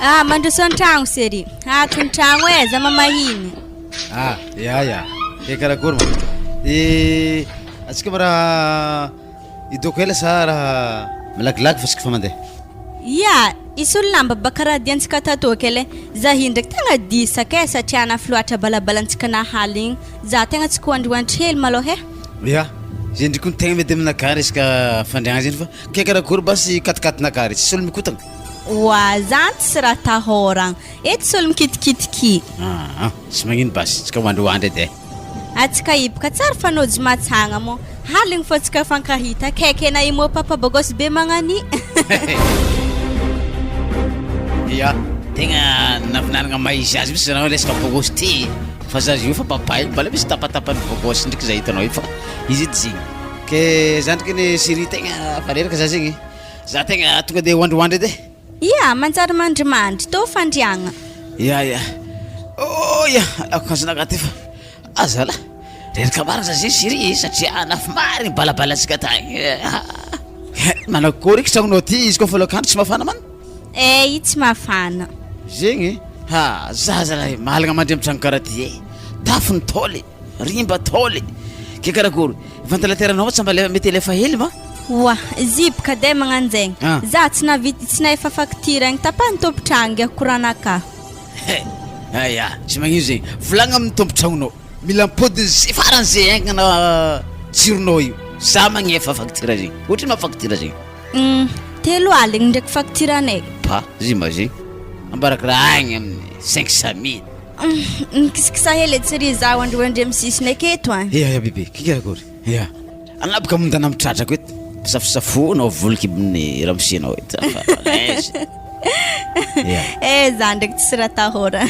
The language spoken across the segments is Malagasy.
Ah, mandroso an-tragno chérie. Ato ny tragno e, za mamahiny. Ah, ya ya. E karakory ma? E atsika ma raha idoko ela sa raha malakilaky fa tsika fa mandeha? Ya, isolo lamba baka raha diantsika tato kely e. Za iny ndraiky tegna disaka e satria nafy loatra balabalantsika nahaly igny. Za tegna tsy koandroandro hely malôha e. Ya, zay ndriky no tegna mety aminakahy resaka fandriagna zegny fa ke karakory basy katikatinakahy re, tsisy olo mikotagna? Oa, zany tsisy raha atahoragna, eto tsy olo mikitikitiky. Aa, tsy magnino basy, tsika hoandrihoandry edy e. Atsika hiboka tsara fa nôjy matsagna moa, haligny fô tsika fankahita, akaiky anah i mô papa bôgôsy be magnani. Ya, tegna navinanagna maha izy azy mihitsy zanao resaka bôgôsy ty e. Fa za io fa papay mbola misy tapatapany bôgôsy ndriky za hitanao io fa izy edy zegny. Ke za ndriky anie chérie tegna fa reraka za zegny e. Za tegna tonga de hoandrihoandry edy e. Ia, manjary mandrimandry, tô fandriagna. Ia ia. Oh ia, alako akanjonakahy ty fa ah zalah, reraka marina za zegny chérie e satria nafy marigny balabalantsika tagny. Manakôry eky tragnonao ty izy kôfa loak'andro tsy mafana man? Eh, io tsy mafana. Zegny e! Ha, za zalahy mahalagna mandry am tragno karaha ty e! Tafo ny tôly, rimba tôly, ke karakory? Ventilateur-nao tsy mba mety alefa hely va? Oa, ziboka dai magnanjegny. Ah. Za tsy nahavita tsy nahefa facture igny tapahan'ny tompon-tragno ngiahy courant-nakà. He, aya, tsy magnino zegny. Volagno amin'ny tompon-tragnonao, mila mipody ze farany ze haingana jironao io. Za magnefa facture zegny. Ohatrino ma facture zegny? Humm, 30 ndraiky facture anay. Pa, j'imagine. Ambarako raha agny amin'ny 500 mille. Humm, mikisikisa hely etsy ry zaho androandry amin'ny sisiny aketo an. Ia, ia bebe, kikarakory? Ia. Anà boka mondana amin'ny tratrako eto. Safosafoanao volon-kibon'ny ramosenao eto fa à l'aise. Ia. Eh, za ndraiky tsisy raha atahora.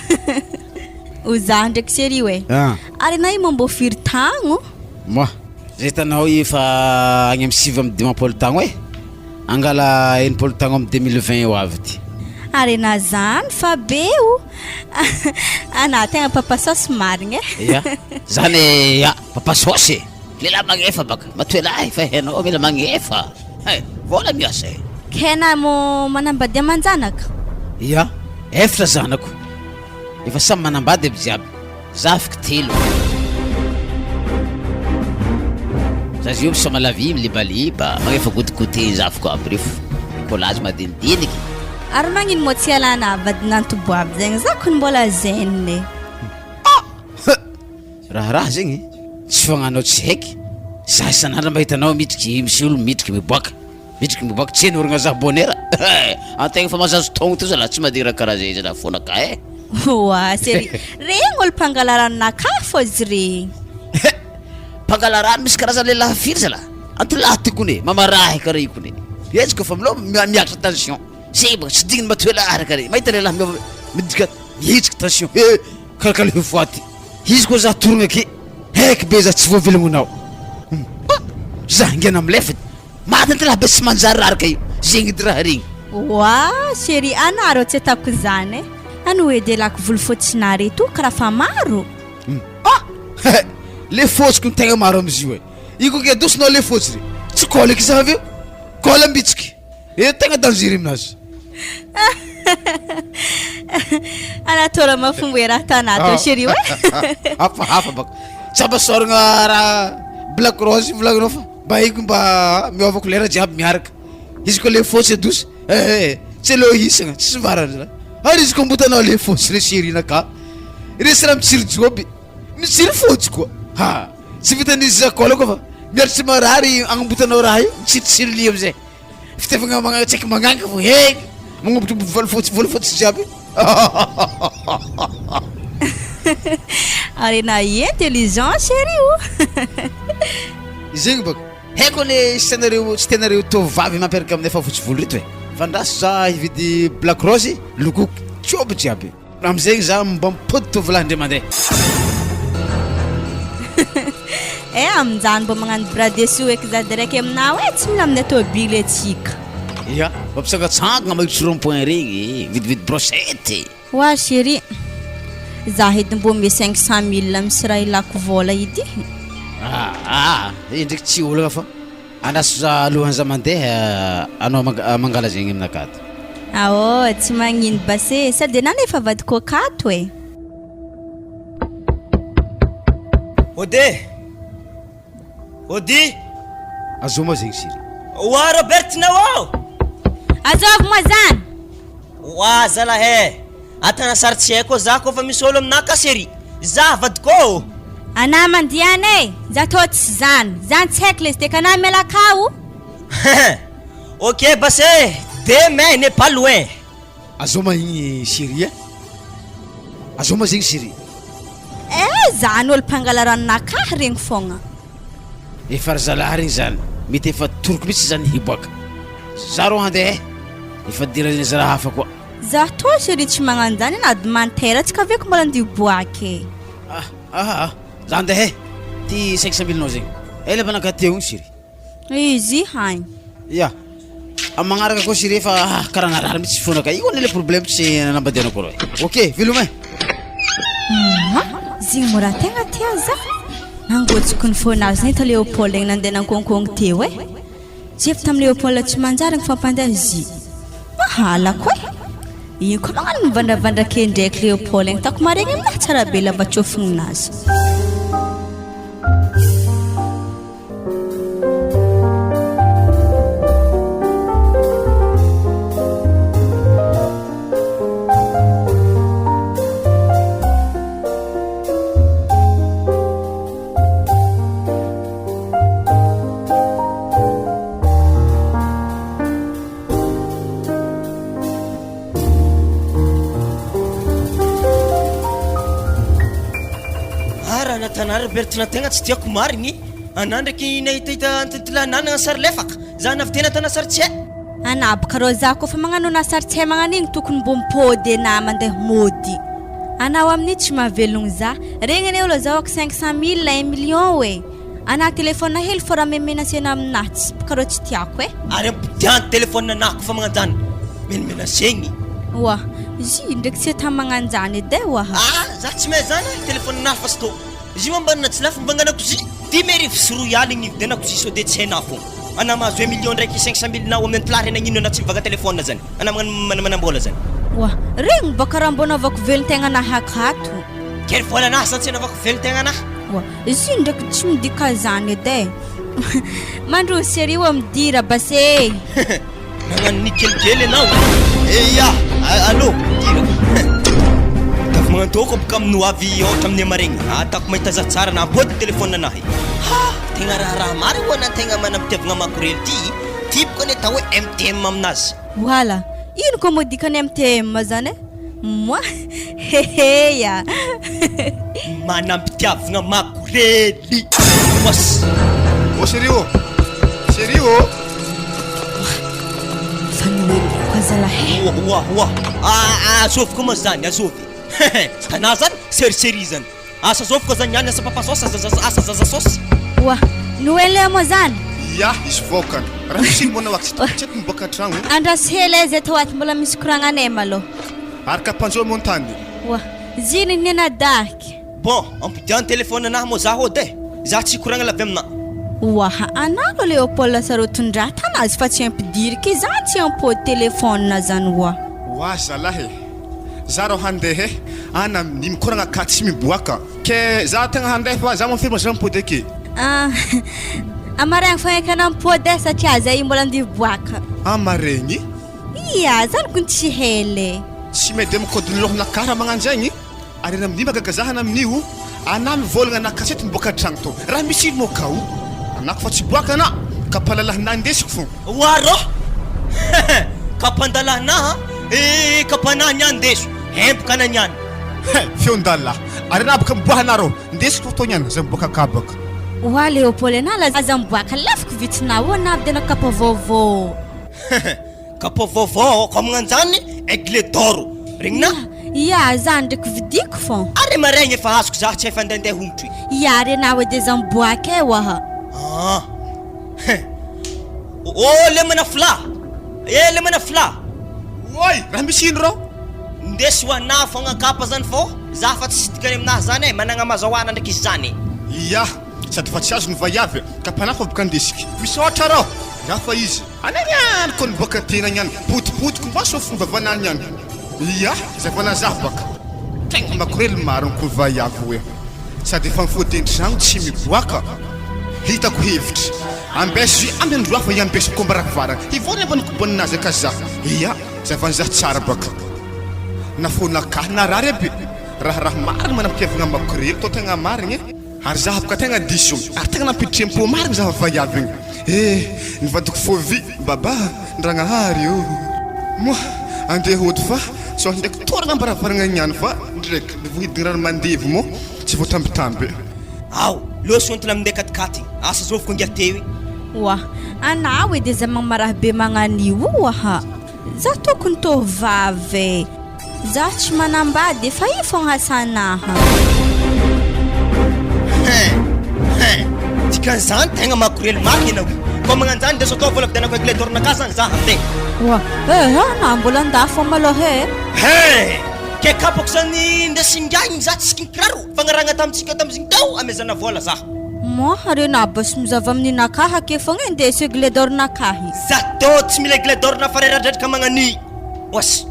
Ho za ndraiky chérie oe. Ah. Ary anà io moa mbô firy tagno? Moi. Zay hitanao io efa agny amin'ny 59 tagno e! Angala 60 tagno amin'ny 2020 ho avy ty. Harena zany fa be o! Anà tegna papa saosy marigny e! Ya, zany e ya, papa saosy e! Lehilahy magnefa baka, matoa lahy fa hainao mila magnefa e! Vôla miasa e! Kay anà mô manambady aman-janaka? Ya, efatra zanako, efa samy manambady aby jiaby. Zafiko telo. Za zio misaoma la vie milibaliba, magnefa gotigote zafiko aby reo kôlazy madinidiniky. Ary magnino moa tsy ialana vadin'antoboavy zegny za kony mbola jeune e. Ah! Raharaha zegny e, tsy fagnanao tsy haiky, za isan'andro mba hitanao mitriky misy olo mitriky miboaka. Mitriky miboaka tsy hain'oragna za bonheur eh! Antegna efa mazazo taogno to zalah tsy mandeha raha karaha zay zalah fona ka eh! Oa chérie, regny olo mpangala ranonakahy fô izy regny. He! Mpangala rano misy karazany lehilahy firy zalah? Antolahy ty kony e, mamarahy karaha io kony e! Izy koa fa milao miakatra tension, zay bôka tsy digniny matoa lehilahy araka regny, mahita lehilahy miova midika mihetsiky tension he! Karaha foa ty, izy koa za torogna ake, heky be za tsy voavelognonao, hum! Za hangena milefa. Maty anty lahy be tsy manjary raraka io zegny edy raha regny. Oa chérie anah rô tsy ataoko zany e! Ano edy elako volo fôtsinah reto kara fa maro. Ah! Le fôtsy ko tegna maro amizio e! Io ko ke dosinao le fôtsy re tsy kôla eky za aveo kôla mbitsiky e tegna dangereux aminazy. Anah tô raha mafombo e raha tanah tô chérie oe! Hafahafa baka tsy ampasaoragna raha black rose volagninao fa. Mba haiko mba miova couleur jiaby miaraka. Izy koa le fotsy adosy eh tsy aleo hisagna tsisy varany zalahy. Ary izy koa mbotanao le fotsy le chérie naka. Resy raha mitsiry joby mitsiry fotsy koa. Ha tsy vitan'izy zakôla koa fa miaritry marary agnambotanao raha io mitsiritsiry lia amizay. Fitiavagna magna tsaiky magnangy fo he magnobotrobo volafotsy volafotsy jiaby. Ary na intelligent chérie o. Zegny baka. Haiko anie tsy tianareo tsy tianareo tovovavy mampiaraka aminay fa fotsy volo reto e. Fa andraso za hividy black rose lokoko joby jiaby. Amizegny za mba mipody tovolahy ndray mandeha. Eh aminjany mbô magnano bras dessus eky za direct aminao eh tsy mila amin'ny tôbily atsika. Ia, mampisangatsangana mahitsy rond point regny, mividividy brochette. Oa chérie, za edy mbô ome 500 mille misy raha ilako vôla edy. Aa, io ndraiky tsy olagna fa andraso za alohan'ny za mandeha anao mangala zegny aminakahy ato. Aô, tsy magnino base, sady anah nefa vadiko akato e. Ode! Ody! Azao ma zegny chérie. Oa Robert nao ô! Azovy moa zany? Oa zalahy e! Atana sary tsy haiko za kôfa misy ôlo aminah ka chérie! Za vadiko ô! Anah mandiana e! Za tô tsy zany! Zany tsy haiko lesy de ka anah miala akao! Ok base e! Demain n'est pas loin! Azao ma igny chérie a! Azao ma zegny chérie. Eh zany olo mpangala ranonakahy regny fogna. Efa ry zalahy regny zany mety efa toroko mitsy zany hiboaka. Za rô handeha eh! Efa dirany zalahy hafa koa. Za tô chérie tsy magnano zany na demantera tsy kaveko mbola andeha hiboaka e. Ah ah ah za handeha eh! Ty 500 mille nao zegny ela mba nankaty eo igny chérie. Izy hany. Ya. Amin'ny magnaraka koa chérie fa ah, karaha narary mihitsy fona ka. Io anie le problème tsy nanambadianako rô. Ok, veloma e. Moa, zegny mora tegna tia za. Nangotsiko ny fônazy nahita Léopold igny nandeha nankonkogno teo e. Tsy efa tamin'i Léopold tsy manjary ny fampandeha zy. Mahalako e. Io koa magnano mivandravandra kely ndraiky Léopold igny tako maregny aminahy tsara be lava tsôfignin'azy. Ah raha natanà ry Bertina tegna tsy tiako marigny anà ndraiky nahitahita antintilahy nanagna sary lefaka za navy tena tana sary tsy hay. Anà boka rô za kôfa magnano anà sary tsy hay magnano igny tokony mbô mipôdy anà mandeha môdy. Anao amin'io tsy mahavelogno za. Regny anie olo azahoako 500 mille, un million e. Anà téléphone hely fô raha memenasena aminah tsy boka rô tsy tiako e. Ary ampodiano téléphone anah kofa magnanjany menomenasegny. Oa, izy ndraiky tsy ata magnanjany edy e oa. Ah za tsy mahay zany e, téléphone anah fa sto. Izy io mba tsy lafo mivanganako izy 225 gny nividianako izy sao de tsy hainah fô. Anah mahazo un million ndraiky 500 mille nao amin'ny antilahy re nagnino anah tsy mivanga téléphone zany. Anah magnano manambola zany. Oa, regny baka raha mbô naovako velon-tegna anah akato. Kely vola anah zany tsy anaovako velon-tegna anah. Oa, izy io ndraiky tsy midika zany edy e. Mandroso ery oa midira base e. Nagnano ny kelikely ianao. Eia, allo, midira. Tafy magnantôko boka amin'ny ho avy ôhatra amin'ny hamaregny. Atako mahita za tsara na ampody téléphone anahy. Ha, tegna raharaha marigny ho anah tegna manam-pitiavagna makorely ty. Ty boka ny atao hoe MTM aminazy. Voilà! Ino koa moa dikan'ny MTM zany e? Moi? Heheya! Manam-pitiavagna makorely! Boss! Oh chérie ô! Chérie ô! Fa noely koa zalahy e! Oa oa oa! Ah azovy koa moa zany, azovy! Tanà zany, serisery zany! Asa zao foko zany niany asa papa saosy asa zaza asa zaza saosy. Oa! Noely moa zany? Ia, hisy vaokany. Raha misy ino moa anao aky tsy eto miboaka an-tragno. Andraso hely aiza eto ato mbola misy koragnanay malôha. Ary kapanjo montagne. Oa! Zino ny anadahiky? Bon, ampodiano téléphone anahy moa za hody e! Za tsy hikoragna la avy aminà. Oa! Anah rô Léopold sarotin-draha tanazy fa tsy ampidiriko izany tsy ampody téléphone zany oa. Oa zalahy e! Za rô handeha e! Ana ny mikoragna ka tsy miboaka. Ke za tegna handeha fa za mafirma za mipody ake. Ah, amaregny fogna eky anao mipody e satria zay mbola andeha hiboaka. Amaregny? Ia, zany kony tsy hela e. Tsy mede mikôdy ny lohanakahy raha magnano zegny, ary ana amin'io mahagaga za ana amin'io, ana mivôlagna ana kasety miboaka an-tragno tô, raha misy ino moa kao? Anako fa tsy boaka ana, ka mpalalahinahy ndesiko fô. Oa rô! Ka mpandalahinahy e, ka mpanahy niany ndeso, hempoka ana niany. He, feon-dalahy, ary ana boka miboaha anareo, ndesiko fô tô niany, za miboaka kabaka. Oa Léopold ana la aza miboaka lafiko vitsinao ana aby tena kapa vaovao. Kapa vaovao ao amin'anjany aigle d'or regninà? Ia, za ndraiky vidiko fô. Ary maregny efa azoko za tsy efa andehandeha hongotro i. Ia ary anao edy aza miboaka e oaha. Ah. Oh le mana fila. Eh le mana fila. Oay, raha misy ino rô? Ndesy ho anah fogna kapa zany fô za fa tsisy dikany aminah zany e, managna mazahoana ndraiky izy zany. Ia, sady fa tsy azony vaiavy, kapa anah fa boka andesiky. Misaotra rô. Hafa izy. Anay niany ko niboaka tena niany potipotiky mba sao fomba vanany niany. Ia, zay vana zaho baka. Tegna makorely marigny ko vaiavy hoe. Sady efa mifoa-tendry tsy miboaka. Hitako hevitry. Ambeso zy amby andro hafa iambeso kombarakivara. Hivoana ambany koboninazy ka za. Ia, zay vana zaho tsara baka. Na fo na kah narary aby. Raharaha marigny manam-piavigna makorely tô tegna marigny e. Ary za boka tegna diso ary tegna nampitrempo marigny za vaiavy igny eh nivadiko faux vy baba ndragnahary oh moa andeha hody fa sao ndraiky toragna ambaravaragna niany fa ndraiky nivohidigny rano mandevy moa tsy voatambitamby. Ao, lôso entina minday katikaty, asa zoviko angiah teo e. Oa, anao edy aza mamaraha be magnan'io oa. Za tokony tovovavy e! Za tsy manambady e, fa io fogna asanaha. Hein! Hein! Dikan'izany tegna makorely marigny enao io. Koa magnanjany ndeso atao vola vidianako aigle d'or nakahy zany za handeha. Oa, eh anah mbola andafy ao malôha e! Hein! Ke kapako zany ndesingahy igny za tsy kiraro. Fagnarahagna tamintsika tamizigny tao amezana vola za. Moa reo nabas mizava amin'ny nakahy ake fogna e ndeso aigle d'or nakahy. Za tô tsy mila aigle d'or na fareradradraka magnani oas.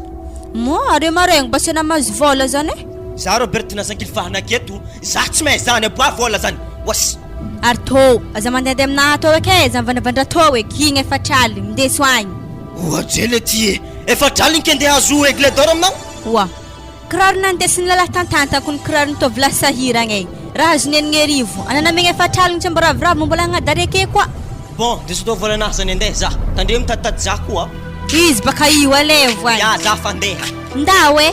Moa reo maregny basy ana mahazo vola zany e. Za Robert Nazankilifahana aketo za tsy mahay zany aboa vola zany oas. Ary tô aza mandehandeha aminahy atao eky e, aza mivandravandra tô eky, igny efatraligny, ndeso agny. Oa jele ty e, efatraligny ke ndeha hahazo aigle d'or aminao? Oa. Kiraro nandesin'ny lalahy tantantako ny kiraron'ny tovolahy sahiragna e! Raha azony 86, anana megna efatr'aligny tsy ambiravoravo moa mbola hagnadary ake koa. Bon, diso atao vola anahy zany andeha za. Tandremo mitaditady za koa. Izy baka io alevo any. Ya za fa andeha. Ndao e!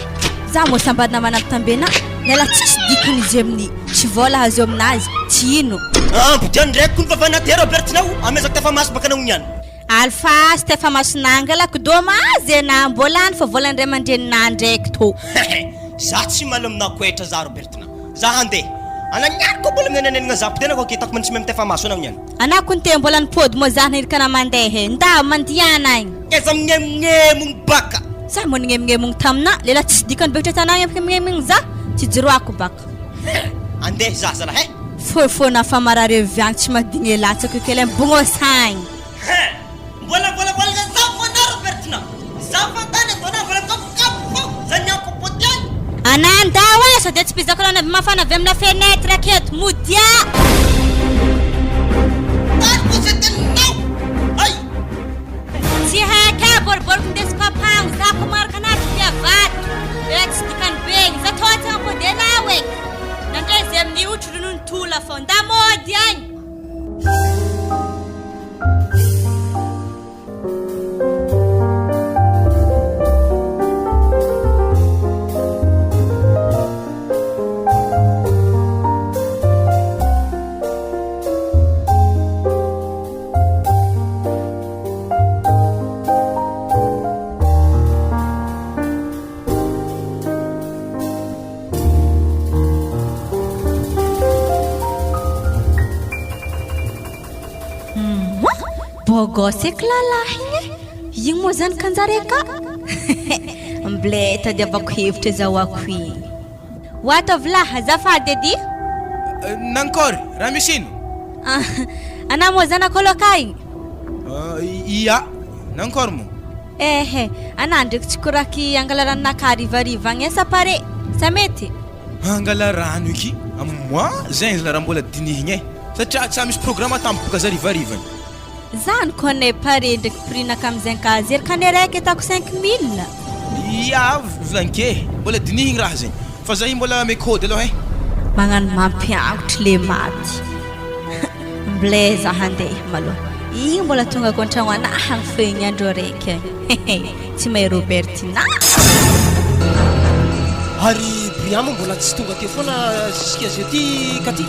Za moa sambany namana ampitambena, lalahy tsisy dikany izy amin'ny, tsy vola azo aminazy, tsy ino. Ampodiano ndraiky ko ny vavana te Robertinao, amezako tafamaso baka anao niany. Alpha Stefa Masinangala ko dommage e na mbola any fa vola ndray aman-dreninah ndraiky tô. Hehe za tsy maly aminah koetra za Robertina za handeha ana niany koa mbola miainanainagna za ampodiana ko aketako mantsy mahay mitefa maso anao niany. Anah ko nte mbola nipody moa za nirika na mandeha e ndao mandiana agny. Kaiza mignemognemogno baka. Za moa nignemognemogno taminah lelah tsisy dikany be ohatry tanagna mignemognemogno za tsy jiroako baka. He andeha za zalah e. Fohifohina fa marary avy agny tsy mahadigny latsaka kely am-bognosagny. He! Mbola mbola mbola za fona Robertina! Za fantany ataonao mbola mikapokapoka fô za nianko pôty agny! Anah andao e! Sao dia tsipizako rano avy mafana avy amina fenêtre aketo! Modia! Tany koa zay teninao! Hay! Tsy haiko e! Boriboriko indesiko ampango za ko magnaraka anah tsy tia vato! Eh tsy dikany be igny! Za tô tsy agnapody anao e! Nandray zay amin'ny hotry ronono tola fô! Ndà mody agny! Moa! Beau gosse eky lalahy igny e! Igny moa zany kanjary aka? Mblé tadiavako hevitra azahoako igny. Ho ataovy lahy azafady edy! Nankôry, raha misy ino? Anà moa zanak'ôlo aka igny? Ia, nankôry moa? Ehe, anà ndraiky tsy koraky hangala ranon'aka harivariva agny e, sa pare? Sa mety? Hangala rano eky? Moi zegny zala raha mbola dinihigna e, satria tsa misy programme tampoka za harivariva agny. Zany ko ne pare ndraiky prix-naka amizay ka zerikane raiky atako 5000. Ia, volanike, mbola dinihigny raha zegny, fa za io mbola mikôdy aloha e. Magnano mampiangotry le maty. Mblé za handeha malôha. Igny mbola tongako an-tragno anahy agny fo igny andro araiky agny. Tsy mahay Robertina. Ary Brian moa mbola tsy tonga teo foana jusqu'à zao ty Katy?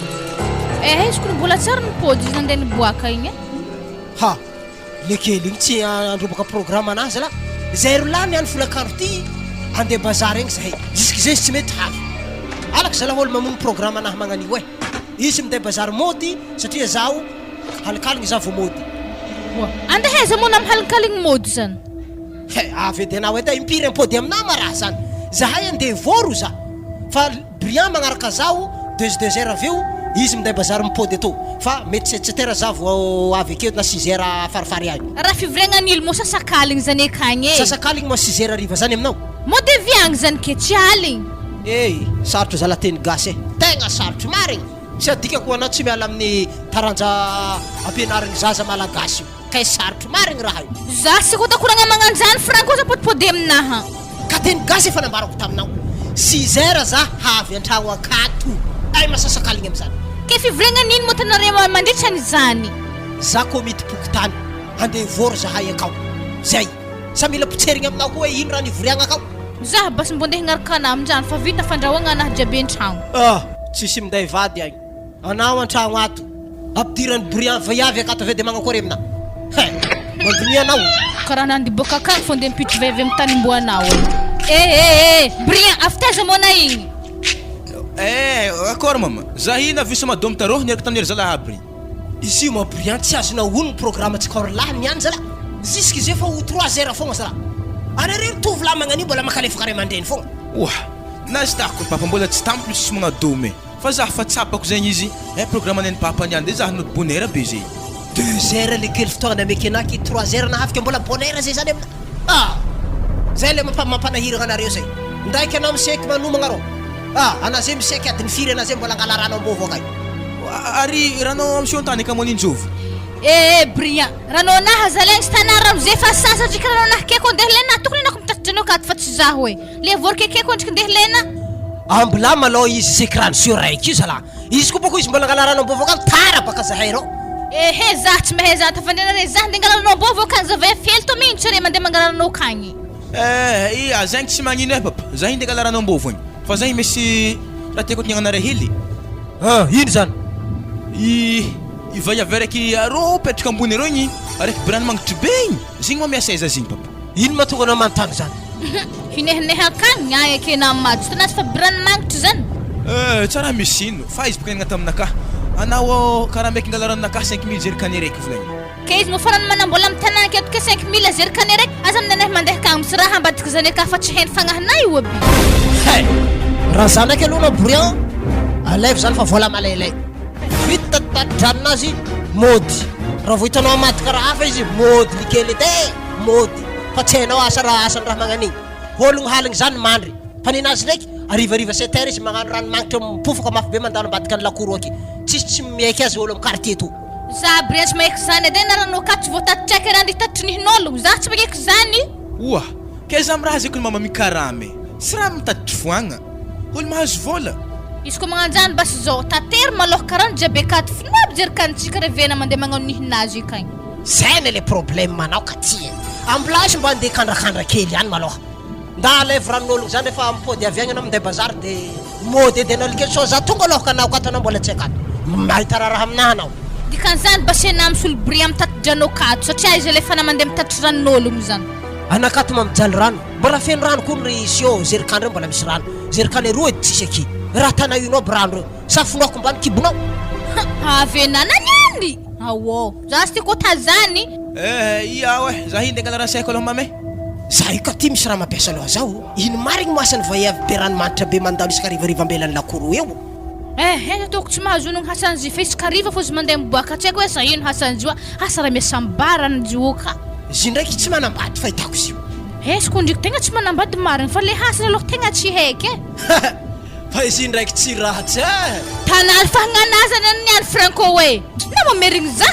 Eh izy kony mbola tsara ny pôdy izy nandeha niboaka igny e. Ha! Le kely igny tsy handrobaka programme anazy zalahy. Zay ro lany any folakandro ty andeha bazary egny zahay. Jusque zay izy tsy mety havy. Alako zalahy olo mamono programme anahy magnan'io e. Izy minday bazary mody satria zaho halikaligny zaho vao mody. Oa! Andeha aiza moa na mihalinkaligny mody zany? He! Avy edy anao edy impiry ampody aminah ma raha zany. Zahay andeha voro za. Fa Brian magnaraka zaho deux deux heures avy eo. Izy minday bazary mipody atô fa mety sept sept heures za vao avy akeo na six heures farifary agny. Raha fivoriagna an'ilo moa sasakaligny zany akagny e. Sasakaligny moa six heures hariva zany aminao? Moa de viagny zany ke tsy aligny. Hey, sarotro zala teny gasy e. Tegna sarotro marigny. Tsy adikako anao tsy miala amin'ny taranja ampianarigny zaza malagasy io. Kay sarotro marigny raha io. Za tsy kotakoragna magnanjany franco aza podipody aminaha. Ka teny gasy efa nambarako taminao. Six heures za havy antragno akato. Ay masasakaligny amizany. Ke fivoriagna nino moa tanareo mandritra an'izany. Za komity pokontany andeha hivory zahay akao. Zay. Sa mila potserigny aminao koa hoe ino raha nivoriagna akao. Za basy mbô ndeha hagnaraka anah aminjany fa vita fandrahoagna anah jiaby antragno. Ah! Tsisy minday vady agny. Anao antragno ato. Ampidiran'i Brian vaiavy akato avy eo dia magnakory amina? Hein! Mandonia anao. Karaha nandeha boaka akagny fô ndeha mipitry vaiavy amin'ny tany imboanao e. Eh eh eh! Brian, avy taiza moa anah igny? Eh, akôry mama. Za iny avy Somadômy tarô niaraka tamin'ny ery zalahy aby regny. Izy io ma Brian tsy azonao onony programme tsika ry lahy niany zalah. Jusque zay fa ho trois heures fogna zalah. Anareo ry tovolahy magnan'io mbola makalefaka ray aman-dreny fogna. Oa! Nazy tako papa mbola tsy tampony tsisy magnadomy e. Fa zah fa tsapako zegny izy eh programme neny papa niany de zah nody bonne heure be zay. Deux heures le kely fotoagna nameko anah ke trois heures nahafika mbola bonne heure zay zany amina ah! Zay le mampa mampanahiragna anareo zay. Ndraiky anao miseky manomagna rô ah! Anah zay miseky adiny firy anah zay mbola angala rano ambôvo akagny. Ary ranao amseho antany aka moninjovy. Eh eh Brian, ranao anah aza alaigny sy tanà rano zay fa sasatry ka ranao anah keko andeha lena tokony anah ko mitatitra anao akato fa tsy zaho eh. Le vory kekeko endriky ndeha lena. Ambilà malôha izy seky rano sur raiky io zalah. Izy koa bôko izy mbola angala rano ambôvôka agny tara baka zahay rô. Ehe zah tsy mahay zah tafandriana re zah ndeha angala rano ambôvôka agny zah vehively tô mintsy re mandeha mangala rano akagny. Eh ia zegny tsy magnino eh papa, zah ndeha angala rano ambôvo agny fa zah misy raha tiako atoniagna anare hely. Ah ino zany? I i vaiavy araiky arô mipetraka ambony arô igny araiky be rano mangitry be igny, zegny moa miasa aiza zegny papa? Ino mahatonga anao manontany zany? Hinehinehy akagny ny ahy ekena amin'ny maha tena azy fa biranomagnitra zany. Eh, tsy raha misy ino, fa izy boka niaigna taminakahy. Anao karaha maiky ngala ranonakahy 5000 jerikane raiky volagny. Ke izy moa farany manambola amin'ny tanàna aketo ke 5000 jerikane raiky, aza amin'ny anay mandeha akagny misy raha ambadiky zany aka fa tsy hainy fagnahinay io aby. Hay! Raha zanaka aloha anao Brian, alaivo zany fa vola malailay. Vita tati-dranonazy, mody. Raha vao hitanao hamadika raha hafa izy, mody likely edy e! Mody. Fa tsy hainao asa raha asany raha magnan'igny. Hôlogno haligny zany mandry. Fa nenazy ndraiky, harivariva sept heures izy magnano rano magnitra mipofaka mafy be mandalo ambadika ny lakoro aky. Tsisy tsy miaiky azy ôlo am quartier to. Za bre tsy maheky zany edy e na rano ka tsy voatatitra eky raha nditatry ny hinôlogno za tsy maheky zany. Oa! Kay za miraha zay kony mama mikarama e! Tsy raha mitatitry foagna! Olo mahazo vôla! Izy koa magnanjany basy zao, tatero malôha ka rano jiaby akato fino aby jerikanintsika revena mandeha magnano ny hinazy akagny. Zay anie le problème anao ka ty e! Ambilage mba andeha hikandrakandra kely ihany malôha. Nda alaivo ranon'ologno zany refa mipody avy agny anao minday bazary de mody edy anao likely sao za tonga alôha ka anao akato anao mbola tsy akato. Mahita raharaha aminahy anao. Dikan'izany basena misolo bria mitati-drano akato satria aiza ilay fana mandeha mitatitra ranon'ologno zany. Anakato mampijaly rano. Mbola feno rano koa ry sio zerikan reo mbola misy rano. Zerikan roa edy tsisy aky. Raha tana ino aby rano reo. Sa fonoako mbany kibonao. Havenana niany! Aô. Za tsy tiako tazany. Eh ia aho eh, za hindeha angala raseko aloha mama eh. Za io ka ty misy raha mampiasa loha za o! Ino marigny moa asan'ny vaiavy be ranomanitra be mandalo isak'arivariva ambelan'ny lakoro eo? Eh eh ataoko tsy mahazo onogno hasan'zy fa isak'ariva fô izy mandeha miboaka tsy haiko hoe asa ino hasan'zy io asa raha miasa am bar an'zy io ka. Izy ndraiky tsy manambady fahitako izy io. Eh izy ko ndriky tegna tsy manambady marigny fa le hasany aloha tegna tsy haiky eh. Fa izy ndraiky tsy ratsy eh! Tanaly fagnanazana ny any Franco e! Na mamerigny za!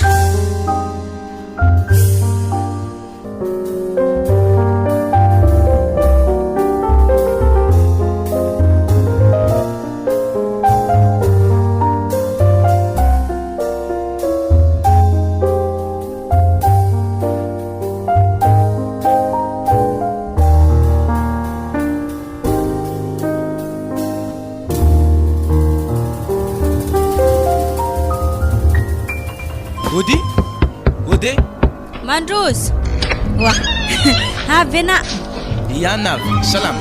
Ody? Ody? Mandroso! Oa! Avy ena! Ia navy, salama.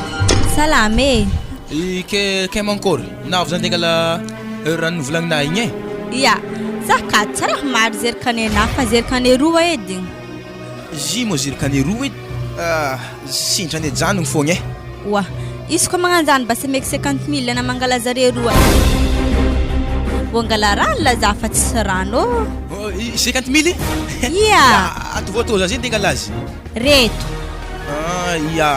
Salama e! I ke ke mankory? Navy zany tegna raha novolagninah igny e. Ia, za ka tsy raha maro zerikane na fa zerikane roa edy. Zy moa zirikany roa edy ah, sintrany ajanogno fogna eh. Oa, izy koa magnanjany basy ameko 50 mille na mangala zare roa. Mbô angala rano la za fa tsisy rano ô. Oh, 50 mily? Ia. Ato vao atao za zegny de angala azy. Reto. Ah, ia.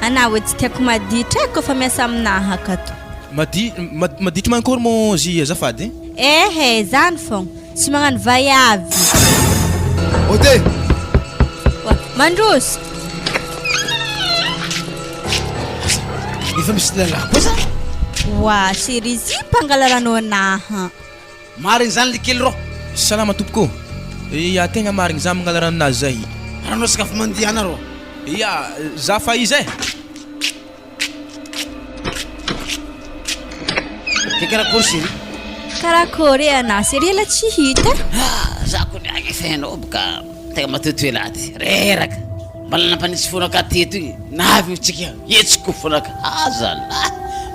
Anà oe tsy tiako maditra e kôfa miasa aminaha akato. Madi, maditra mankôry mô zy azafady? Ehe, zany fôgna. Tsy magnano vaiavy. Ode! Oa, mandroso! Efa misy lalahy koa zany? Oa, chérie, zy mpangala rano anaha. Marigny zany le kely rô. Salama tompoko ô! Ya tegna marigny za mangala ranonazy zay. Ranao sakafo mandiana rô. Ya, za fa iza e! Ke karakory chérie? Karakory e anah chérie ela tsy hita e. Ah, za kony agny efa hainao boka tegna matoetoela aty, reraka. Mbala nampanitsy fonaka teto igny, navy tsika hetsiko fonaka. Ah zalahy,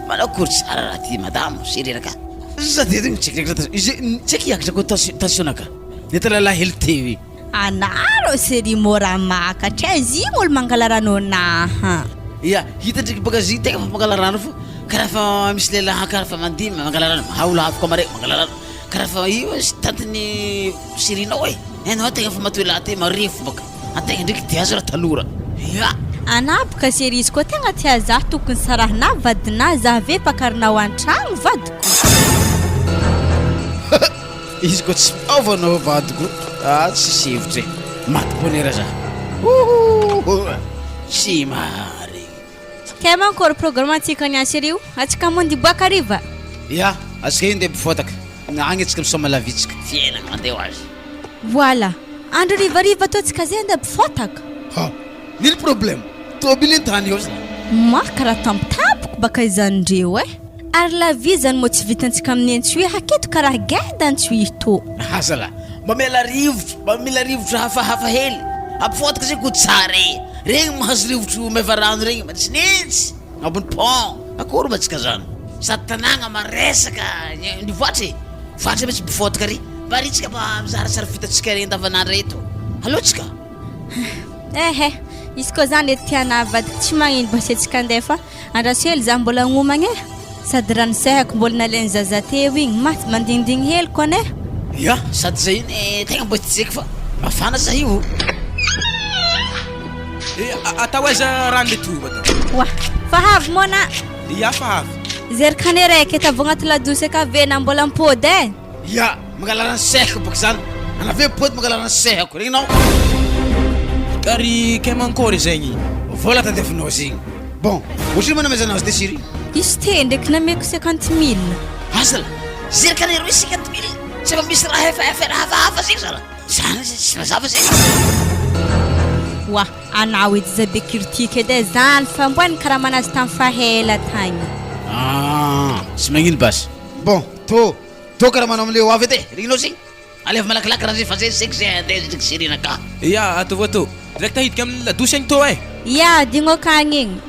manakory tsara raha ty madamo chérie raka. Za teto igny tsaiky ndraiky izy tsaiky hiakatra koa tension-naka. Nety lalahy hely teo igny. Anah rô chérie môra makatra e, zigny olo mangala rano anaha. Ya, hita ndraiky baka zigny tegna fa mangala rano fô, karaha fa misy lehilahy karaha fa mandihy mangala rano, maha olo avy koa mare mangala rano, karaha fa io izy tantiny chérie-nao e, hainao tegna fa matoy lahy ty marefo baka, antegna ndraiky tia azy raha tanora, ya. Anah boka chérie izy koa tegna tia zah tokony sarahinah vadinah zah ve mpakarinao antragno vadiko. Izy koa tsy miova anao vadiko ah tsisy hevitra e, maty bonera za ouhouhou tsy maharegny. Kay manko ry programme antsika niany chérie o, atsika hamonjy hiboaka hariva? Ya, atsika io ndeha bifotaka, agny atsika misaoma lavitsika, fiainagna mandeha ho azy. Voilà, andro harivariva tô tsika zay andeha bifotaka. Ha, nino problème, tôbily an-tany eo za. Moi karaha tampotampoko baka izany ndreo eh. Ary la vie zany moa tsy vitantsika amin'ny antsohihy haketo karaha geda antsohihy tô. Aza lah, mba miala rivotro, mba mila rivotro hafahafa hely, ampifotaka zay ko tsara e, regny mahazo rivotro meva rano regny manitsinitsy, ambony pont, akory ma tsika zany, sady tanagna maresaka ny voatra e, voatra mitsy bifotaka ary, mba ary tsika mba mizara tsara fitatsika regny andavanandro eto, aleo tsika. Ehe, izy koa zany edy tiana avadika tsy magnino mba asiantsika andeha fa Andraso hely za mbola agnomagna e! Sady raha nisehako mbola nalain'ny zaza teo igny ma mandindigny hely kony e! Ya, sady zay iny tegna mbo tsy haiko fa mafana za io. Eh, atao aiza rano le toba da? Oa, fa havy moa na? Ya, fa havy. Zerikane raiky atavo agnaty ladosy aka ve na mbola mipody e? Ya, mangala rano sehako bôka zany. Anao ve mipody mangala rano sehako, regninao? Ary kay mankôry zegny? Vola tadiavinao zegny. Bon, otrino ma namezanao azy Desiré? Izy te ndraiky nameko cinquante mille. Asa la, zerikane roe cinquante mille, tsy efa misy raha efa affaire hafahafa zegny zala. Zany tsy mazava zegny. Oa, anao edy za be critique edy e, zany fa mboa nikaramana azy tamy fahela tagny. Ah, tsy magnino basy. Bon, tô, tô karaha manao amle ho avy edy e, regninao zegny? Alefa malakilaky raha zay fa zay zeky zay andeha zeky serena ka. Ya, ataovy atô. Direct hiditra amin'ny ladosy agny tô eh. Ya, adigno akagny igny.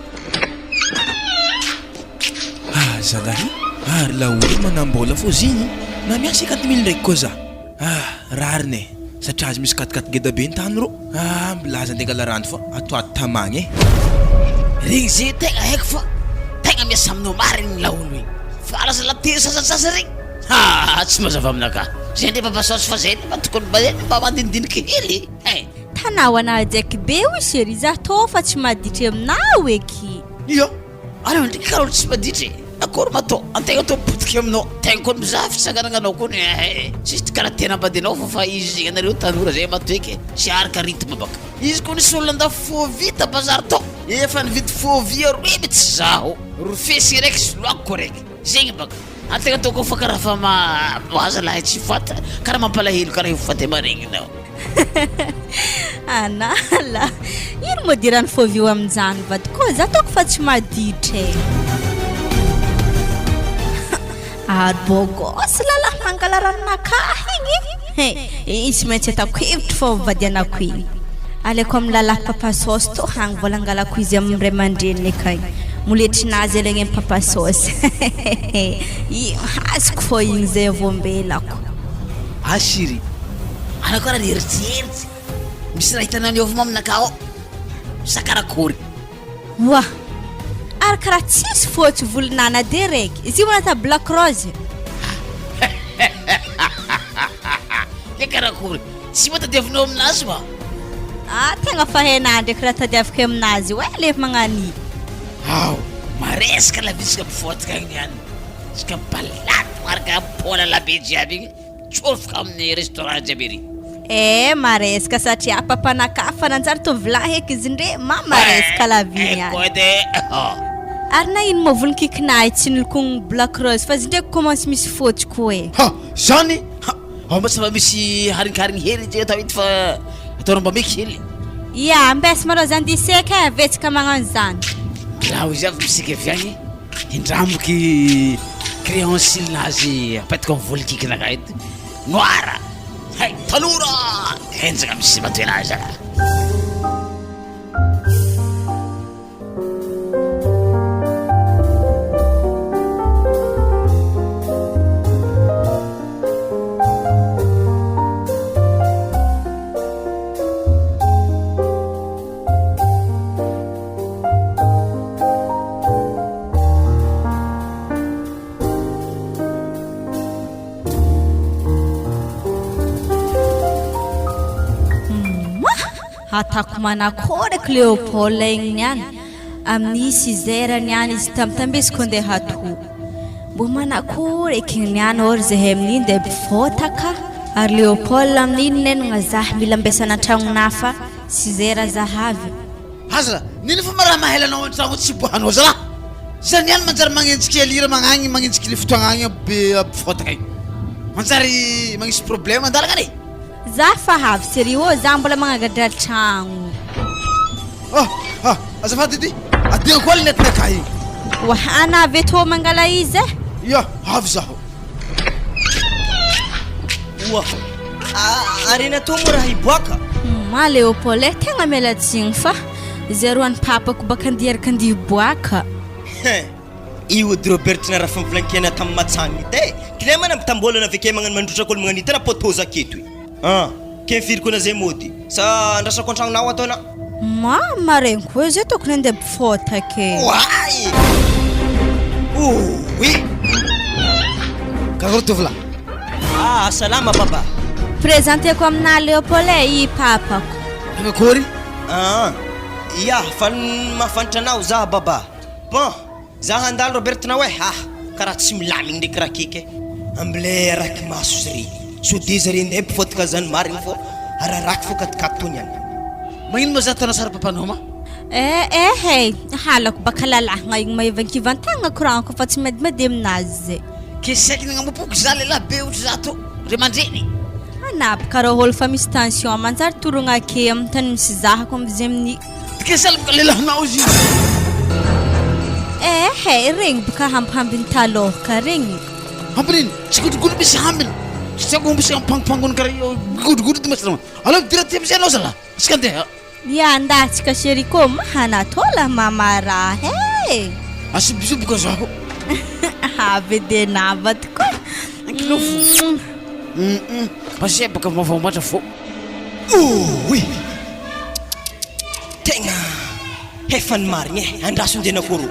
Ah zalahy, ary laolo manambola fô zigny, namia 50 mille ndraiky koa za. Ah rariny e, satria azy misy quat quat ngeda be ny tany rô. Ah milaza andeha angala rano fa ato ato tamagna e. Regny ze tegna haiko fa tegna miasa aminao marigny ny laolo igny fa lasa la teny sasantsasany regny haa tsy mazava aminakahy zay ndray papa saosy fa zay mba tokony mba mba mandinidiniky hely eh. Tanao anah jaiky be hoy chérie za tô fa tsy maditry aminao eky. Ia, aleo ndreky karaha olo tsy maditry e, akory ma atao, antegna tô potiky aminao, tegna koa mizaha fitsanganananao koa ny eh, tsisy karaha tena ambadinao fô fa izy anareo tanora zay matoeky e, tsy araka rythme baka. Izy koa nisy olona nandafo fôvy ta bazary tao, efa nividy fôvy aroe mitsy zaho, rofesy raiky soloako raiky, zegny baka. Antegna tô koa fa karaha fa ma aza lahy tsy faty, karaha mampalahelo karaha io faty maregnina. Anala, ino moa dirany fôvy io aminjany vadiko ô, za ataoko fa tsy maditra e. Ary beau gosse lalahy mangala ranonakahy igny e, igny tsy maintsy ataoko hevitry fô vadianako igny. Alaiko amin'ny lalahy papa saosy tô hagny vola angalako izy amin'ny ray aman-dreniny akagny. Moletrinazy alaigny amin'ny papa saosy. Igny azoko fô igny zay vao mbelako. Ah chérie, anao karaha nieritseritsy, misy raha hitanao niova moa aminakahy ao? Sa karakory? Oa! Ary karaha tsisy fôtsy volon'anade raiky, izy io manata black rose. Ke karakory? Tsy mba tadiavinao aminazy va? Ah, tegna fa hainà ndraiky raha tadiaviko aminazy io eh, le magnan'io. Ao, maresaka lavitsika mifôtaka agny niany. Tsika mibalady miaraka am-pôla labe jiaby igny, mitsofoka amin'ny restaurant jiaby ery. Eh, maresaka satria papanakahy fa nanjary tovolahy eky izy ndre, ma maresaka la vie niany. Haiko edy eh. Ary na ino moa volon-kikinahy tsy nolokoigny black rose fa izy ndraiky commence misy fôtsy koa eh. Ha! Zany? Ha! Ao mba tsy mba misy harinkarigny hely ity atao ito fa ataonao mba meky hely. Ia, ambesa malôha zany diseky eh, avetsaka magnano zany. Raha izy avy misika avy agny, indramoky crayon cils-nazy apetaka amin'ny volon-kikinakahy eto, noir, hay tanora, henjagna misy matoenazy zalahy. Atako manakory eky Léopold igny niany, amin'ny six heures niany izy tambitambizy ko ndeha hatory. Mbô manakory eky igny niany or zahay amin'igny ndeha bifôtaka, ary Léopold amin'igny nenagna zah mila ambesana an-tragnonah fa six heures zah avy. Aza, nino fa raha mahela anao an-tragno tsy hiboahanao zalahy. Za niany manjary magnenjiky alira magnagny magnenjiky le fotoagna agny be bifôtaka igny. Manjary magnisy problème an-dalagna ane. Za fa avy chérie ô, za mbola magnagadra tragno. Ah ah, azafady edy, adinako koa lunette-nakah igny. Oa, ana avy eto mangala izy eh. Ia, avy zaho. Oa, ary natao moa raha hiboaka? Ma Léopold eh, tegna miala tsigny fa zero an'i papako baka andeha hiaraka andeha hiboaka. Hein, io edy Robert na raha fampilankena tamin'ny matsagny ity e! Kile manambitambolana avy ake magnano mandrotraka olo magnano ity raha poteau aketo e! Ah, ke firy koa na zay mody? Sa andrasako an-tragnonao ato ana? Ma, maregny koa zay tokony andeha bifôtaka e! Oay! Ouii! Karakôry tovolahy? Ah, salama baba! Présenteko aminà Léopold e, i papako. Karakôry? Ah, ya, faly mahafantatra anao za baba. Bon, za handalo Robert nao eh, ah, karaha tsy milamigny ndraiky raha keky eh. Amle araiky maso zare, sao de zare ndeha mpifôtaka zany marigny fô araraky fô katikaty tô niany. Magnino ma za ataonao sary papanao ma? Eh eh eh, halako baka lalahagna igny mahivankivantagna koragnako fa tsy madimady aminazy zay. Ke saiky nagnamopoko za lehilahy be ohatry za tô, ray aman-dreny. Anà baka rô ôlo fa misy tension manjary torogna ake amin'ny tany misy zahako amizay amin'ny. Dikasal lehilahinao izy io. Eh eh, regny boka hambihambiny taloha ka regny. Hambiny ino? Tsy godrogodro misy hambiny. Tsy tiako misy ampangopangony karaha io godrogodro ty masina. Aleo midira aty amizay anao zalahy. Tsika andeha. Ya andatsika chérie ko mahana tola mama raha eh. Asio bisous boka zaho. Avy de nava tokoa. Ankilofo. Hum. Pasy boka mavomatra fô. Ouii. Tegna efa ny marigny e, andraso ndeha nakôro.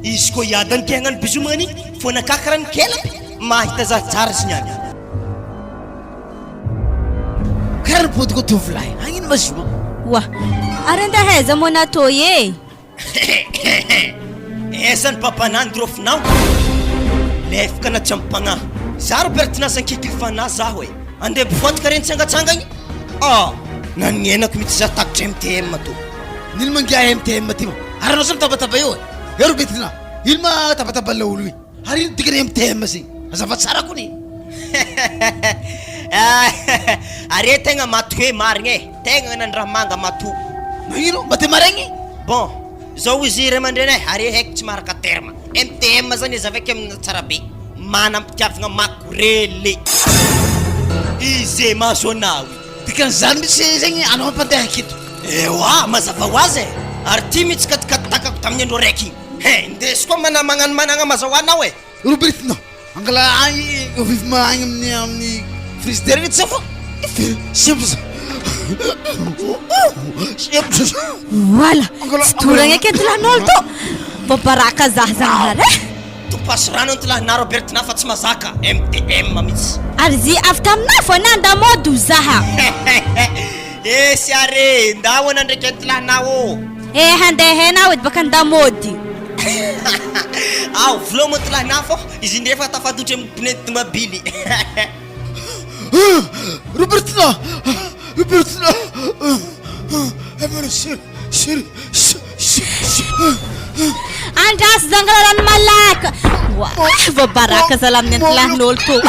Izy koa hiadany te hagnano bisou magnan'igny fô nakà karaha ny kelapy mahita za tsara izy niany. Karaha ny pody koa tovolahy, hagnino ma izy io? Oa, ary andeha aiza moa natao e? Aiza ny babanà nidorofinao? Lefaka na tsy amim-pagnahy. Za Robert Nasankiky fanahy zaho e. Andeha mpivoataka reny tsangatsangagny? Ah! Nanienako mihitsy za takitra MTM to. Nino ma ngiahy MTM ty ma? Ary anao sa mitabataba eo e? Eo ry Betina, ino ma tabataba laolo io? Ary ino dikany MTM zegny? Azava tsara kony e! Are tegna matoe marigny e! Tegna nandraha manga matoa. Magnino? Mba te maregny? Bon, zao izy ray aman-dreny e, are haiko tsy maharaka terme. MTM zany azavaiko amina tsara be. Manam-pitiavagna makorely. Ize mahazo anao io. Dikan'izany mihitsy zegny anao mpandeha aketo. Ewa, mazava ho azy e! Ary ty mihitsy katikatakako tamin'ny andro araiky igny. He, ndeso koa mana magnano managna mazahoa anao e! Rubrique no angala agny vivement agny amin'ny amin'ny frigidaire agny tsy fa sempotra sempotra Voilà, tsy toragna eky edy lan'olo tô. Mba baraka zah zagnahary eh. Topaso rano antilahy na Robertina fa tsy mazaka MDM mihitsy. Ary zy avy taminah vao nandamody ho zaha. Esy ary e! Ndao ana ndraiky antilahinah ô! Eh handeha henao edy baka andamody. Ao, volao antilahinah fô izy indray efa tafadotry amin'ny pneu tomabily. Robertina! Robertina! Andraso zangala rano malaka. Wah, voabaraka zala amin'ny antilahin'olo tô.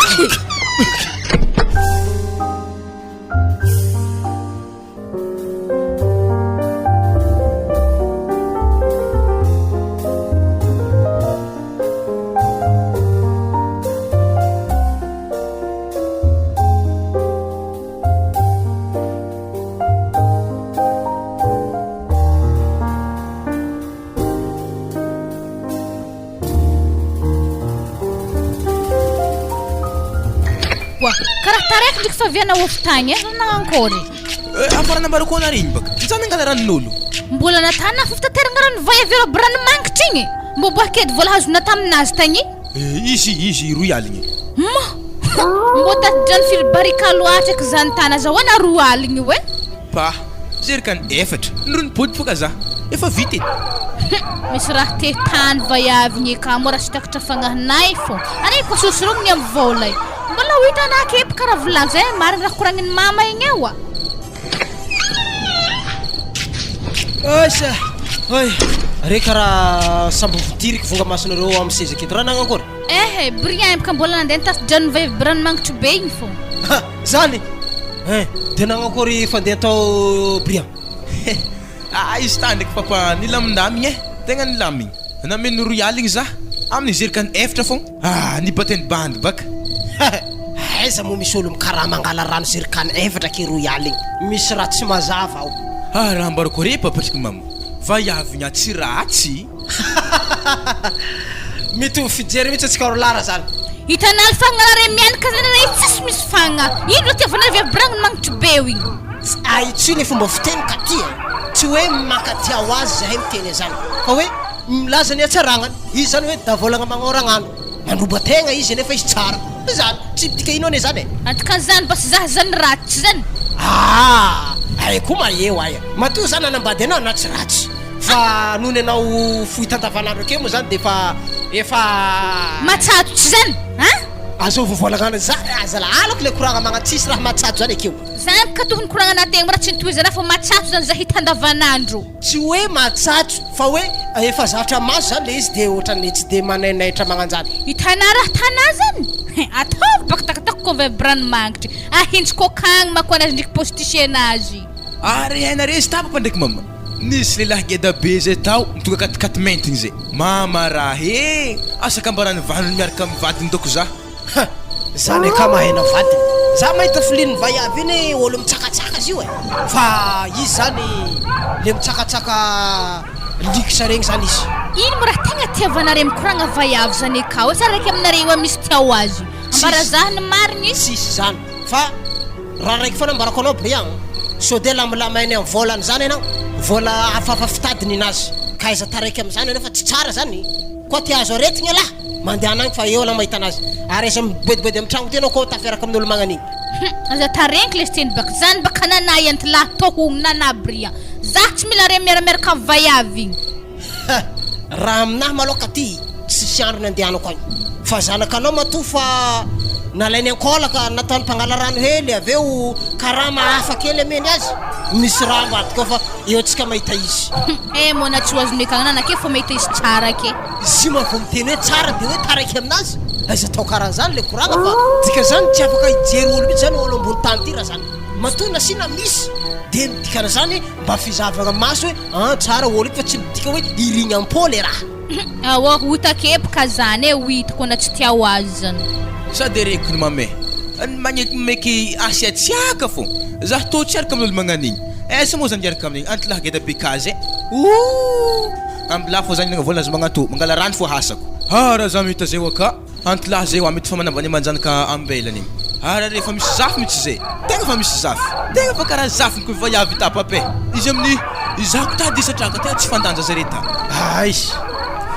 Oa, karaha taraiky ndraiky faviana ofy tagny e, nagnankory? Eh, afara nambarako anare igny baka. Za nangala ranon'olo. Mbola natana fo fitateragna rano vay avy eo rano mangitra igny. Mbô boaka edy vola azona taminazy tagny. Eh, izy izy roy aligny. Ma! Mbô tati-drano firy barika loatra eky zany tany azahoana roa aligny io e! Pah! Jerikany efatra, nironipody foka za. Efa vita edy. Hum! Misy raha te tany vaiavy gny ka mora tsy takatra fagnahinay fô. Anay koa sosorogniny am vôla e. Mbola ho hitanà kepy karaha vilagny zay marigny raha koragnin'i mama igny eo a. Osa! Oy! Re karaha sambo votiriko vonga masonareo amin'ny seza aketo. Raha nagnankory? Ehe, Brian bôka mbola nandeha nitasi-drano vehivavy ranomangitry be igny fô. Ha! Zany? Hein! De nagnankory fandeha tao Brian? He! Ah izy tany ndraiky papa nilamindamigny eh! Tegna nilamigny. Nameno roy aligny zah amin'ny zerikany efatra fogna. Ah! Nibaten'ny bandy baka. Ha! Aiza moa misy olo mikarama mangala rano zerikany efatra ke roy aligny? Misy raha tsy mazava ao. Ah raha ambarako re papa ndraiky mama, vaiavigna tsy ratsy. Mitovy fijery mihitsy antsika roa lahy raha zany. Hitanao fagnana re mianaka zany re tsisy misy fagna. Ino ro tiavanao vehivavy bragny magnitry be io igny. Tsy ahitsio le fomba fiteny ka ty e! Tsy hoe mankatia ho azy zahay miteny an'izany fa hoe milaza ny hatsaragnany. Izy zany hoe davaolagna magnoragnano. Mandroba tegna izy nefa izy tsara. Zany. Tsy midika ino anie zany e! Antokan'izany mba tsy zah zany ratsy zany. Aa! Ay koa maheo ay. Matoa za nanambady anao anao tsy ratsy. Fa nony anao fohy tantavanandro akeo moa zany de efa efa. Matsatso tsy zany an! Azovy voalagana za aza alako le koragna magna tsisy raha matsatso zany akeo. Zany ka tokony koragnana tegna raha tsy nitohizana fa matsatso zany za hita andavanandro. Tsy hoe matsatso fa hoe efa zatra maso zany le izy de ohatran'ny tsy de manainaitra magnanjany. Hitanà raha tanà zany? Hein, ataovy baka takatako ko vevy ranomagnitry, ahintsy kokagny mako anazy ndriky postichenazy. Ary hainareo izy tapaka ndraiky mama. Nisy lehilahy geda be zay tao nitonga katikaty maintigny zay. Mama raha e! Asa ka mba ranovanony miaraka amin'ny vadiny doko za. Ha! Zany akama hena vadiny. Za mahita filin vaiavy iny olo mitsakatsaka izy io e! Fa izy zany le mitsakatsaka luxe regny zany izy. Ino mo raha tegna tiavanareo mikoragna vaiavy zany akao e? Sa raiky aminareo io misy tia ho azy? Ambara zah ny marigny. Tsisy zany fa raha raiky foana ambarako anao Brian, sao de lamilamainy am volany zany enao, vola hafahafa fitady ninazy, ka aiza taraiky amzany enao fa tsy tsara zany, koa te azo aretigny elah. Mandehana agny fa eo anao mahita anazy. Ary aiza miboediboedy amin'ny tragno ty anao koa tafiaraka amin'olo magnan'igny. Hum, aza tarenky lesy teny baka zany baka nanah iantilahy tohogno nanah bria. Zah tsy mila re miaramiaraka am vaiavy igny. Ha! Raha aminahy malôha ka ty tsisy andro nandehanako agny. Fa zanakanao matoa fa nalainy an-kôlaka nataony mpangala rano hely avy eo karama hafa kely ameny azy. Misy raha ambadika ao fa eo antsika mahita izy. Hum, eh moa na tsy ho azonay kagny nanah ke fô mahita izy tsara ke. Izy io vao miteny hoe tsara dia hoe taraiky aminazy? Aiza atao karan'izany le koragna fa dikan'izany tsy afaka hijery olo mihitsy zany olo ambony tany ty raha zany. Matoa nasiana misy dia ny dikan'izany mba fizahavagna maso hoe an tsara olo io fa tsy midika hoe irigny am-po le raha. Aoa ho hita kepoka zany e, ho hitako na tsy tia ho azy zany. Sady reko ny mame ny magnekimeky asiatsiaka fô zah tô tsy hiaraka amin'olo magnan'igny aiza moa zah miaraka amin'igny antilahy geda be kazy e ooh. Ambilà fô zany nagna vola aza magnatô, mangala rano fô hasako. Ah raha za mahita zay oa ka, antilahy zay oa mety fa manambany aman-janaka ambelany igny. Ah raha refa misy zafy mitsy zay, tegna fa misy zafy, tegna fa karaha zafiny koa vaiavy tapapè, izy amin'ny izaho ko tady isatraka tegna tsy fandanja zare ta. Ay!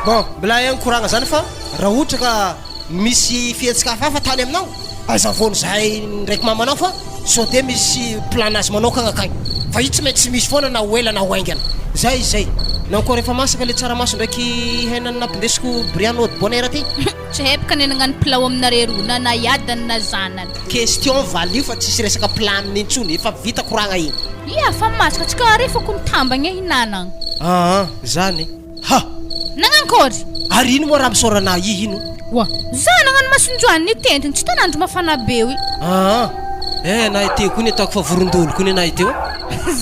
Bon, milay ihany koragna zany fa raha ohatra ka misy fihetsika hafahafa tany aminao, azavao zahay ndraiky mamanao fa sao de misy plan-nazy manokagna akagny fa io tsy maintsy misy foana na ho ela na ho haingana. Zay izy zay. Na koa rehefa masaka le tsaramaso ndraiky hena nampindesiko Brian au bonheur ty. Tsy haiko ka ny nagnano pilao aminareo roa na na iadany na zanany. Question valio fa tsisy resaka plan intsony, efa vita koragna igny. Ia fa masaka tsika ary efa ko mitambagna e hinanagna. Aa zany ha! Nagnankory? Ary ino moa raha misaora anah i ino? Oa! Za nagnano masonjoany nitentiny tsy hitan'andro mafana be io. Aa eh na ity koa ny ataoko fa vorondolo koa ny anah ity ô.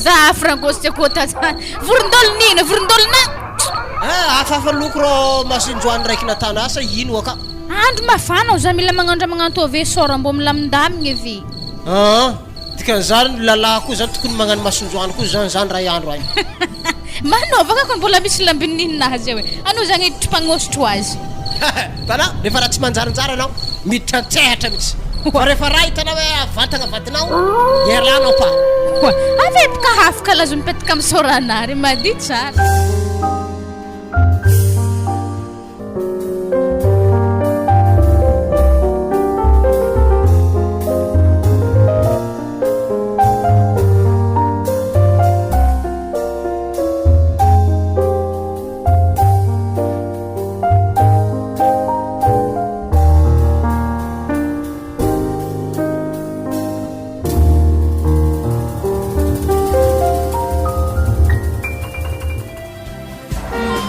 Za franco sy kota zany. Vorondolo nino? Vorondolo na. Eh hafahafa loko rô masonjoany raiky natana asa ino aka. Andro mafana o za mila magnano raha magnanto ave sora mbô milamindamigny ave. Aa dikan'izany lalahy koa zany tokony magnano masonjoany koa zany zany ray andro ay. Manaova ka ko mbola misy lambiny ninazy eo e. Anao zany hiditry mpagnosotro azy. Hitanao, rehefa raha tsy manjarinjary anao, miditra an-tsehatra mihitsy. Fa rehefa raha hitanao hoe avantagna vadinao, iarahanao pa. Avy e mpikahafo kalazo mipetaka amin'ny soranà ry madio tsara.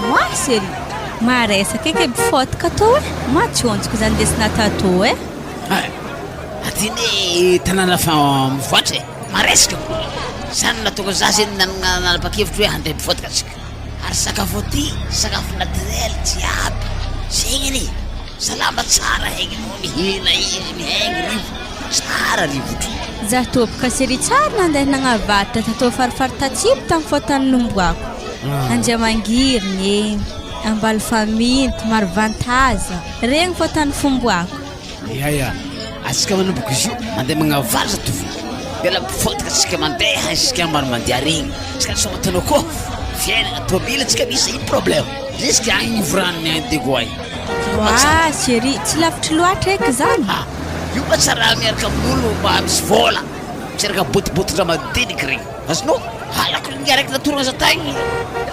Moi chérie, maresaka eky bifôtaka tô e, moi tsy onjiko zany ndesina tatô e. Aty ne tanàna fa mivoatra e, maresaka. Zany nahatonga za zegny nanana nanapa-kevitra hoe handeha bifôtaka antsika. Ary sakafo aty sakafo naturel jiaby, zegny anie, salama tsara hegny anao mihena izy mihaigny rivo. Tsara rivotro. Za tompoko chérie tsary nandeha nagnavatra tatô farifary tatsimo tamin'ny fotany nomboako. Andriamangiriny e, Ambalifaminty, Marovantaza, regny fotany fomboako. Ya ya, atsika manomboka izy io mandeha magnavaratra tovy. Miala mifotaka atsika mandeha isika maro mandeha regny. Tsika tsy matanao koa fiainana tôbily atsika misy ino problème. Jusque agny ivoran'ny agny Diego agny. Wa chérie, tsy lavitry loatra eky zany. Ah, io mba tsy raha miaraka amin'olo mba misy vola, tsy araka botibotin-draha madiniky regny. Azonao? Halako ny araiky natorona za tagny,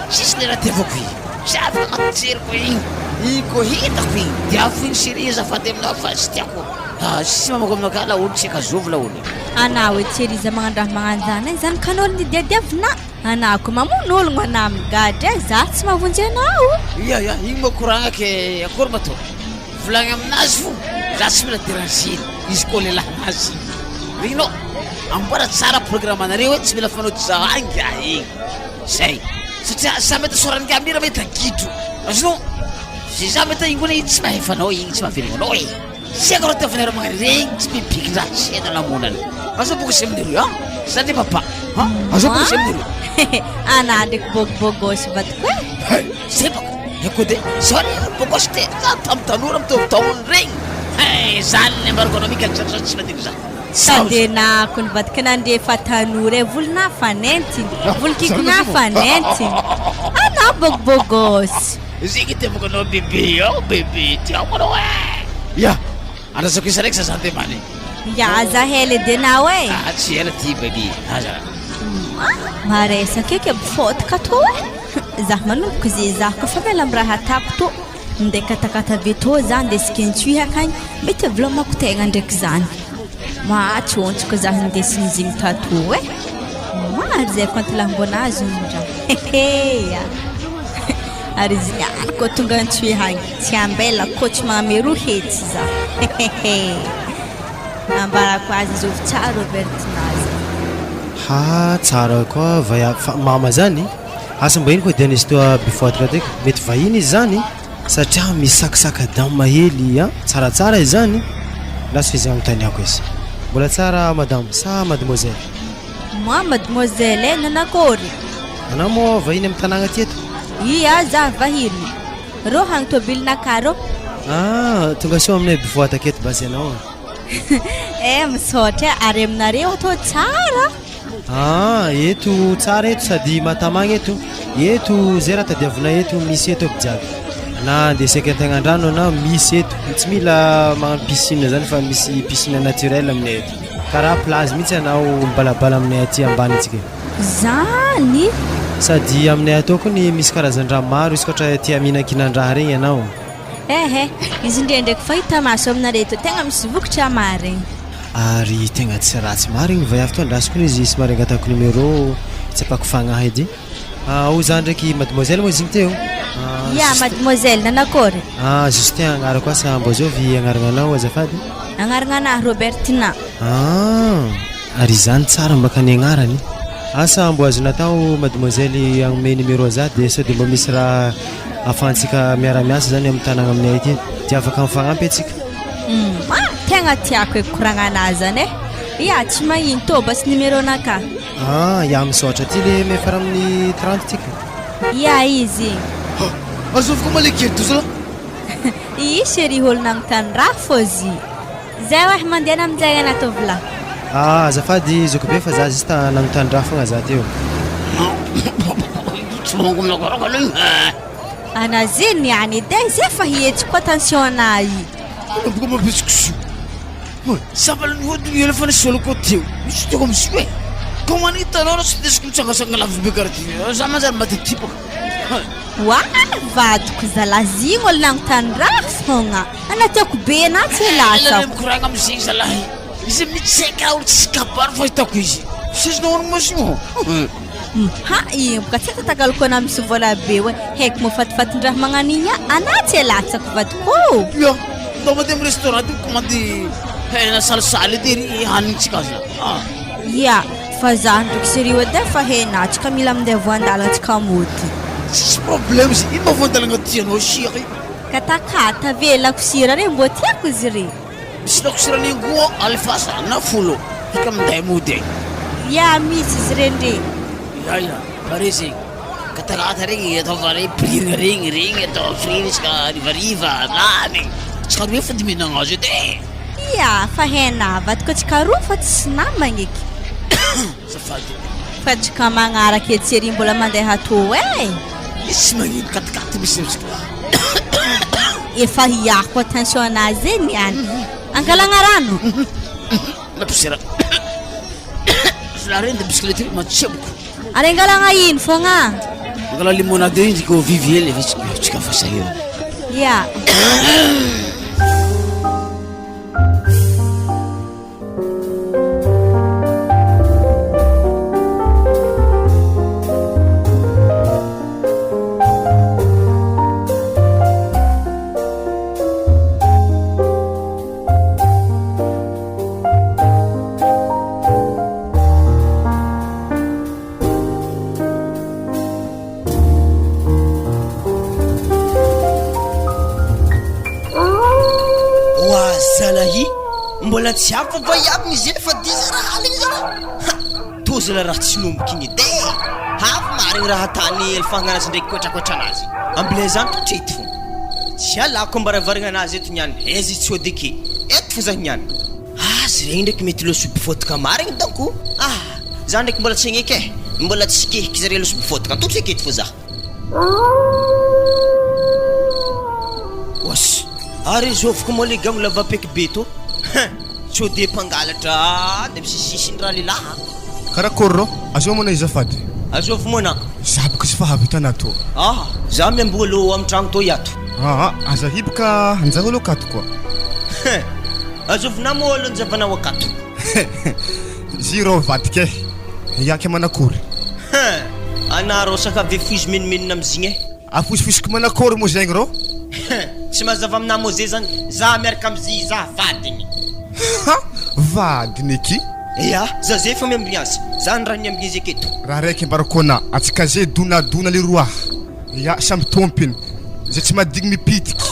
tsisy le raha tiavako igny, tsy afaka agnaty jeriko igny, igny koa hitako igny, de afo igny chérie azafady aminao fa tsy tiako, ah, tsy mamako aminakahy laolo, tsy ankazovy laolo. Anao e chérie za magnano raha magnanjany e, zany kan'olo nidiadiavina. Anah ko mamono ologno anah migadra e za tsy mahavonjy anao. Ia ia igny moa koragna ke akory ma tô volagny aminazy fo za tsy mila deranger izy koa lelahinazy igny regninao amboara tsara programme nareo hoe tsy mila fanao za ingahy igny zay satria za mety soran'ingahy mira mety gidro azonao ze za mety igny koa tsy mahay fanao igny tsy mahavelogno anao e. Tsy haiko raha tiavinareo magnano regny tsy mipikin-draha tsy hainao namonana. Aza boko sy aminareo an! Za ndray papa an! Aza boko sy aminareo. Anah ndraiky bôgibôgôsy vadiko e! Hay! Zay baka! Écoute, zao anie olo bôgôsy te za tam tanora mitovy taoniny regny. Hay! Zany ny ambarako anao Mickaël za tsy mandigny za. Sao de nako ny vadiko nandre fa tanora e, volonah fa nentiny, volon-kikonah fa nentiny. Anah bôgibôgôsy. Zegny itiavako anao bebe oh bebe tiako anao eh. Ya, andrasako isa raiky za zany many. Ya, aza hela edy anao eh. Ah, tsy ela ty baby, aza. Maresaka eky aby fôtaka tô eh. Za manomboko ze za koa fa miala amy raha atako tô. Minday katakata be tô za ndesiko antsohihy akagny, mety havilomako tegna ndraiky zany. Mahatsontsoko za hindesigny zegny tato eh. Maro zay compte lambonazy hono raha. Hehe. Ary izy ihany koa tonga antsohihy agny. Tsy ambela koa tsy magname roa hetsy za. Hehehe. Ambarako azy izovy tsara Robertinazy. Ha tsara koa vaiavy fa mama zany asa mba ino koa dian'izy toa bevoataka ty mety vahiny izy zany satria misakisaka dame hely an tsaratsara izy zany lasa fa izy anontaniako izy mbola tsara madame sa mademoiselle Moi mademoiselle eh, nanakôry? Anao moa vahiny amin'ny tanàgna aty eto? Ia, za vahiny. Rô hagny tôbilinakahy rô. Ah, tonga soa aminay Bevoataka eto basy ianao a. Eh, misaotra eh, ary aminareo atao tsara. Ah, eto tsara eto sady mahatamagna eto. Eto zay raha tadiavinay eto misy eto aby jiaby. Na andeha hisaika an-tegnan-drano anao misy eto, tsy mila magnano piscine zany fa misy piscine naturelle aminay eto. Karaha plage mihitsy anao mibalabala aminay aty ambany antsika. Zany! Sady aminay ato koa ny misy karazan-draha maro izy ka ohatra tia mihinankinan-draha regny ianao. Ehe, izy ndrendreky fahita maso aminareo eto tegna misy vokatra marigny. Ary tegna tsy ratsy marigny vaiavy to andraso kony izy somary angatahako numéro hitsapako fagnahy edy. Ao za ndraiky mademoiselle moa izy igny teo? Ya mademoiselle, nanakôry? Ah Justin agnarako asa mbô zôvy agnaragnanao azafady? Agnaragnanahy Robertina. Ah! Ary izany tsara mbaka ny agnarany. Asa mbo azo natao mademoiselle hagnome numéro za de sao de mba misy raha afahantsika miara miasa zany amin'ny tanagna aminay aty de afaka mifagnampy atsika. Humm tegna tiako e koragnanà zany e! Ya tsy magnino tô basy numéro nakà. Ah ya misaotra ty le miafara amin'ny 30 ty ka. Ya izy igny. Ha! Azovy koa ma le kely doza la. Ii chérie olo nagnontany raha fô zy. Zay oeh mandehana aminjay ana tovolahy. Ah azafady zokibe fa za juste nanontany raha fogna za teo. Ana ze niany edy eh, zay fa hihetsiko koa tension ana i. Manomboka mampihetsi kisoa. Hoy, sambany nihodina ela fa nisy oloko teo. Misy tiako amin'ny soa e. Ka ho an'ny hitanao raha tsy ndesiko mitsangatsangana lavitra be karaha ty. Za manjary matetipaka. Oa vadiko zalahy zigny olo nagnontany raha fogna. Ana tiako be anah tsy Ela latsako. mikoragna amizegny zalahy. Izy mitseka olo tsisy kabary fahitako izy. Sezonao hono masimo. Ha igny boka tsy tatakaloko anah misy vola be oe haiko mafatifatin-draha magnano igny ah anah tsy latsako vadiko ô. Ya, ndao mandeha amin'ny restaurant de mikomandy hena salisaly edy ery hanintsika aza. Ah. Ya, fa zah ndraiky sérieux edy e fa hena tsika mila mindeha voandalana tsika mody. Tsisy problème izy, ino ma voandalana tianao chérie? Katakata ve lakosira re mbô tiako izy re. Misy lakosira nengoa alefasa na folo fika minday mody e. Ya misy izy re ndre. Ya ya, pare zegny. Katakata regny ataova regny pirina regny, regny atao friry isaka harivariva, lany. Tsika roe fody mihinagna azy edy e. Ya, fa hena avadiko antsika roa fa tsisy namagna eky. Azafady. Fa tsika magnaraka etsy ery mbola mandeha tô eh. Izy tsy magnino katikaty misy amitsika. Efa hiako attention anazy e niany. Angalagna rano. Laposiera. Zalahy regny de bisikileta io matseboko. Ary angalagna ino fogna? Angala limonade io izy ko vivy hely efa tsika fa sahirana. Ya. Oa zalahy, mbola tsy hafa va iaby ny zay fa dix heures aligny zalahy. Ha, tô zalahy raha tsy nomboka igny edy e. Hafa marigny raha tany alifahagna anazy ndraiky koetrakoetra anazy. Ambilay zany totry eto fô. Tsy alako ambaravaragna anazy eto niany, aiza izy tsy hody ake. Eto fô zah niany. Azy regny ndraiky mety lôso bifôtaka marigny donko. Ah! Za ndraiky mbola tsy agneky e! Mbola tsy kehiky zare lôso bifôtaka, totry aketo fô zah. Oas! Ary zôviko moa le gagno lava peky be tô? Hein! Tsô de mpangalatra de misisisiny ralehilahy a! Karakôry rô? Azao moa na azafady? Azôvy moa na? Za boka tsy fahavitana tô. Aha! Za miamboho alô am tragno tô iato. Aa! Aza hiboka anjara alô akato koa. Hein! Azôvinà moa alô njavanao akato. Zy rô vadika e! Hiaky manakory? Hein! Anà rô saka ave foizy menomenona amizigny e! Afoisifoisiko manakory moa zegny rô? Hein! Tsy mazava aminà moa ze zany, za miaraka amizia za vadiny! Ha! Vadiny eky? Ya, za ze efa miambigny azy, za ny raha niambigny izy aketo. Raha raiky ambarako anà, atsika ze donadona leroa. Ya, samby tompiny, zay tsy madigny mipitiky.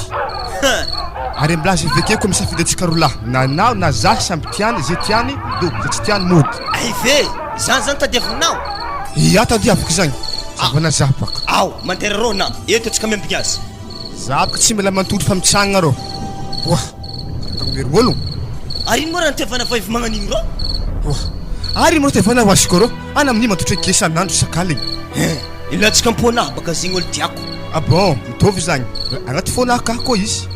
Ary ambilaza evekeko misafidy antsika rolahy, na anao na zah samby tiany, ze tiany do, ze tsy tiany mody. Ay ve! Zany zany tadiavinao? Ya, tadiaviko zagny, zavana zah baka. Ao, mandeha rô na, eto antsika miambigny azy. Zah baka tsy mila mantody fa mitsangana rô. Oa, karaha mery ôlogno. Ary ino moa raha nitiavana vahivy magnan'igny rô? Oa, ary ino moa nitiavana ho azy koa rô, ana amin'igny mantotry akia isan'andro isak'aligny. Hein! Ilatsaka am-pônah baka zegny olo tiako. Ah bon, mitovy zagny. Agnaty fônah kah koa izy.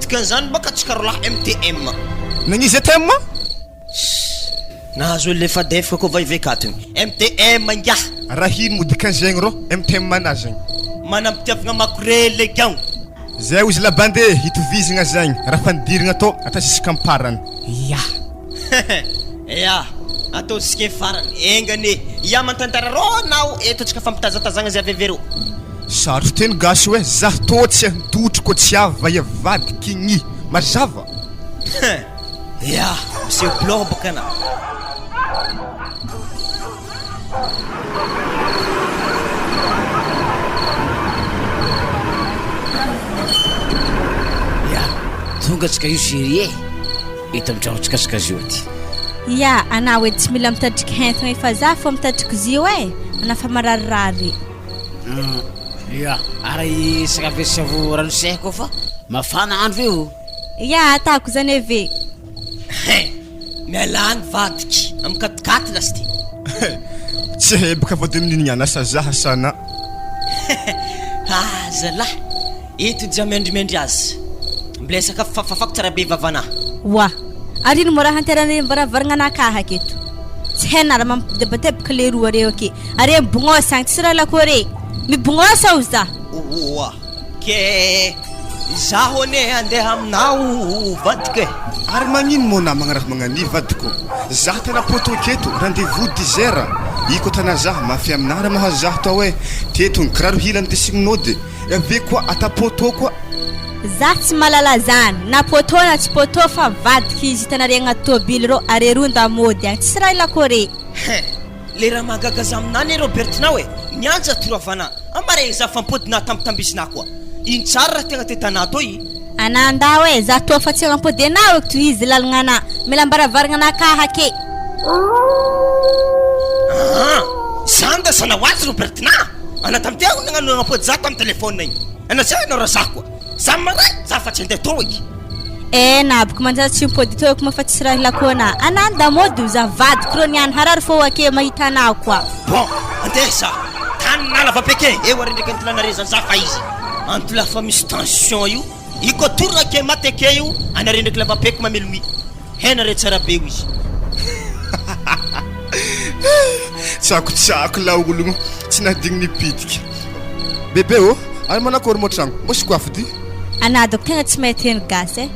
Dikan'izany baka tsika rolahy MTM. Nagniza TM? Sss. Nahazo an'ilay fadef koa va i vekato igny? MTM ingahy! Raha ino moa dikan'izegny rô MTM anah zegny? Manam-pitiavagna makorel eky Zay ozy labande hitovizagna zegny raha fanidiragna atao ata zisikam-parany. Ya! Ya! Atao zisike farany. Enga anie. Ya mantantara rô nao eto antsika fampitazatazagna zay avy avy rô. Sarotro teny gasy hoe zah tô tsy handotro ko tsy avy va hiavadiky gny mazava. Ya! Miseho blog baka anà. Ya! Tonga tsika io chérie e! Eto amin'ny tragnontsika tsika zio aty. Ya! Anao edy tsy mila mitadriky hentagna efa za fô mitadriky zio e! Anao fa mararirary. Ya! Ary sakafo asiavo rano seha koa fa mafana andro io. Ya! Atako zany eve. Hein! Mialà agny vadiky am katikaty lasy ty. Tsy heboka vao de mininignana asa zaha sana. Ah zalah! Eto dia miandrimiandry azy. Mblay sakafo fafafako tsara be vavanah. Oa! Ary ino moa raha anteranareo varavaragna anakahy aketo? Tsy hainà raha mampidebatebaka leroa reo ake. Are mibognosa agny tsisy raha lakore. Mibognosa ao za. Oa! Ke izaho anie handeha aminao vadiko e! Ary magnino moa namagna raha magnania vadiko? Zah tena poto aketo, rendez vous dix heures, iko tana zah mafy aminah raha mahazo zah tao e, teto ny kiraro hila ndesigny nody, avy koa ata poto koa. Zah tsy mahalala zany na poto na tsy poto fa vadiko izy hitanareo agnaty tôbily rô are roa nda mody agny tsisy raha ilako re. Hein! Le raha mahagaga za aminà anie Robertinao e! Mianja toravana amare za fa mipody na tambitambizina koa! Ino tsara raha tegna te tanà tô i? Anà ndao e, za toa fa tsy agnapody anà eky tohizo lalagna anà, mila ambaravaranana anakahy ake. Aa! Zany da zana ho azy Robertina! Anà tamity aho nagnano nagnapody za tamy telephone igny! Anà zay anao raha za koa! Za maray za fa tsy andeha tô eky! Eh naboko manjary tsy mipody tô eky moa fa tsisy raha ilako anà! Anà ndamody o, za vadiko rô niany harary fô ake mahita anà koa. Bon! Andeha za! Tany nalava be ke! Eo ary ndraiky antolanareo zany za fa izy! Antola fa misy tension io! I kotorina ake maty ake io! Anareo ndraiky lava be ko mamelogny hena re tsara be io izy! Tsakotsako laologno tsy nahadigno nipitika. Bebe ô! Ary manakory moa tragno? Mbô sy goafy dy? Anadako tegna tsy mahay teny gasy eh.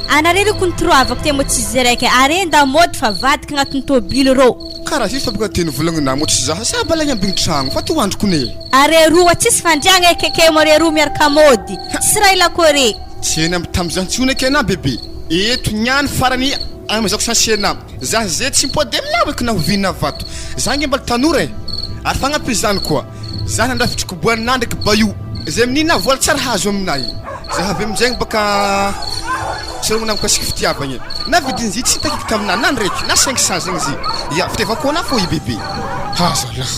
Anare reo kony toroavako te mô tsy izy raiky are nda mody fa vadiko agnatin'ny tôbily rô. Karaha zay fa boka teny volagnina mô tsy zaha sa bala hiambigny tragno fa to androko ne. Are roa tsisy fandriagna ekeke mô are roa miaraka mody tsisy raha ilako are. Tsy eny am tam zany tsony eky anah bebe eto niany farany amizako chance anah zah ze tsy mipody aminah eky na oviana vato zah nge mbola tanora e ary fagnampy izany koa Za nandrafitry koboanà ndraiky Bayou zay amin'iny aho vola tsara hazo aminay za avy aminjegny baka sorogna mikasiky fitiavagna na vidin'izy tsy takiky taminà na ndraiky na 500 zegny izy ya fitiavako anà fô i bebe ha zalah.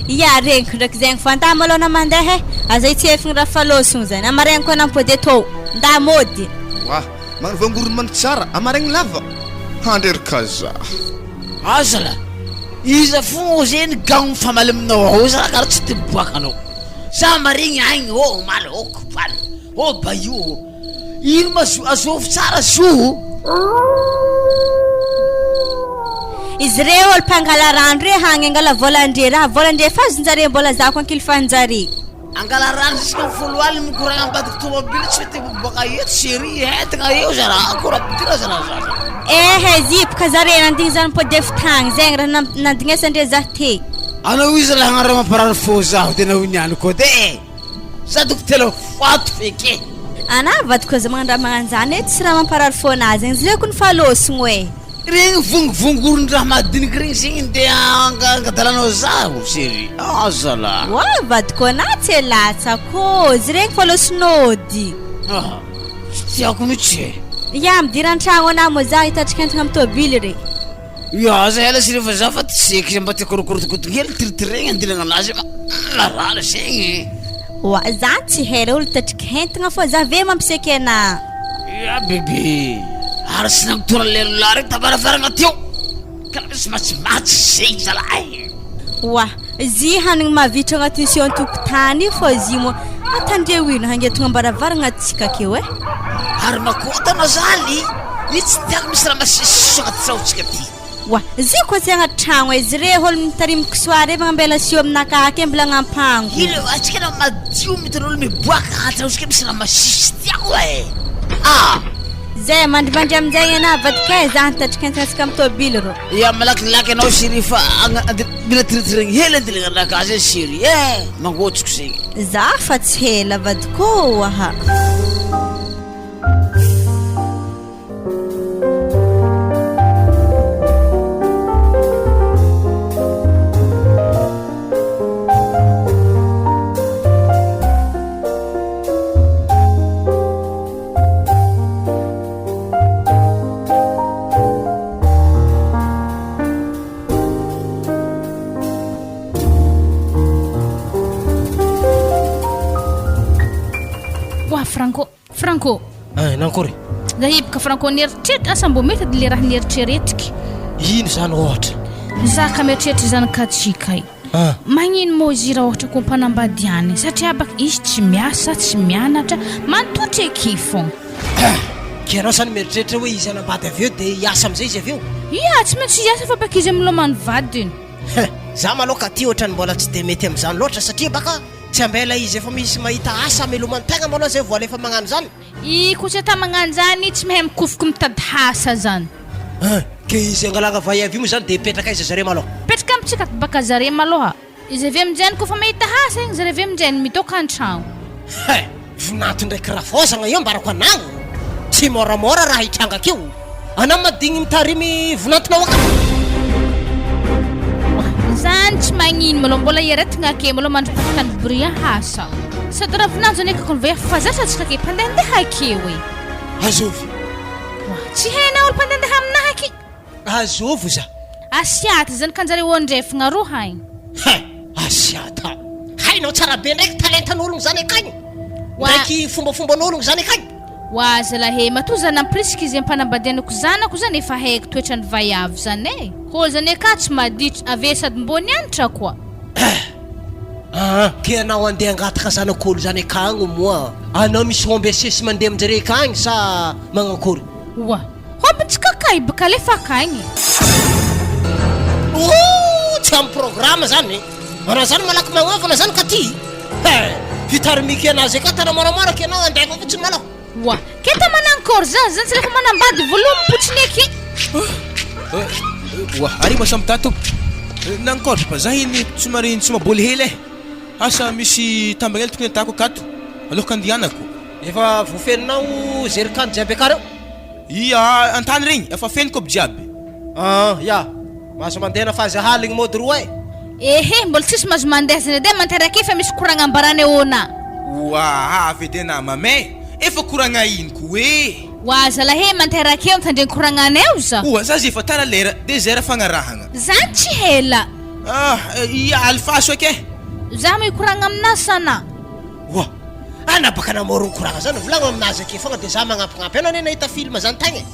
Ya regniko ndraiky zegny fa nda malôha na mandeha e, aza itsefigny raha falôsogno zany, amaregny koa nampody etô, nda mody. Wa, magnano voangorony mando tsara, amaregny lava, handreraka za. Aza lah. Iza fo zeny gang mifamaly aminao ao za kara tsy te miboaka anao za maregny agny ô omaly ô kobaly ô bayou ô ino ma zo azovy tsara zo ô. Izy reo olo mpangala rano re hagny angala volan-dre raha volan-dre fa azon-jare mbola zako ankilifanjare. Angala rano jusqu'à 10 mikoragna ambadiky tomobile tsy mety miboaka eto chérie entagna eo za raha akora ampidira za raha zaza. Ehe zipoka zare nandigny zany mipody avy tagny zegny raha nandignesandre zah te. Anao iza lahy agnareo mamparary fo zaho de anao niany koa de eh! Za dokotera fato feky eh! Anah vadiko aza magnano raha magnanjany eh, tsy raha mamparary fo anah zegny, zay kony falôsogno eh! Regny vongivongoron-draha madiniky regny zegny ndeha angadalanao zaho chérie ah zalah. Oa vadiko anah tsy latsaka ô, izy regny fa lôsinôdy. Ah tsy tiako mihitsy e. Ya midira an-tragno anah moa zah hitatrika entagna amy tôbily re. Ya aza ela chérie fa zah fa tsy eky mba tiako rokorotokoto hely tiritirigny andiragna anazy fa marary zegny. Oa zah tsy hay re olo hitatrika entagna fô zah ve mampiseky anah. Ya bebe, ary tsy nampitora lelolahy reo tambaravarana teo, karaha misy matsimatsy zegny zalahy. Oa! Zy hanigny mavitro agnatin'ny seho an-tokotany io fô zy moa atandreo ino hangetogna am-baravaragna atsika akeo e. Ary makôta anao zaly, io tsy tiako misy raha masisiso agnaty tragnotsika ty. Oa, zy koa tsy agnaty tragno e, zy re ôlo mitarimy kisoa re magnambela seho aminakahy ake mbola agnampango. Ilo atsika na madio mitondra olo miboaka agnaty tragnotsika misy raha masiso tsy tiako e. Ah! Zay, mandrimandry aminjay enà vadiko e, za nitatrika antsika amy tôbily rô. Ya malakilaky anao chérie fa mila tiretiregny hely andilagnanakahy zay chérie eh! Mangotsiko zegny. Za fa tsy hela vadiko ô aha. Oa Franco, Franco. Eh, nankory? Za hiboka Franco nieritreritra asa mbô mety edy le raha nieritreretiko. Ino zany ohatra? Za ka mieritreritra izany ka tsy kay. Ah. Magnino moa izy raha ohatra ko mpanambady ihany satria baka izy tsy miasa, tsy mianatra, mantotry eky fogna. Ke anao zany mieritreritra hoe izy hanambady avy eo de hiasa amizay izy avy eo? Ia, tsy maintsy hiasa fa baka izy milomano vadiny. Hein, za malou ka ty ohatrany mbola tsy de mety amizany loatra satria baka tsy ambela izy efa misy mahita asa amelomany tegna malou zay vao alefa magnano zany. I Koseta magnano zany tsy mahay mikofoky mitady asa zany. Hein! Ke izy angalagna vaiavy io moa zany de hipetraka aiza zare malôha? Mipetraka amintsika ato baka zare malôha. Izy avy aminjeny kofa mahita asa igny zare avy aminjeny midôka antragno. Hein! Vinanto ndraiky rafozagna io ambarako anao. Tsy môramôra raha hitranga akeo. Anao madigny mitarimy vinantonao akany. Zany tsy magnino malôha mbola ieretigna ake malôha mandra-pahitan'i Bria asa. Sady raha vinanjo anie kakony vaiavy fa zatra antsika ake mpandehandeha akeo e. Azovy. Oa, tsy hainao olo mpandehandeha aminahy aky. Azovy za. Asiata zany ka njare ondrefagna roa haigny. He, asiata. Hainao tsara be ndraiky talentan'ologno zany akagny. Ndraiky fombafomban'ologno zany akagny. Oa zalahy e, matoa za nampirisika izy ampanambadianako zanako zany efa haiko toetran'ny vaiavy zany e. Kô zany aka tsy maditra, avy sady mbô nianatra koa. Aa ke anao andeha angataka zanak'olo zany akagny moa anao misy omby asesy mandeha aminjare akagny sa magnankory? Oa, hombintsika kay baka alefa akagny. Ooh tsy amin'ny programme zany e! Anao zany malaky magnova anao zany ka ty he! Hitarimiky anazy aka tana moramora ke anao andefa fotsiny malôha. Oa, ke ta manankory zany, zany tsy refa manambady voalohany mipotsiny eky. Oa, ary mba samy tato. Nankôry fa za iny somary nitsoma-bôly hely e. Asa misy tambagna hely tokony atako akato aloha andihanako. Efa voafeninao jerrycan jiaby aka reo? Ia, an-tany regny, efa fenoko aby jiaby. Ah, ya. Mahazo mandeha na fazy ahaligny mody roa e. Ehe, mbola tsisy mahazo mandeha zany edy e, manteraka efa misy koragna ambarany ahoana. Oa, avy edy ana mamay, efa koragna ino ko e. Oa zalahy e, manteraka eo mitandregny koragnanay za. Oa, za ze efa tara lera, de zay raha fagnarahagna. Zany tsy hela. Ah, ia, alefaso eky e. Za mikoragna aminazy sana. Oa, ana baka namorogno koragna zany, volagno aminazy ake fogna de za magnampignampy, anao anie nahita film zany tagny e.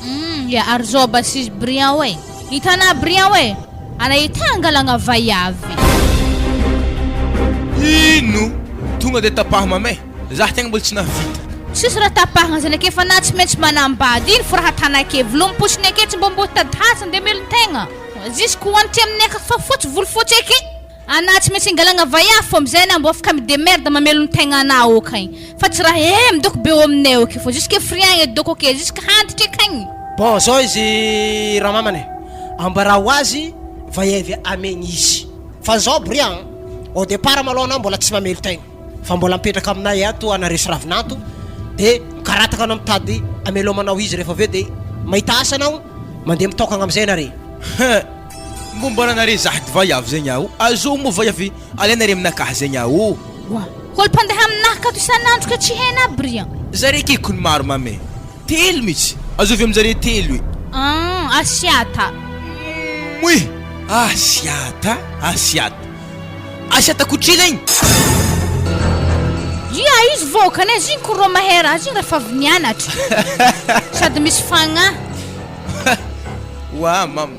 Humm ya ary zao basisy Brian oe! Hitanà Brian oe! Ana ity angalagna vaiavy. Ino? Tonga de tapaho mamay, zah tegna mbola tsy nahavita. Tsisy raha tapahagna zany ake fa na tsy maintsy manambady ino fo raha atana ake volom-posiny ake tsy mbô mbô hitady hasina de melon-tegna jusque hoanitry aminay akato fa fotsy volo fotsy ake. Anah tsy maintsy angalagna vaiavy fô amizay anah mbô afaka mi-demerde mamelogno tegna anah ok igny fa tsy raha eh midoko be eo aminay ok fô jusque friagna edy doko ok jusque hantitry akagny. Bon zao izy ramamana e, ambarao azy vaiavy amegny izy fa zao Brian an, au départ malôha anao mbola tsy mamelo tegna fa mbola mipetraka aminay ato anareo sy ravinanto de mikarataka anao mitady amelomanao izy rehefa avy eo de mahita asa anao mandeha mitôkagna amizay nare. Hein! Momba anareo zahdy vaiavy zegny aho, azoo moa vaiavy alainareo aminakahy zegny aho. Oa! Olo mpandeha aminahy kato isan'andro ka tsy hena aby ry an! Zare kiko ny maro mame. Telo mitsy! Azovy aminjare telo e! An! Asiata! Moi! Asiata! Asiata! Asiata kotrila igny! Ia izy vôkany e, zigny ko rô mahay raha zigny refa avy nianatra sady misy fagnahy. Oa mama!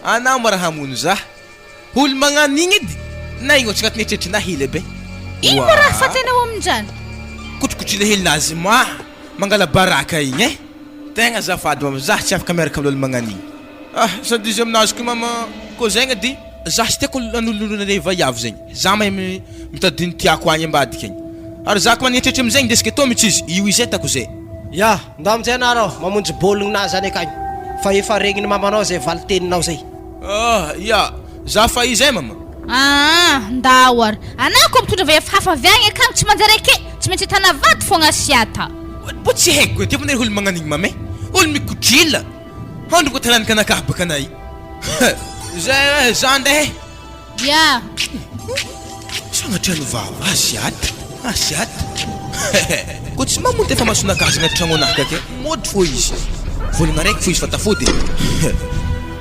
Anao ma raha hamono zah. Olo magnano igny edy na igny ohatry agnatin'ny eritreritrinahy hely aby e. Ino moa raha fatenao amin'izany? Kotrokotrina helinazy ma mangala baraka igny e. Tegna azafady mama zah tsy afaka miaraka amin'olo magnano igny. Ah sady izy aminazy koa mama koa zegny edy zah tsy tiako anolonolona le vaiavy zegny. Zah mahay mitady ny tiako agny ambadika agny. Ary zah koa manana eritreritra amizegny ndesiko atao mitsy izy, io izy atako zay. Ya, ndao aminjay anareo mamonjy bôligna zany akagny fa efa regniny mamanao zay valiteninao zay. Ah ya, za fa iza eh mama? Aa, ndao ary. Anah koa mitondra vehivavy hafa avy agny akagny tsy manjary ake, tsy maintsy ahitana vady fogna asiata. Mbô tsy haiko edy fa olo magnano igny mama eh, olo mikodrila, andro koa taranika anakahy baka anah i. Zay eh, za andeha eh. Ya. Sanatria ny vava, asiata, asiata. Koa tsy mamonjy efa masonakazy agnaty tragnonah ka ke, mody fô izy. Volagna araiky fô izy fa tafody e.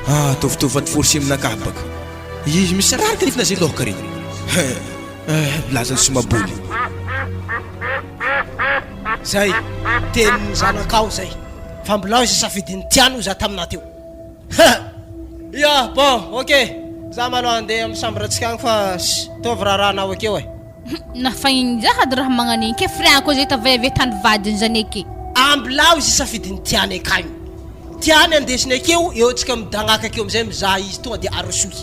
Ah, ataovy vady forcé aminakahy baka. Izy misy raraka nefy naze lôka regny. Eh, lazan'ny somaboly. Zay, tenin'ny zanakao zay. Fa mbolao izy safidin'ny tiany hoy za taminah teo. Ha! Ya, bon, ok. Za malôha andeha amin'ny chambre-ntsika agny fa ataovy raharahanao akeo e. Na fagnigny za sady raha magnan'igny ke friagna koa zay tavay avy tany vadiny zany eke. Ambilao izy safidiny tiany akagny. Tiany andesiny akeo, eo tsika midagnaka akeo amizay mizaha izy tonga de arosoy.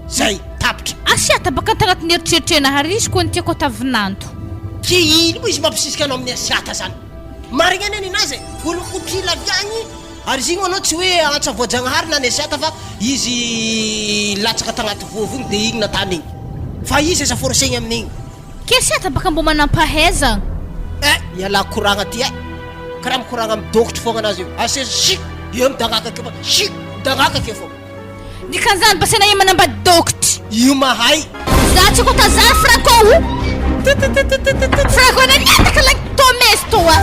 Zay, tapitra. Asia tabaka tagnatin'ny eritreritrenah ary izy koa ny tiako atao vinanto. Ke ino moa izy mampisisika anao amin'ny asiata zany? Marigny anie ninazy e! Olo kotrila avy agny ary izy igny anao tsy hoe antsa voajagnahary na ny asiata fa izy latsaka tagnaty vovo igny de igny natany igny. Fa izy aza forcegny amin'igny. Kesiata baka mbô manampahaizagna. Eh! Ialahy koragna ty eh! Karaha mikoragna amy dôkotry fogna anazy io. Asesa chic! Eo midagnaka akeo fa chic! Midagnaka akeo fogna. Dikan'izany mba saina io manambady dôkotry. Io mahay. Za tsy kotazary Franco o! Franco naniataka lay Tomezy toa.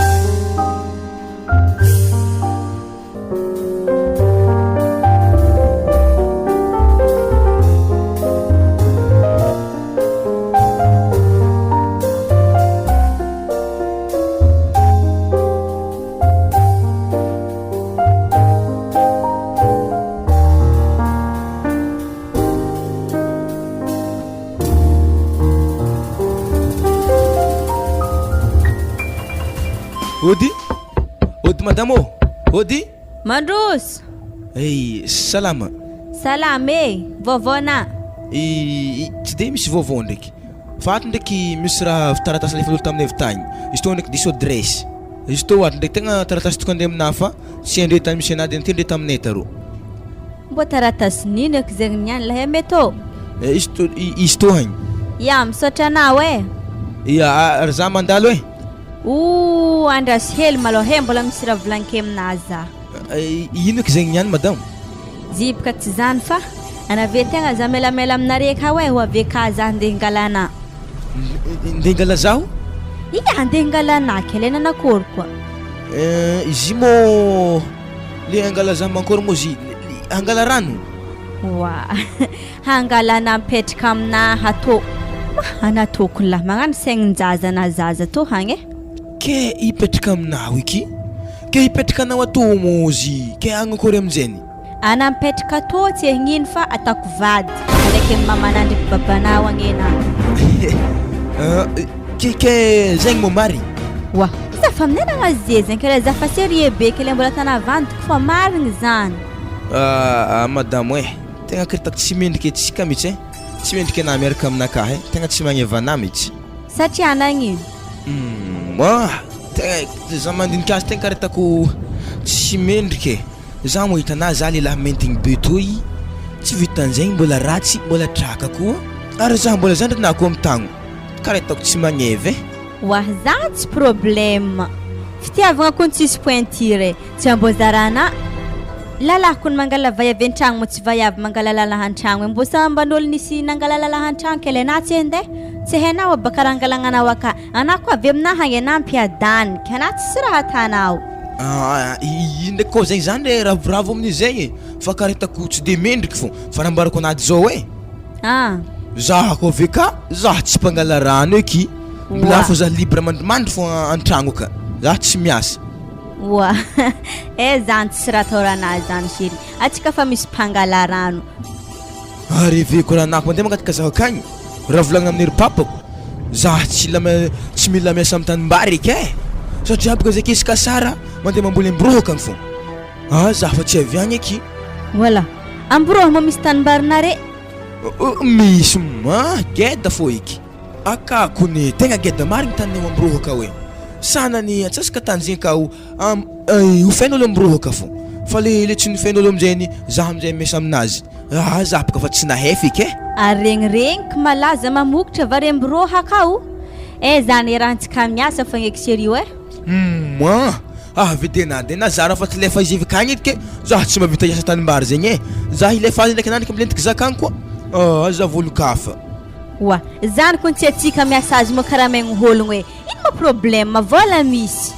Ody Ody madame ô! Ody! Mandroso! Hey, salama! Salama e! Vaovao na? I, tsy de misy vaovao ndraiky. Fa ato ndraiky misy raha taratasy nalefan'olo taminay avy tagny. Izy tô ndraiky diso adresse. Izy tô ato ndraiky tegna taratasy tokony andeha aminahy fa tsy haindreo tany misy anahy de nitendreo taminay tarô. Mbô taratasin'ino eky zegny niany lahy e mety ô? Eh, izy tô, izy tô hagny. Ya, misaotra anao e! Ya, ary za mandalo e! Ooh andraso hely malôha he mbola misy raha volagniko aminà za. Ino eky zegny niany madamo? Ziboka tsy zany fa anavia tegna za melamela aminare akao e ho avy aka za ndeha hingala anà. Ndeha hingala zaho? Ia ndeha hingala anà kely e nanakôry koa. Izy mô le hangala za mankôry mô zy hangala rano? Oa Hangala anà mipetraka aminà atô. Ma anà tokony lahy magnano saignin-jaza na zaza tô hagny e. Ke hipetraka aminao eky? Ke hipetraka anao atô môzy ke agny akôry aminjegny? Anà mipetraka atô tsy hagnino fa ataoko vady alaiky amy mamanà ndraiky babanao agny enà. Ke ke zegny mô marigny? Oa, za fa minenagna ze zegny ke le za fa sérieux be ke le mbola tana vandiko fa marigny zany. Ah madamo eh! Tegna kiritako tsy mendrika antsika mitsy eh! Tsy mendrika anah miaraka aminakahy eh! Tegna tsy magneva anah mitsy. Satria nagnino? Humm ah! Tegna za mandinika azy tegna karaha hitako tsy mendrika eh! Za mahita anah za lehilahy maintigny be toy, tsy vitan'izegny mbola ratsy mbola traka koa, ary za mbola zandrinah koa mitagno, karaha hitako tsy magneva eh! Wah za tsy problème! Fitiavagna kony tsisy pointure eh! Tsy amboazarana lalahy kony mangala vaiavy antragno moa tsy vaiavy mangala lalahy antragno e mbô samban'olo nisy nangala lalahy antragno kely anah tsy handeha tsy hainao aby karaha angalagnanao aka anah koa avy aminah agny anah ampiadaniko anah tsisy raha atanao. Ah ino ndraiky kô zegny zany re ravoravo amin'izy zegny e fa karaha hitako tsy de mendriky fô fa nambarako anaty zao e Ah. Za koa ve ka za tsy mpangala rano eky mbola fô za libre mandrimandry fô antragno ka za tsy miasa. Oa eh zany tsisy raha atahorana zany chérie, atsika fa misy mpangala rano. Areveko raha nako mandeha mangataka zaho akagny, raha volagnina amin'ny ry papako, za tsy ila tsy mila miasa amin'ny tanimbary eky e! Satria bôka zay kesy kasara mandeha mamboly ambirohaka agny fô. Ah za fa tsy avy agny eky. Voilà. Ambiroha moa misy tanimbarinare? Misy ma, geda fô eky. Akako ny tegna geda marigny tany ao Ambirohaka ao e. Sanany antsasaka tany zegny ka ho am hofen'olo Ambirohaka fô. Fa le le tsy nofen'olo amizegny za amizay miasa aminazy. Ah za boka fa tsy nahay feky e. Ary regniregniko malaza mamokatra vary Ambirohaka ao eh zany iarahantsika miasa fagneky serio eh. Humm avy de na de na zara fa tsy lefa izy avy akagny edy ke za tsy mahavita hiasa tanimbary zegny e. Za hilefa azy ndraiky anah milentiky zakagny koa. Ah za volon-kafa. Oa, zany kony tsy atsika miasa azy moa karaha maigny hôlogno e, ino moa problème, vôla misy.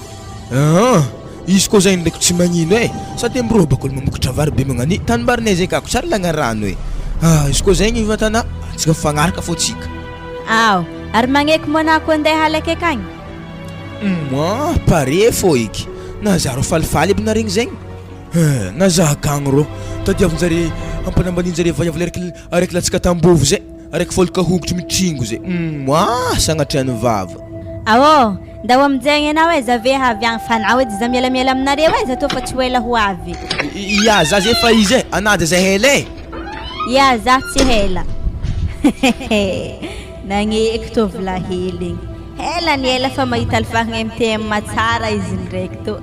Aa, izy koa zay ndraiky tsy magnino e, sady ambiroa bako olo mamokatra vary be magnani tanimbarinay zay kako tsary lagna rano e, aa izy koa zegny vatana antsika mifagnaraka fô tsika. Ao, ary magneky moa anah koa andeha halaky akagny? Humm, pare fô eky, na za rô falifaly aby naregny zegny, eh na za akagny rô tadiavinjare ampanambaninjare vaiavy le araiky latsaka tambovo zay. Araiky fôlika hongotro mitringo zay humm ah sagnatria ny vava. Aô, ndao aminjegny enao e, za ve avy agny fa anao edy za mialamiala aminareo e, za tô fa tsy ho ela ho avy. Ia, za zay fa izy e, anah de zay hela e. Ia, za tsy hela. Nagneky tovolahy hely igny. Hela ny ela fa mahita alifahagna MTM tsara izy ndraiky tô.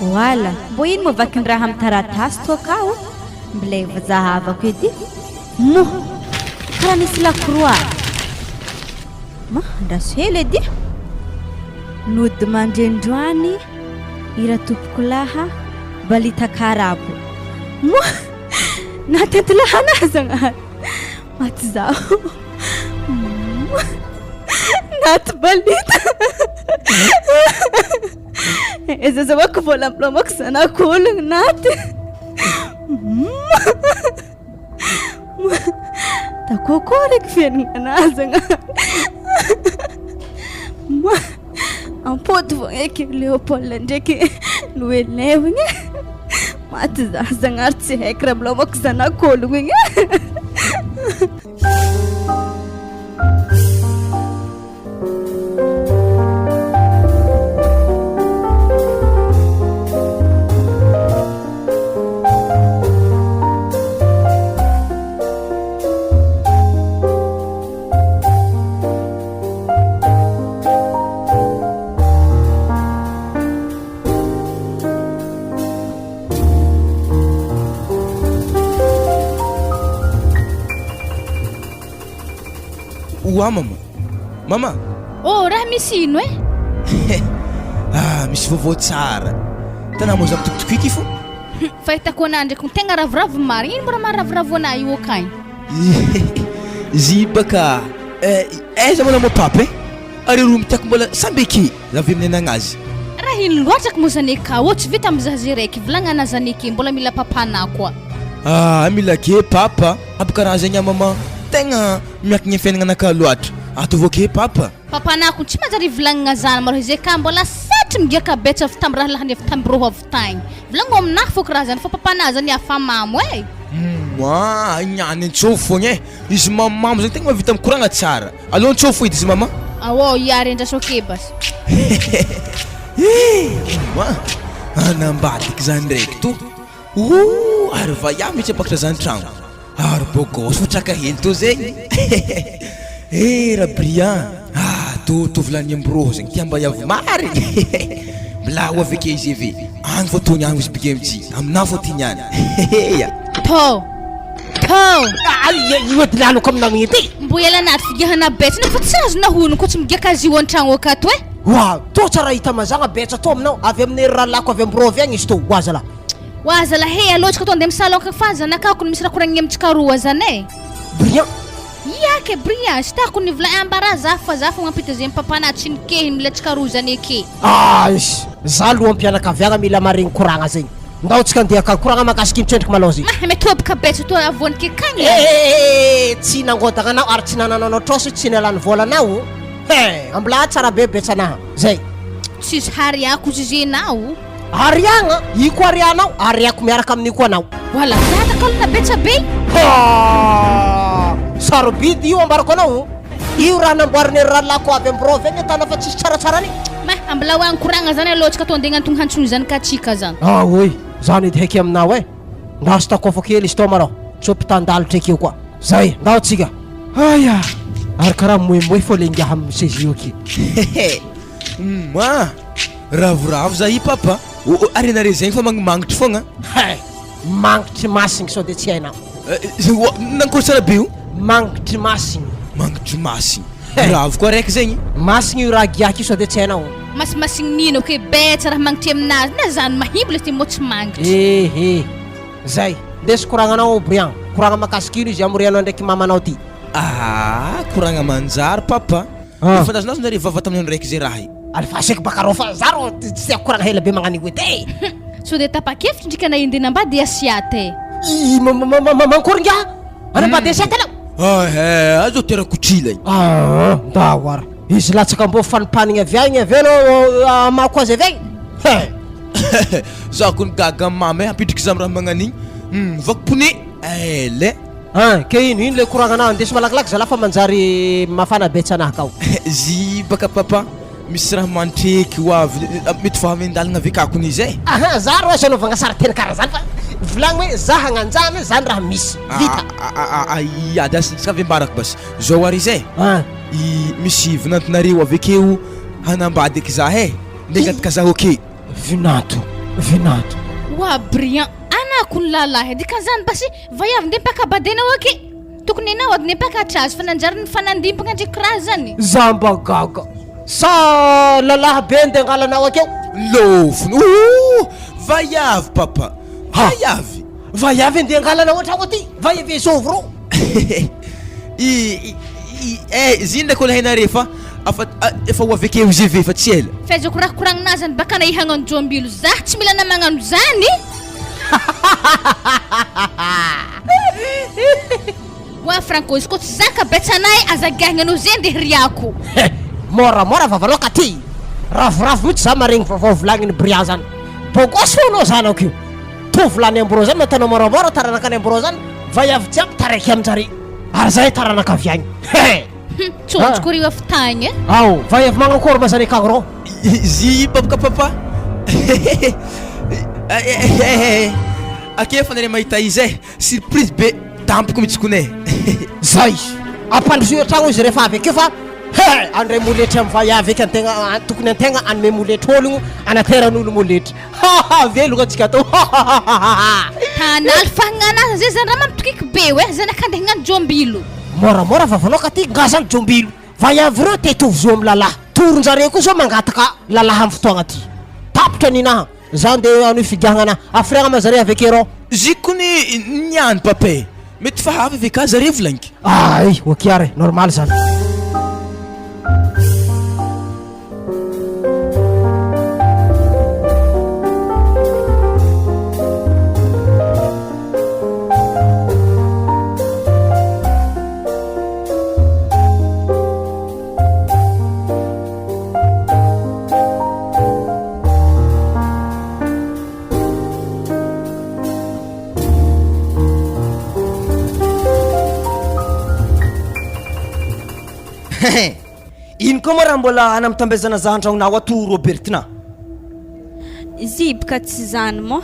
Voila, mbô ino moa vakin-draha amin'ny taratasy toa kao? Mbleva zahavako edy. Moa! Karaha nisy lakroa. Ma, andraso hely edy. Nody mandrendroany i Ratompokolaha balitakarabo. Moa! Nahatenty lahana zagnahary. Maty zaho. Naty balita. Aiza zahoako vola ampilamako zanak'ologno naty. Takôkô raiky fiaignana zagnahary. Ampody vao eky Léopold ndraiky Noelinay igny. Maty za zagnahary tsy haiko raha milomako zanak'ologno igny. Oa mama. Mama. Oh, raha misy ino eh? Ah, misy vaovao tsara. Tanà moa za mitokitokiky fo. Fahitako anah ndraiky tegna ravoravo marigny. Ino mba raha maharavoravo anah io akagny? Izy baka eh, aiza moa moa papa eh? Ary roa mitiako mbola samby eke. Za avy amin'ny anagnazy. Raha ino loatra ko moa zany ka ô tsy vita mizaha ze raiky volagnana zany eke mbola mila papanah koa. Ah mila ke papa aby karaha zegny ah maman tegna miankigny fiaignananakahy loatra ataovy ok papa. Papanah ko tsy manjary volagnana zany malôha izy ka mbola satry migiaka betsa avy tam rahalahiny avy tam rô avy tagny volagno aminah fô karaha zany fa papanah zany afa mamo eh. Humm ah niany antsôvy fogna eh izy mamomamo zegny tegna mahavita mikoragna tsara. Aleo antsôfo edy izy mama. Aô hiary andraso ake basy. Hehe Anambadiky zany ndraiky to. Ooh ary vaia mihitsy ampakatra zany tragno. Ary beau gosse fa traka hely tô zegny. Eh Rabrian ah tô tovolahy ambiroa zegny tia mba hiavy marigny. Mila ho avy ake izy eve. Agny fô tô niany izy bike amity. Aminah fô ty niany. Hehe. Tô. Tô. Io edy lalako aminao edy e. Mbo hiala anaty figahana betsa nefa tsy azonao honogno koa tsy migaka azy io an-tragno akato e. Oa, tô tsara hita mazagna betsa tô aminao, avy amin'ny rahalahiko avy ambiroa avy agny izy tô, oa zalahy. Oa zalahy e, aleo tsika tô andeha misalon fa zanakako no misy raha koragniny amintsika roa zany e. Brillant. Ia ke Brillant, sy tako ny vola ambara za fa za fô mampita zegny papanah tsy nikehiny mila tsika roa zany eke. Ays, za loham-pianakaviagna mila maregny koragna zegny. Ndao tsika andeha akany koragna mahakasiky ino tsendriky malôha zegny. Mahay mitoboka betsa toa avoanike kagny e. Eh, tsy nangodagna anao ary tsy nanananao trôsa tsy nalany vôla anao. He, ambilà tsara be betsanaha. Zay. Tsisy hariako zizenao. Ariagna, io koa arianao, ariako miaraka amin'io koa anao. Wala za takalona betsa be. Haa! Sarobidy io ambarako anao o! Io raha namboarin'i ralahiko avy am birao avy any atana fa tsisy tsaratsara an'io. Ma, ambilao agny koragna zany aloha tsika tô andeha agnantogno hantsogno zanakatsika zany. Ah oui, zany edy haiky aminao eh! Ndaso takôfa kely izy tô malôha, tsô mpitandalitra ekeo koa. Zay, ndao tsika. Aya! Ary karaha moemoe fô le ingahy am seza io akia. Hehe! Humm ah! Ravoravo za i papa! Oh oh, ary anare zegny fa magnimagnitry fogna. Hay! Mangitry masigny sao de tsy hainao. Nankory tsara be io? Mangitry masigny. Mangitry masigny. Bravo koa raiky zegny. Masigny io raha giaky io sao de tsy hainao. Masimasigny nino ke betsa raha mangitry aminazy na zany mahimbo le ty mô tsy mangitry. Ehe. Zay. Ndeso koragnanao Brian. Koragna makasiky ino izy amorianao ndraiky mamanao ty. Ah, koragna manjary papa. Efa nazonazo nareo vava tamin'ny andro raiky zay raha io. Alefaso eky baka rô fa za rô tsy tiako koragna ela be magnano io edy e. Sao dia tapa-kevitra ndry ka na hindeha nambady Asiata e. Ii mankory ingahy? Hanambady Asiata anao? Ehe, azo terako trila io. Aa, ndao ara. Izy latsaka ambô fanimpanigny avy agny avy anao hamako azy avy agny? He! Za kony gaga amy mama e, hampidriky za amy raha magnan'igny. Hum, vaky pone. Ela e. An, ke ino ino le koragnanao andeso malakilaky zalah fa manjary mafana be tsanahy kao. Zy baka papa, misy raha mantreky ho avy mety fa amin-dalagna avy akakony izy e. Aha, za rô aza anaovagna sarinteny karaha zany fa volagno hoe za hagnanjany zany raha misy, vita. Aia, da sy avy ambarako basy, zao ary izy e, An. I misy vinantonareo avy akeo hanambady eky za e, ndeha angataka za ok. Vinanto, vinanto. Oa Brian, anako ny lalahy, dikan'izany basy Vaiavy ndeha mpaka-badenao aky! Tokony enao ady niampakatra azy fa nanjary nifanandimpagna ndreky raha zany. Za mba gaga. Sa lalahy be ndeha angalanao akeo? Lôfiny ooh! Vaiavy papa! Vaiavy! Vaiavy ndeha angalanao antragno aty? Vaiavy zôvy rô? I i eh izy iny ndraiky olo hainare fa afa efa ho avy akeo izy ave fa tsy ela. Fahaizako raha koragnina zany baka na i hagnano jombilo za tsy mila na magnano zany. Oa Franco izy koa tsy zaka betsanay aza giahigna anao zay ndeha riako. He! Môramôra vavanao ka ty! Ravoravo mihitsy za maregny vaovao volagniny Brian zany. Beau gosse hono zanako io. Tovolahy Ambrose zany nataonao môramôra taranaka any Ambrose zany vaiavy jiaby taraiky aminjare. Ary zahay taranaka avy agny. He! Hum, tsôntsoko ry avy tagny e. Ao, vaiavy magnakôry ma zany akagny rô? Zy papaka papa Ake efa nare mahita izy e, surprise be tampoko mitsy kone. Zay! Ampandrosoy an-tragno izy rehefa avy akeo fa he! Andray moletry amin'ny vaiavy eky antegna tokony antegna hanome moletry ologno anateran'olo moletry. Haha! Velogna antsika atao hahahahaha! Hanaly fagnanasa zay zany raha mampitokiky be oe, zanaka andeha hagnano jombilo. Moramora vavanao ka ty nga zany jombilo. Vaiavy reo te hitovy zo am lalahy. Toronjareo koa zao mangataka lalahy am fotoagna ty. Tapitra ninaha. Za ndeha hanohy figiahagna anah. Hafiriagna ma zare avy ake rô. Ziko ny niany papa e! Mety fa avy ve ka zare volagniko? Ay, ok ary e, normal zany. Ino koa moa raha mbola hanamtambezana za andragnonao ato Robertina? Ziboka tsy zany moa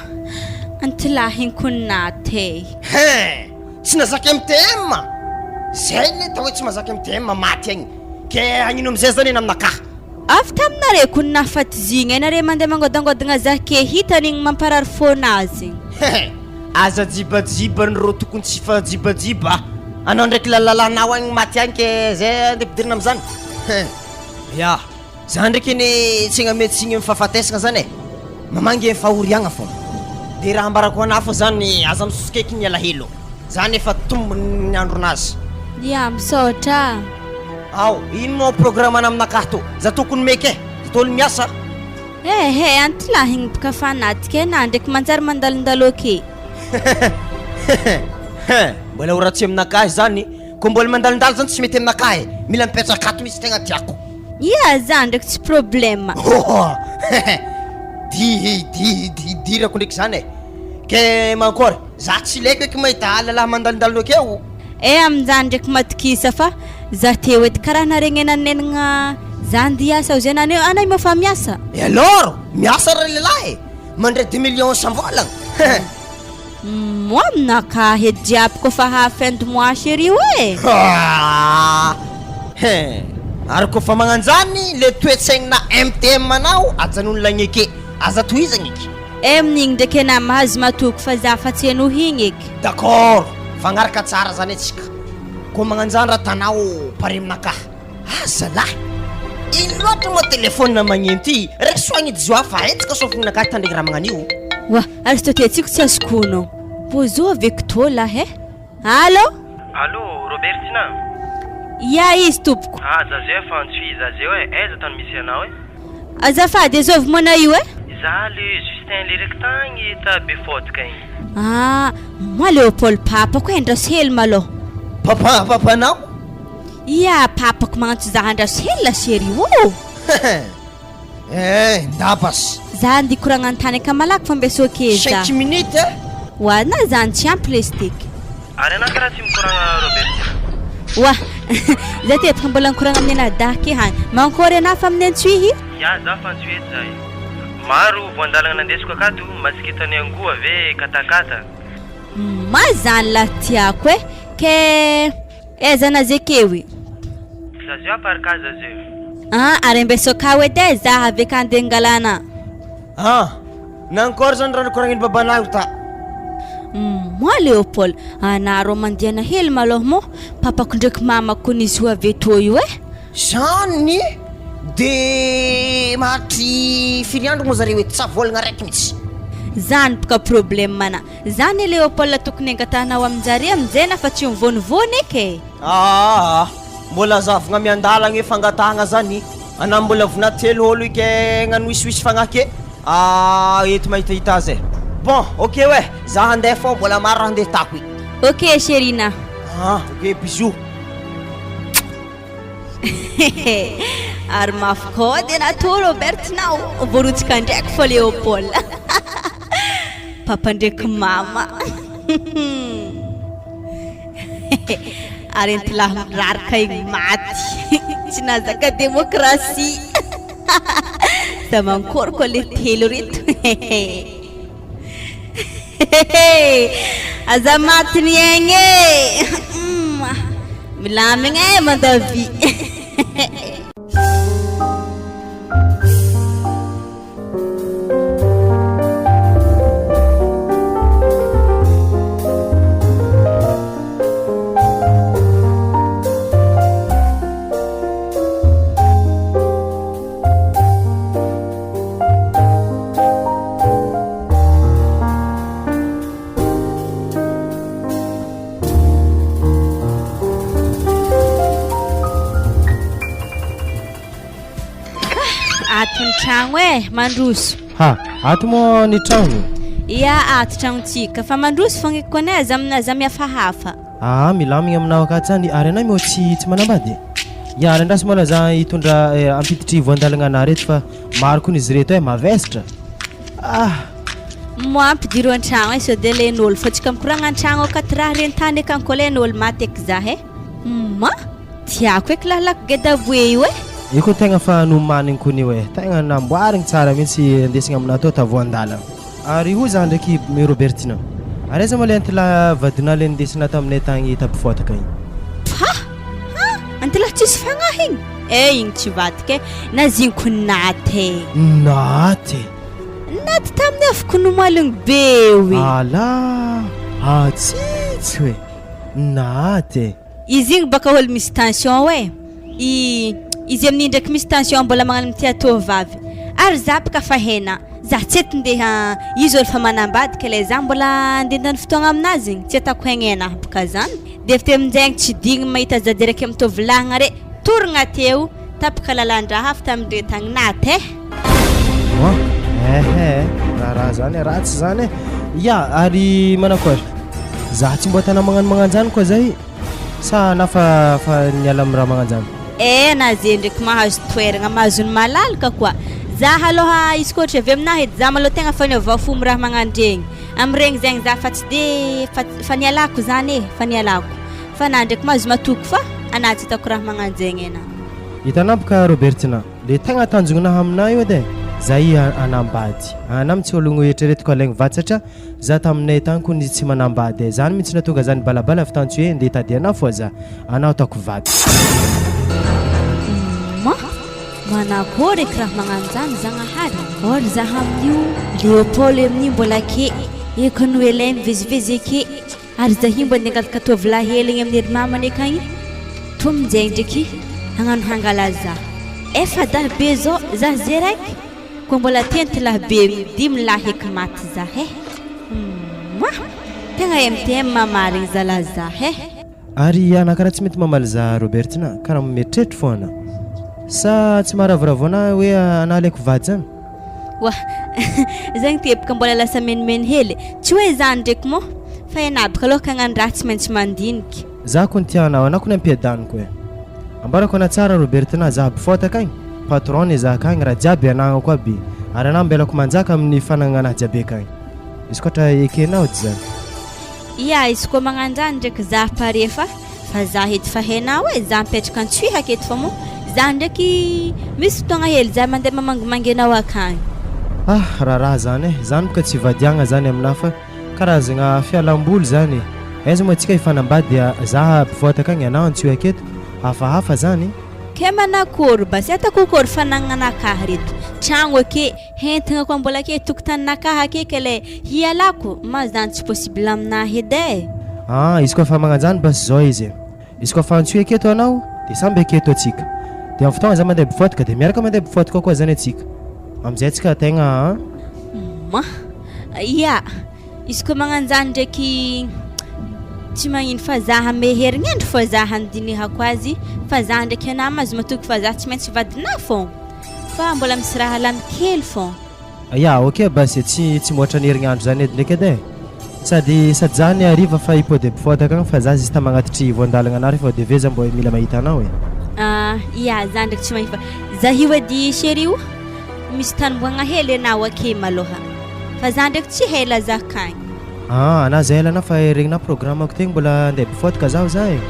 antilahy konaty e. Hein! Tsy nazaka MTM! Zay le atao hoe tsy mazaka MTM maty agny. Ke hagnino amizay zany eny aminakahy? Avy taminareo ko ny nahafaty zigny e, nareo mandeha mangodangodagna zah ke hitany igny mamparary fônazy igny. Hehe! Aza jibajiba ny rô tokony tsy hifajibajiba a! Anao ndraiky lalalanao agny maty agny ke zay andeha ampidirina amizany? Hein! Ya! Za ndraiky anie tsy hagname tsigny amy fahafatesagna zany e! Mamangy amy fahoriagna fô! De raha ambarako anah fô zany aza misosokeky ny alahelo, zany efa tombony ny andronazy. Ya, misaotra a. Ao, ino moa programme ana aminakahy tô? Za tokony meka e, za tô olo miasa. Ehe, antilahy igny boka fanatika e, na ndraiky manjary mandalondalo ake. Hehe, mbola ho ratsy aminakahy zany, ko mbola mandalondalo zany tsy mety aminakahy e, mila mipetraka ato mihitsy tegna tiako. Ia, za ndraiky tsy problème. Hehe. Di di hidirako ndraiky zany e! Ke mankôry? Za tsy ilaiko eky mahita lalahy mandalondalo akeo. Eh amin'izany ndraiky matokisa fa za teo edy karaha naregnena nenagna za ndia hiasa hozy anao anao moa fa miasa? Et alors? Miasa ry lelahy e! Mandray deux millions isam-bolagna hein! Moi aminakahy edy jiaby kôfa ha fin de mois chérie oe! Haa! Hein! Ary kôfa magnanjany le toe-tsaignina MTM anao ajanony lagny eke! Aza tohizagna eky! Eh amin'igny ndraiky anah mahazo matoky fa za fa tsy henoy igny eky! D'accord! Fagnaraka tsara zany antsika! Kô magnanjany raha tanao pare aminakahy! Ah zalahy! Ino loatra moa téléphone magneno ty? Raiso agny edy fa hetsika sofinakahy tandregny raha magnan'io. Oa, ary sao ty antsiko tsy azoko ono. Bonjour avec toi lahy eh. Allo? Allo, Robertina? Ia izy tompoko. Ah, za zay efa antsoy za zay hoe aiza tany misy anao eh? Azafady, azovy moa anao io eh? Za le Justin le raiky tagny ta Befotaka igny. Ah, moi Léopold papako eh, andraso hely malôha. Papa, papanao? Ia, papako magnantso za andraso hely la chérie ô! Eh, ndabas. Za andeha hikoragna an-tany aka malaky fa mbe ok za. Cinq minutes eh? Oa, na zany tsy ampy lesy tiky. Ary anah karaha tsy mikoragna Robertina. Oa, za ty efa mbola nikoragna amin'ny anadahy ke hany. Mankôry anah fa amin'ny antsohihy? Ya, za fa antsohihy eto za e. Maro voandalagna nandesiko akato, masikita ny angoa ve katakata. Ma zany lahy tiako eh, ke Aiza na ze keo e. Zazeo aparka zazeo. Ah ary ambeso akao edy e za avy eka andeha angalana. Ah! Nankôry zany raha nikoragniny babanah io ta? Moi Léopold, anah rô mandiana hely malôha mô papako ndraiky mamako kony izy ho avy etoa io e. Zany de maharitry firy andro moa zareo eto sa vôlagna raiky mitsy? Zany boka problème ana. Zany Léopold tokony angatahanao aminjare aminjay na fa tsy mivônivôny eky e! Aa mbola zavogna miandalagna e fangatahagna zany ana mbola vonatelo olo ike gnanoisoisy fagnahy ke aa eto mahitahita azy e bon ok oe za handeha fô mbola maro raha handeha hitako i. Ok chérie na. Ah ok bisous. Ary mafy kôdy anah tô Robert nao voarotsaka ndraiky fô Léopold. Papa ndraiky mama. Ary entilahy miraraka igny maty. Tsy nahazaka démocratie. Za mankôry koa le telo reto. Aza maty ny aigny e! Milamigna e mandavy. Ato ny tragno e, mandroso. Ha, ato moa ny tragno? Ia, ato tragnontsika, fa mandroso fogna eky kone, aza aza mihafahafa. Aa milamigna aminao akato zany ary anay moa tsy tsy manambady? Ia ary andraso moa za hitondra hampiditry voandalagna anah reto fa maro kony izy reto eh mavesatra ah! Moa ampidiro antragno eh sao de len'olo fa tsika mikoragna antragno akato raha rentany akagny koa len'olo maty eky zah eh! Hum tiako eky lalako gedaboe io eh! Io koa tegna fa nomanigny kony io eh, tegna namboarigny tsara mihitsy andesigna aminah tô tavoandalagna. Ary hoy za ndraiky i Robertina, Ary aiza moa le antilahy vadinao le nindesina taminay tagny Tabifotaka igny? Ha! Ha! Antilahy tsisy fagnahy igny? Eh igny tsy vadiko eh! Naziniko naty eh! Naty eh! Naty tamin'ny afoko nomaligny be io e! Ala! Atsitsy hoe! Naty eh! Izy igny baka olo misy tension oe, i izy amin'igny ndraiky misy tension mbola magnano mitia tovovavy, ary za baka fa hena, za tsy ety ndeha izy olo fa manambady ke le za mbola andeha handany fotoagna aminazy igny tsy ataoko hegnena aho baka zany, de avy teo aminjegny tsy digny mahita za direct amy tovolahigna re, torogna teo, tapaka lalan-draha avy tamindre tagny naty eh. An! Ehe, raharaha zany e, ratsy zany e! Ya, ary manakory? Za tsy mbo tana magnano magnanjany koa zay sa anah fa fa niala amin'ny raha magnanjany? Eh na ze ndraiky mahazo toeragna mahazo ny malalaka koa! Zah aloha izy koa ohatra avy aminahy edy zah malôha tegna fa niova fo am raha magnandregny, amregny zegny zah fa tsy de fa fa nialako zany e, fa nialako, fa anah ndraiky mahazo matoky fa anah tsy hitako raha magnanjegny anah. Hitanà boka Robertina, le tegna tanjogninahy aminà io edy e, za i hanambady, anà mitsy ologno eritreretiko alaigny vady satria Za taminay tany kony tsy manambady e, zany mintsy natonga za nibalabala avy tany tsy hoe ndeha hitady anao fa za anao ataoko vady. Humm manakory eky raha magnano zany zagnahary or zaha amin'io Léopold amin'io mbola ake eko Noëlin mivezivezy ake ary zahia mba ndeha angataka tovolahy hely egny amin'ny ery mamany akagny toa minjay ndreky hagnano hangala za efa dahy be zao za ze raiky Koa mbola tenty lahy be dimy lahy eky maty zah eh! Humm! Tegna MTM marigny zalah zah eh! Ary ana karaha tsy mety mamaly za Robertina karaha mieritreritra fô ana. Sa tsy maharavoravo ana hoe ana alaiko vady zany? Oa! Zegny teboka mbola lasa menimeny hely, tsy hoe zany ndreky moa fa enah baka aloha ka hagnano raha tsy maintsy mandiniky. Za kony tia anao, anao kony ampiadaniko eh. Ambarako ana tsara Robertina za bifôtaka akagny, patron ny za akagny raha jiaby anagnako aby ary anah ambelako manjaka amin'ny fanagnanah jiaby akagny. Izy koa tra ekenao edy zany. Ia izy koa magnanjany ndreky za pare fa fa za edy fa hainao e za mipetraka antsohihy aketo fa moa za ndreky misy fotoagna hely za mandeha mamangimangy anao akagny. Ah raharaha zany eh, zany boka tsy ivadiagna zany aminah fa Karazagna fialamboly zany e! Aiza moa tsika hifanambady dia za mpivoataka agny anao antsoy aketo, hafahafa zany. Ke manakory basy atako akory fanagnanakahy reto tragno ake hentigna koa mbola ake tokotaninakahy ake ke le hialako ma zany tsy possible aminahy edy e. Ah izy koa fa magnanjany basy zao izy e! Izy koa fa antsoy aketo anao dia samby aketo atsika dia amin'ny fotoagna za mandeha bivoataka dia miaraka mandeha bivoataka koa zany atsika amizay atsika tegna an. Ma. Ya, izy koa magnanjany ndraiky tsy magnino fa za ame herignandro fô za handinihako azy fa za ndraiky anah mahazo matoky fa za tsy maintsy vadinah fô fa mbola misy raha lany kely fô. Ya, ok basy tsy tsy mihoatra ny herignandro zany edy ndraiky edy e. Sady sady za anie hariva fa hipody ampifoataka agny fa za juste magnatitry voandalagna anah refa de aveo za mbô mila mahita anao e. Ah, ya za ndraiky tsy mahefa za io edy chérie o. Misy tanimboagna hely enao ake malôha fa za ndraiky tsy hela za kagny. Ah, anah za ela anah fa regninah programme-ko tegny mbola andeha bifôtaka zaho za e.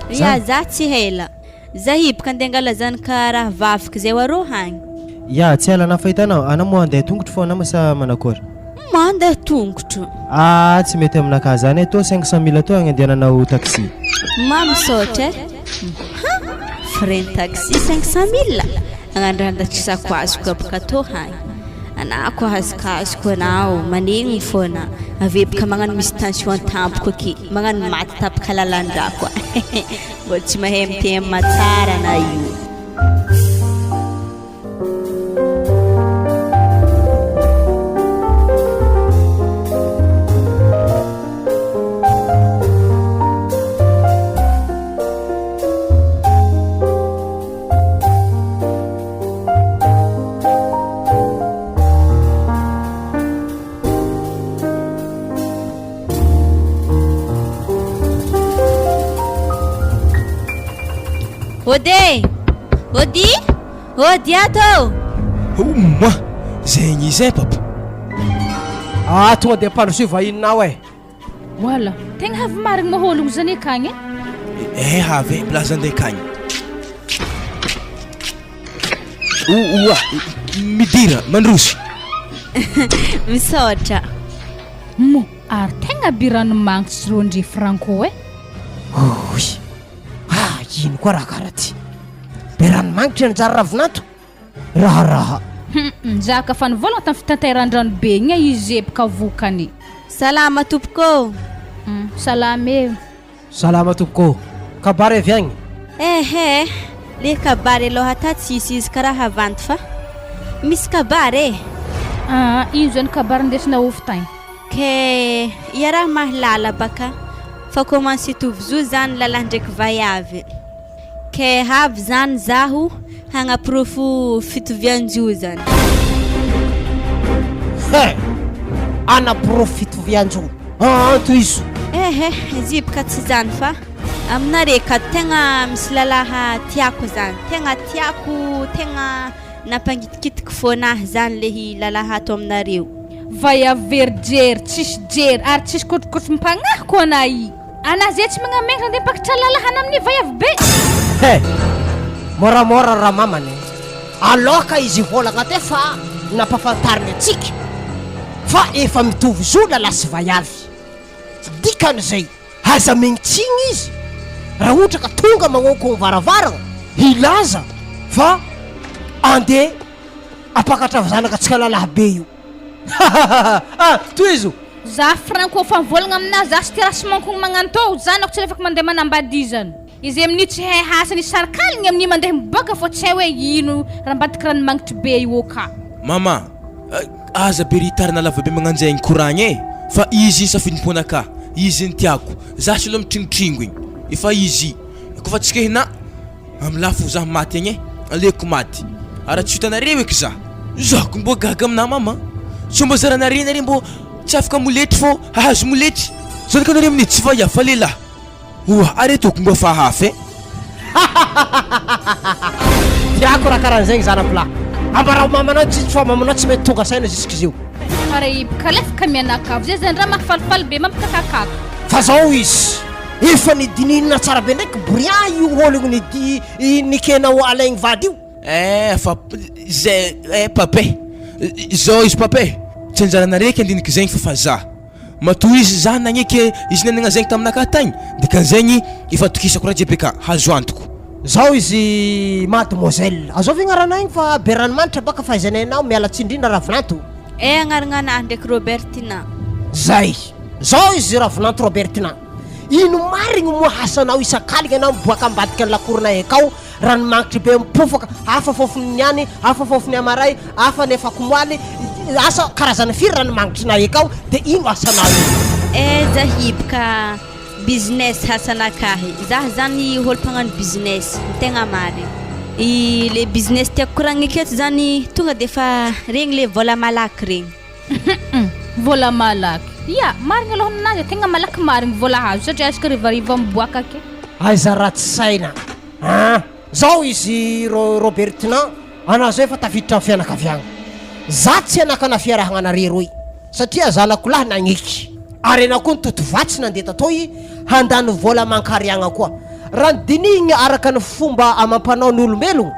Ya za tsy hela. Za hiboka andeha angala zanaka rahavaviko zay arô hagny. Ya, tsy ela anah fa hitanao, anah moa andeha tongotro fô anah moa sa manakôry? Mandeha tongotro. Ah, tsy mety aminakahy zany e, tô 500 mille tô agny andehananao taxi. Ma misaotra e. Ha! Frais ny taxi 500 mille? Agnandrandrakisako azoko aby ka tô hagny. Anah ko ahazokazoko anao, manegny fôna, avy eo baka magnano misy tension tampoko aky, magnano maty tapaka lalan-drà koa. Mbô tsy mahay MTM tsara anah io. Ode! Ody! Ody ato ô! Ouma! Zegny izy e papa. Ah, tonga dia ampandrosoy vahininao e. Wala, tegna avy marigny mahologno zany akagny e. Eh avy e, milaza andeha akagny. Oa, midira, mandroso. Misaotra. Mo, ary tegna be ranomagnitry rô ndry Franco e. Oy! Ah, ino koa raha karaha ty? Be ranomagnitry anjary ravinato? Raharaha. Hum, zaka fa nivolagna tamin'ny fitanteran-drano be igny e, izy zebaka vokany. Salama tompoko ô. Hum, salama e. Salama tompoko ô. Kabary avy agny? Ehe, le kabary aloha ta tsisy izy karaha havandy fa misy kabary e. Aa, ino zany kabary ndesinao ovy tagny? Ke iaraha mahalala baka fa commence hitovy zo zany lalahy ndraiky vaiavy. Ke avy zany zaho hagnaporofo fitovian-jo zany. He! Hanaporofo fitovian-jo? Aa tohizo. Ehe, izy boka tsy zany fa aminare ka tegna misy lalaha tiako zany, tegna tiako, tegna. Nampangitikitiky fôna ahy zany le lalahy ato aminareo. Vaiavy very jery, tsisy jery ary tsisy kotrokotrom-pagnahy koa anah i. Anah zay tsy magnamegna andeha mpakatra lalahana amin'ny vaiavy be. He! Moramora ramamany e! Aloka izy hivolagna teo fa nampafantariny antsika fa efa mitovy zo lalahy sy vaiavy. Dikan'izay, aza megny-tsigny izy raha ohatra ka tonga magnaonkogno varavaragna hilaza fa andeha hampakatra zanaka antsika lalahy be io. Hahahaha! Tohizo! Za franco fa mivolagna aminah za tsy tia raha sy mankogno magnantô zanako tsy alefako mandeha manambady izany izy amin'io tsy hay hasany sarikaligny amin'io mandeha miboaka fô tsy hay hoe ino raha ambadiky ranomagnitry be io ka. Mama, aza be ritarina lava be magnanjegny koragna e! Fa izy iny safidimponakah, izy iny tiako, za sy olo mitringotringo igny, efa izy, kofa tsy kehina Am lafo za maty agny e, aleoko maty ary tsy hitanareo eky za. Za ko mbô gaga aminà mama, sao mbô zaranare nare mbô tsy afaka moletry fô hahazo moletry, zany ka nare amin'io tsy vaiavy fa lehilahy, oa are tokony mbô fa hafa e. Tiako raha karahan'izegny zanako lahy. Ambarao mamanao tsitsy fa mamanao tsy mety tonga saina jusqu'izio. Fara-hiboka mianakavy zay zany raha mahafalifaly be mampikakakaka. Fa zao izy. Efa nidinihina tsara be ndraiky Brian io ologno nidi nikenao alaigny vady io. Eh fa zay eh pape zao izy pape tsy anjaranareo eky andiniky zegny fa fa za matoa izy za nagneke izy nanagna zegny taminakahy tagny dikan'izegny efa atokisako raha jiaby aka hazo antoko. Zao izy mademoiselle, azovy agnaranao igny fa be ranomanitra baka fahaizanay anao, miala tsiny indrindra Ravinanto. Eh agnaragna anahy ndraiky Robertina. Zay, zao izy Ravinanto Robertina. Ino marigny moa asanao isak'aligny anao miboaka ambadika ny lakoronay akao, ranomagnitry be mipofaka, hafa fofony niany, hafa fofony amaray, hafa ny afakomaly, asa karazany firy ranomagnitrinay akao de ino asanao io? Eh za hiboka business asanakahy, za zany olo mpagnano business ny tegna marigny, i le business tiako koragniko eto zany tonga de efa regny le vôla malaky regny. Hum vola malaky. Ya, marigny aloha ninazy e, tegna malaky marigny vola azo satria azoko harivariva miboaka ake. Aiza ratsy saina an! Zao izy Robertina anah zao efa tafiditra am fianakaviagna. Za tsy hanakana fiarahagna anare roy satria zanako lahy nagneky ary anah koa nitoto vatsy nandeha tatoy handany vola aman-kariagna koa. Raha ny dinihigna araka ny fomba amam-panao ny olombelogno,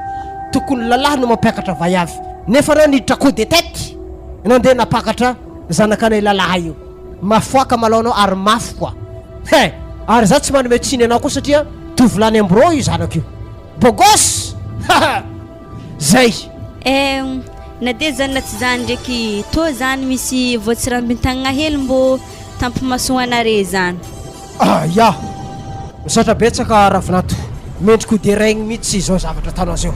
tokony lalahy no mampiakatra vaiavy. Nefa anao niditra coup de tête nandeha nampakatra zanakanay lalahy io. Mafoaka malao anao ary mafy koa. He! Ary za tsy manome tsiny anao koa satria tovolahy any am-birao io zanako io. Beau gosse! Haha! Zay! Eh, na dia zany na tsy zany ndraiky tô zany misy voatsirambin-tagnana hely mbô tampi-masoanare zany. Ah ya! Misaotra betsaka Ravinato, mendrika ho deraigny mihitsy izao zavatra ataonao zao.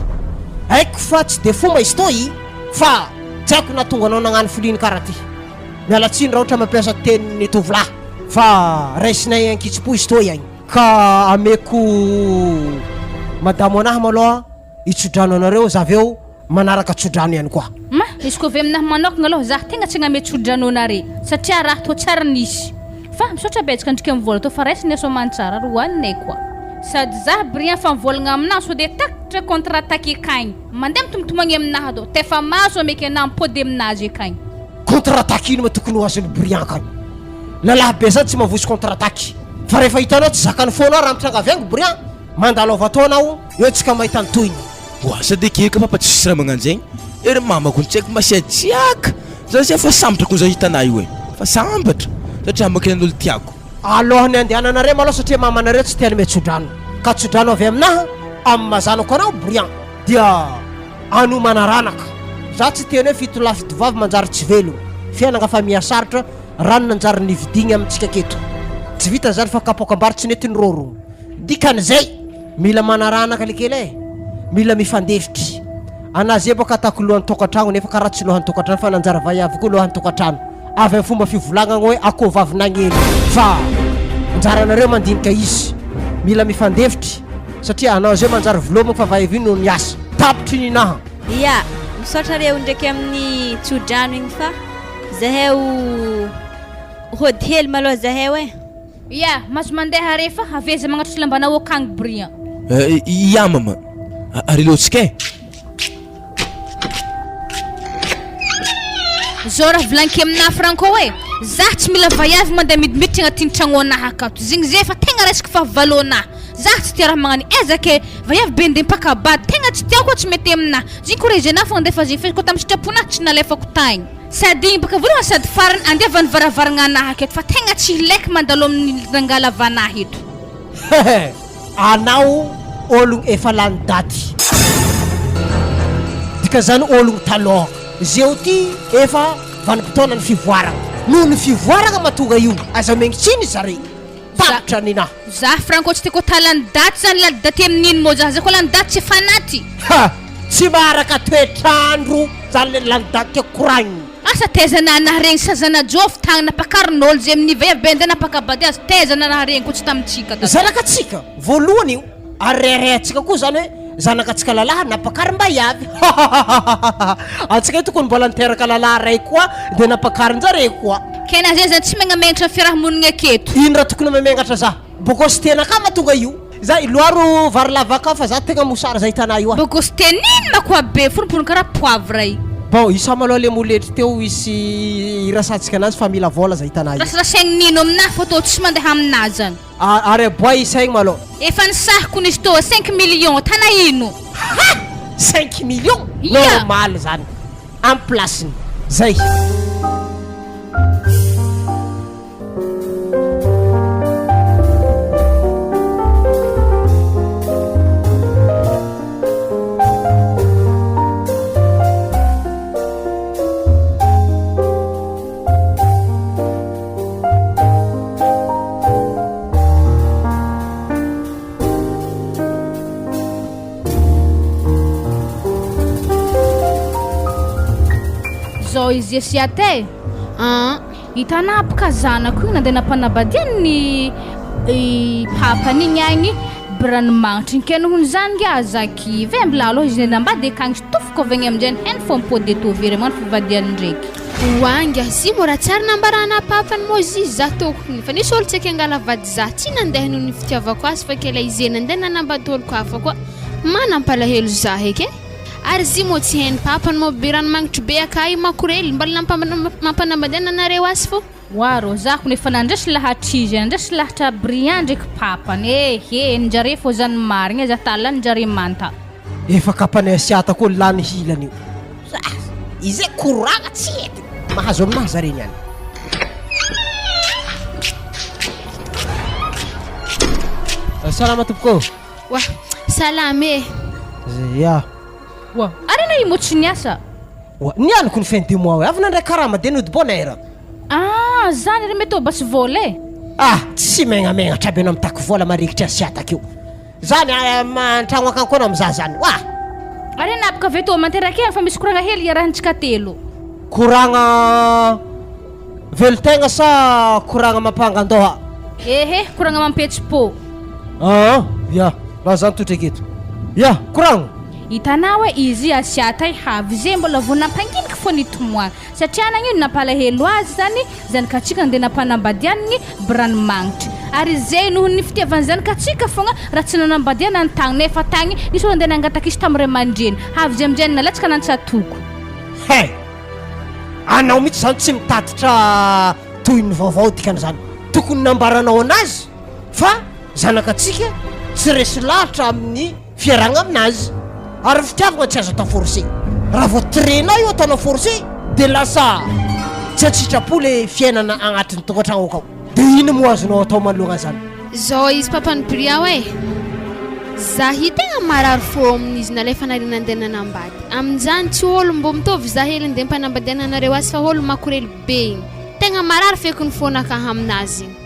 Haiko fa tsy de fomba izy toy fa tsy haiko nahatonga anao nagnano filiany karaha ty. Miala tsiny raha ohatra mampiasa tenin'ny tovolahy fa raisinay ankitsim-po izy toy agny. Ka ameko madamo anahy malôha Hitsodrano anareo za avy eo manaraka tsodrano ihany koa. Ma, izy koa avy aminahy manokagna aloha zah tegna tsy agname tsodrano anare satria raha tô tsary nisy. Fa misaotra betsaka andrika mivôla tô fa raisiny asoamantsara ary hoaninay koa. Sady zah Brian fa mivôlagna aminahy sao de takitra contre attaque akagny. Mandeha mitomtomagny aminahy tô, tefa mahazo ameky anahy mipody aminazy akagny. Contre attaque ino ma tokony ho azon'i Brian akagny? Lalahy be zany tsy mavozo contre attaque. Fa rehefa hitanao tsy zakan'ny fônao raha mitranga avy agny Brian, Mandalova taona aho eo tsika mahita ny tohiny. Oa sady ekeko fa tsisy raha magnano zegny e ry mamako tsy haiko masiatsiaka za zay fa sambatra ko za hitanah io e fa sambatra satria makilan'olo tiako. Alohan'ny andehananareo malou satria mamanareo tsy te hanome tsodrano ka tsodrano avy aminaha amin'ny maha zanako anao Brian dia ano manaranaka za tsy teny hoe fitolahy fitovavy manjary tsy velogno fiainagna fa miha sarotra rano nanjary nividigny amintsika aketo tsy vita zany fa kapoakam-bary tsy nety nirôrogno Dikan'izay, mila manaranaka le kely e! Mila mifandefitry. Anah zay boka ataoko lohan'ny tokantragno nefa karaha tsy lohan'ny tokantrano fa nanjary vaiavy koa lohan'ny tokantrano. Avy amin'ny fomba fivolagnagna hoe akoho vavy nagneno. Fa anjaranareo mandinika izy. Mila mifandefitry satria anao zay manjary vilomigny fa vaiavy io no niasa. Tapitry ny naha. Ya, misaotra reo ndraiky amin'ny tsodrano igny fa zahay hody hely malôha zahay e. Ya, mahazo mandeha are fa avy aiza magnatotry lambanao akagny Brian. Ya mama, ary lotsika e. Zao raha volagniko aminah Franco e, zah tsy mila vaiavy mandeha midimiditra agnatin'ny tragnonah akato, zegny zay efa tegna raisiko fahavalonah, zah tsy tia raha magnano ezaka e, vaiavy be ndeha mpaka-bady tegna tsy tiako tsy mety aminah, zegny koa regenah fô nandefa zegny fa koa tamin'ny sitraponah tsy nalefako tagny. Sady igny baka voalohany sady farany andeha ny varavaragna anah aketo fa tegna tsy ilaiko mandalo amin'ny rangalavanah eto. Hehe, anao ologno efa lany daty. Dikazany ologno taloha. Zeo ty efa vanimpotoanan'ny fivoaragna. Noho ny fivoaragna mahatonga io. Aza omegny tsiny zare. Tapitra ninahy. Za franco tsy tiako atao lany daty zany lany daty amin'ino moa za za koa lany daty tsy efa anaty. Ha! Tsy maharaka toetr'andro zany le lany daty tiako koragnina. Asa taiza nanahy regny sa zana-jofo tagny nampakarin'olo zay amin'ny vehivavy be andeha nampakabady azy taiza nanahy regny koa tsy tamintsika taloha. Zanakatsika voalohany io ary reharehantsika koa zany hoe zanakatsika lalahy nampakarim-baiavy hahahahaha antsika io tokony mbola niteraka lalahy ray koa de nampakarin-jare koa. Kena zay zany tsy megnamenatra ny fiarahamonigna aketo. Ino raha tokony mamengatra za? Bogosy tena akama tonga io. Za iloaro vary lava akao fa za tegna mosary za hitanà io a. Bogosy tena ino mako be foromporony karaha poivre io. Bon isa malôha le moletry teo hisy hirasantsika anazy fa mila vôla za hitanà io. Rasirasaigny nino aminà fa tô tsy mandeha aminà zany. Ary aboay isaigny malôha. Efa nisahiko nisy tô cinq millions tana ino. Ha! Cinq millions? Ia! Normal zany. Am place-ny. Zay. Zao izy Esiate e. An. Hitanà boka zanako igny nandeha nampanambadiany ny i papany igny agny biranomagnitry igny ke nohony zany ngiahy aza kivy e mbola alôha izy nanambady akagny sy tofoko avy agny aminjay ny heny fô mipody eto very magnano fivadiany ndraiky. Oa ngiahy zy mô raha tsary nambarana papany mô zy za tokony fa nisy olo tsy aky angala vady za tsy nandeha noho ny fitiavako azy fa kela ize nandeha nanambady olo kafa koa ma nampalahelo za eky e. Ary zy mô tsy hainy papany mô be ranomagnitry be akay makorely mbola nampanambadiana anareo azy fô. Oa rô za kony efa nandresy lahatra izy nandresy lahatra Brian ndreky papany eh eh njare fô zany marigny eh za ta lany njare manta. Efa kapanay asiata koa lany hilany io. Izay koragna tsy hety. Mahazo aminahy zare niany. Salama tompoko. Wah, salama e! Ya. Wah, ary anao io moa tsy niasa? Wah, nianiko ny fin du mois hoe avy nandray karama dia nody bonne heure. Ah, zany ary mety ho basy vola e! Ah, tsy megnamenatra aby anao mitaky vola marikitry asiataka io. Zany an-tragno akagny koa anao mizaha zany. Wah! Ary anabaka ve toa manteraka fa misy koragna hely iarahantsika telo. Koragna velon-tegna sa koragna mampangan-doha? Ehe, koragna mampihetsi-po. Aa, ya, raha zany toetra aketo. Ya, koragno! Hitanao hoe izy asiatay havy ze mbola vao nampanginiky fô nitomoagny satria nagnino nampalahelo azy zany zanakatsika ndeha nampanambadianigny biranomagnitry ary zay noho ny fitiavany zanakatsika fogna raha tsy nanambadiana ny tagny nefa tagny nisy olo ndeha nangataka izy tamy ray aman-dreny havy zay amizay nalatsaka nantsatoko. He! Anao mihitsy zany tsy mitatitra tohin'ny vaovao dikan'izany. Tokony nambaranao anazy fa zanakatsika tsy resy lahatra amin'ny fiarahagna aminazy. Ary ny fitiavagna tsy azo atao forcé. Raha vao tirenao io ataonao forcé de lasa tsy an-tsitrapo le fiainana agnatin'ny tokantragno akao. De ino moa azonao atao manoloagna zany? Zao izy papan'i Bria oe! Za hi tegna marary fô amin'izy nalefa nare nandeha nanambady. Amin'izany tsy ôlo mbô mitovy za hely ndeha ampanambadiana anareo azy fa ôlo makorely be igny. Tegna marary feky ny fônakahy aminazy igny.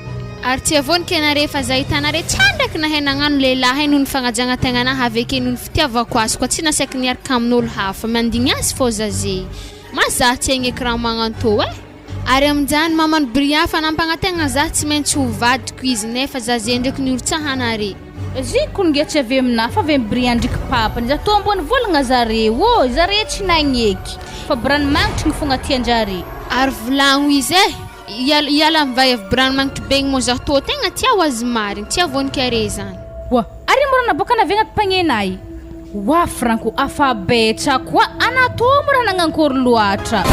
Ary tsy avonika nare fa za hitanare tsy andraky nahay nagnano lehilahy hay noho ny fagnajagna tegnanahy aveke noho ny fitiavako azy koa tsy nasaiko niaraka amin'ôlo hafa mandigny azy fô za ze ma za tsy hagneky raha magnantô eh! Ary aminjany maman'i Bria fa nampagnategna za tsy maintsy ho vadiko izy nefa za ze ndreky niorotsahanare. Ziko nge tsy avy aminah fa avy am Bria ndriky papany za tô ambony volagna zare ô zare tsy nagneky fa biranomagnitry gny fogna tianjare. Ary volagno izy eh! Hiala hiala am vaiavy biranomagnitry be igny mô za tô tegna tia ho azy marigny tsy avonikare zany. Oa! Ary mora naboakana avy agnaty panier-nay. Wa Franco afa betsa koa ana tô mo raha nagnankory loatra.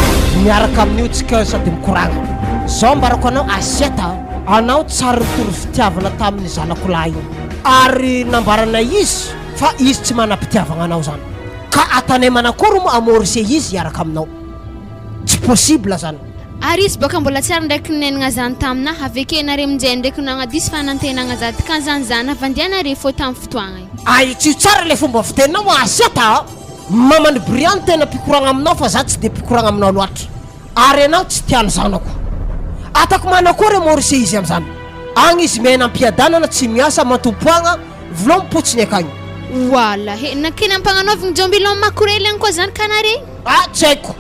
Miaraka amin'io tsika sady mikoragna. Zao ambarako anao Assiette a, anao tsary nitory fitiavana tamin'ny zanako lahy io. Ary nambaranay izy fa izy tsy manam-pitiavagna anao zany. Ka atanay manakory moa amorce izy hiaraka aminao. Tsy possible zany. Ary izy bôka mbola tsy ary ndraiky nenagna zany taminah, aveke nare minjay ndraiky nagnadiso fanantenagna za dikan'zany za navandia nare fô tam fotoagna io. Ahitsio tsara ilay fomba fiteninao Assiette a! Maman'i Brian no tena mpikoragna aminao fa za tsy dia mpikoragna aminao loatra. Ary ianao tsy tian'ny zanako. Atako manakory Maurice izy amizany? Agny izy miaina am-piadanana tsy miasa mantompoagna vilao mipotsiny akagny. Wala he, nakena ampagnanaovigny jombilon makorely agny koa zany ka nare. Ah tsy haiko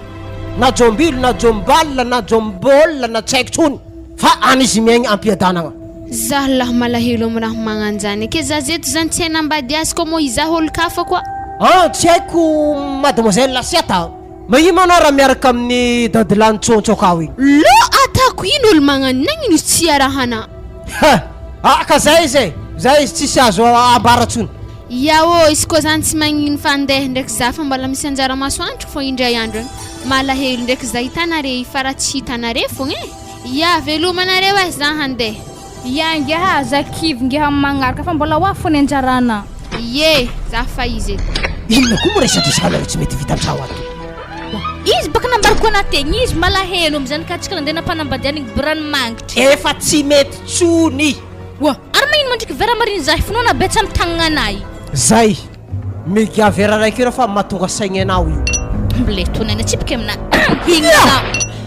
na jombilo na jombal na jombol na tsy haiko tsony fa any izy miaigny am-piadanagna. Zaho lah malahelo am raha magnanjany ke za zeto zany tsy hanambady azy koa moa izaho olon-kafa koa. Ah tsy haiko mademoiselle Asiata a! Mahia manao raha miaraka amin'ny dadilahy nitsontsoka ao igny. Lo atako ino olo magnano nagnino izy tsy iarahana. Ha! Ah ka zay izy e! Zay izy tsisy azo ambara tsony. Ya ô izy koa zany tsy magnino fa andeha ndraiky za fa mbola misy anjara masoandro fô indray andro agny. Malahelo ndraiky za hitanare i fa raha tsy hitanare fogna e! Ya veloma nareo eh za handeha. Ya ngiahy aza kivy ngiahy am magnaraka fa mbola ho avy fô ny anjarana. Ie za fa izy eto. Inona koa moa resadresakanareo tsy mety vita antragno ato? Izy baka nambarako anah tegna izy malahelo amizany ka tsika nandeha nampanambadianigny biranomangitry. Efa tsy mety tsony. Oa ary magnino mandriky vera mariny zahy finoana be tsy amy tagnana anay. Zay. Migià vera raiky io fa mahatonga saigny anao io. Mbola tonena atsipika amina igny za.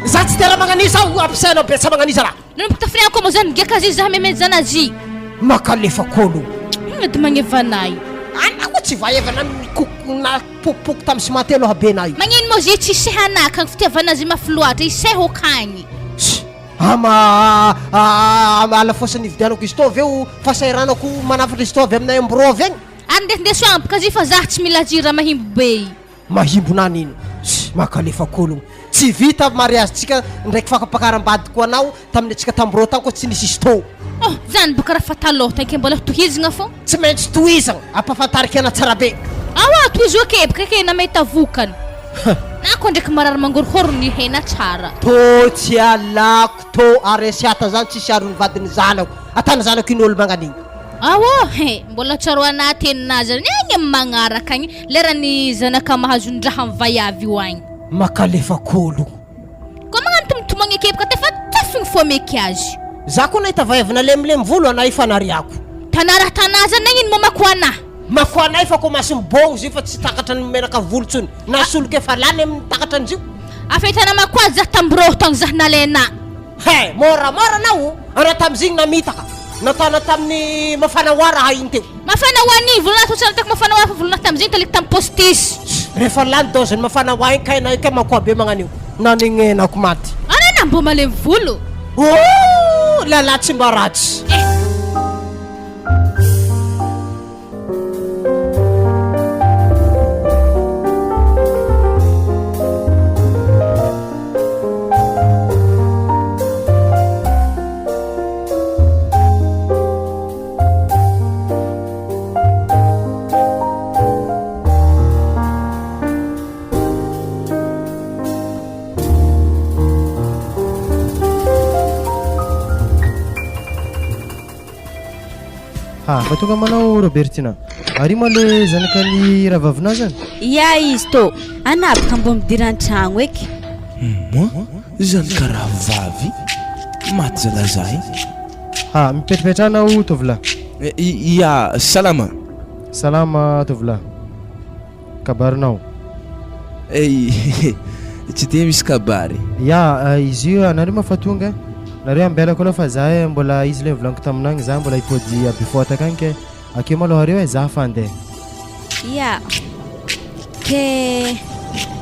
Za tsy tena magnan'iza aho ampisainao be tsy magnan'iza raha. Nanomboka tafiriako moa zany migiaka azy za memety zanazy. Makalefa kolo. Inona edy magneva anay. Anao koa tsy vaevana nikoko na pokopoko tamin'ny ciment telo habenà io. Magnino moa zy tsy hiseha anah ka fitiavana azy mafy loatra hiseho kagny. Ama alafosan'ny nividianako izy tô avy eo fahasahiranako manafatra izy tô avy aminay ambiroa avy agny. Ary ndesindeso amiko azy fa zah tsy mila azy raha mahimbo be i. Mahimbo nany ino? Sy makalefa kologno. Tsy vita mariage tsika ndraiky fakampakaram-badiko anao tamin'ny antsika tambiroa tany koa tsy nisy izy tô. Oh, zany boka raha fa taloha tany ke mbola tohizagna fô. Tsy maintsy tohizagna, ampahafantariko anao tsara be. Aoa, tohizo ake boka ke na mahita vokany. Na koa ndraiky marary mangorohoro ny hena tsara. Tô tsy alako tô ary asiata zany tsisy aron'ny vadin'ny zanako. Atany zanako iny olo mangana igny. Aoa he, mbola tsaroana teninah zany agny am magnaraka agny, lerany zanaka mahazo ny raha am vaiavy io agny. Makalefa kolo. Koa magnano tomotomagny akepoka te fa tofigny fô meky azy. Za koa nahita vaiavy nalemilemy volo anah efa nariako. Tanà raha tanà zany nagnino moa mako anah. Mako anah efa komasy mibôgno zio fa tsy takatra ny menaka volo tsony na solika efa lany aminy takatra anzio. Afa hitanà mako azy zah tambrôho tagny zah nalainà. He! Moramora anao anao tamizigny namitaka nataonao tamin'ny mafana hoa raha iny teo. Mafana hoa ny volonah toa tsy nataoko mafana hoa fa volonah tamizigny taliako tam postisy. Rehefa lany dose ny mafana hoa iny kay na kay makoa be magnan'io nanegnenako maty. Anao na mbô malemy volo. Ooh! Lalahy tsy mba ratsy. Eh! Ha, fa tonga manao Robertina. Ary moa le zanakan'ny rahavavinao zany? Ia izy tô, anabaka mbô midira an-tragno eky. Moa zanaka rahavavy maty zalahy za e. Ha, mipetrapetraha anao tovolahy. Ia, salama. Salama tovolahy. Kabarinao. Ey, tsy dia misy kabary. Ya, izy io anareo moa fa tonga, nareo ambelako aloha fa za mbola izy le novolaniko taminao igny za mbola hipody à Befotaka agny ke akeo malôha areo e za fa andeha. Ya, ke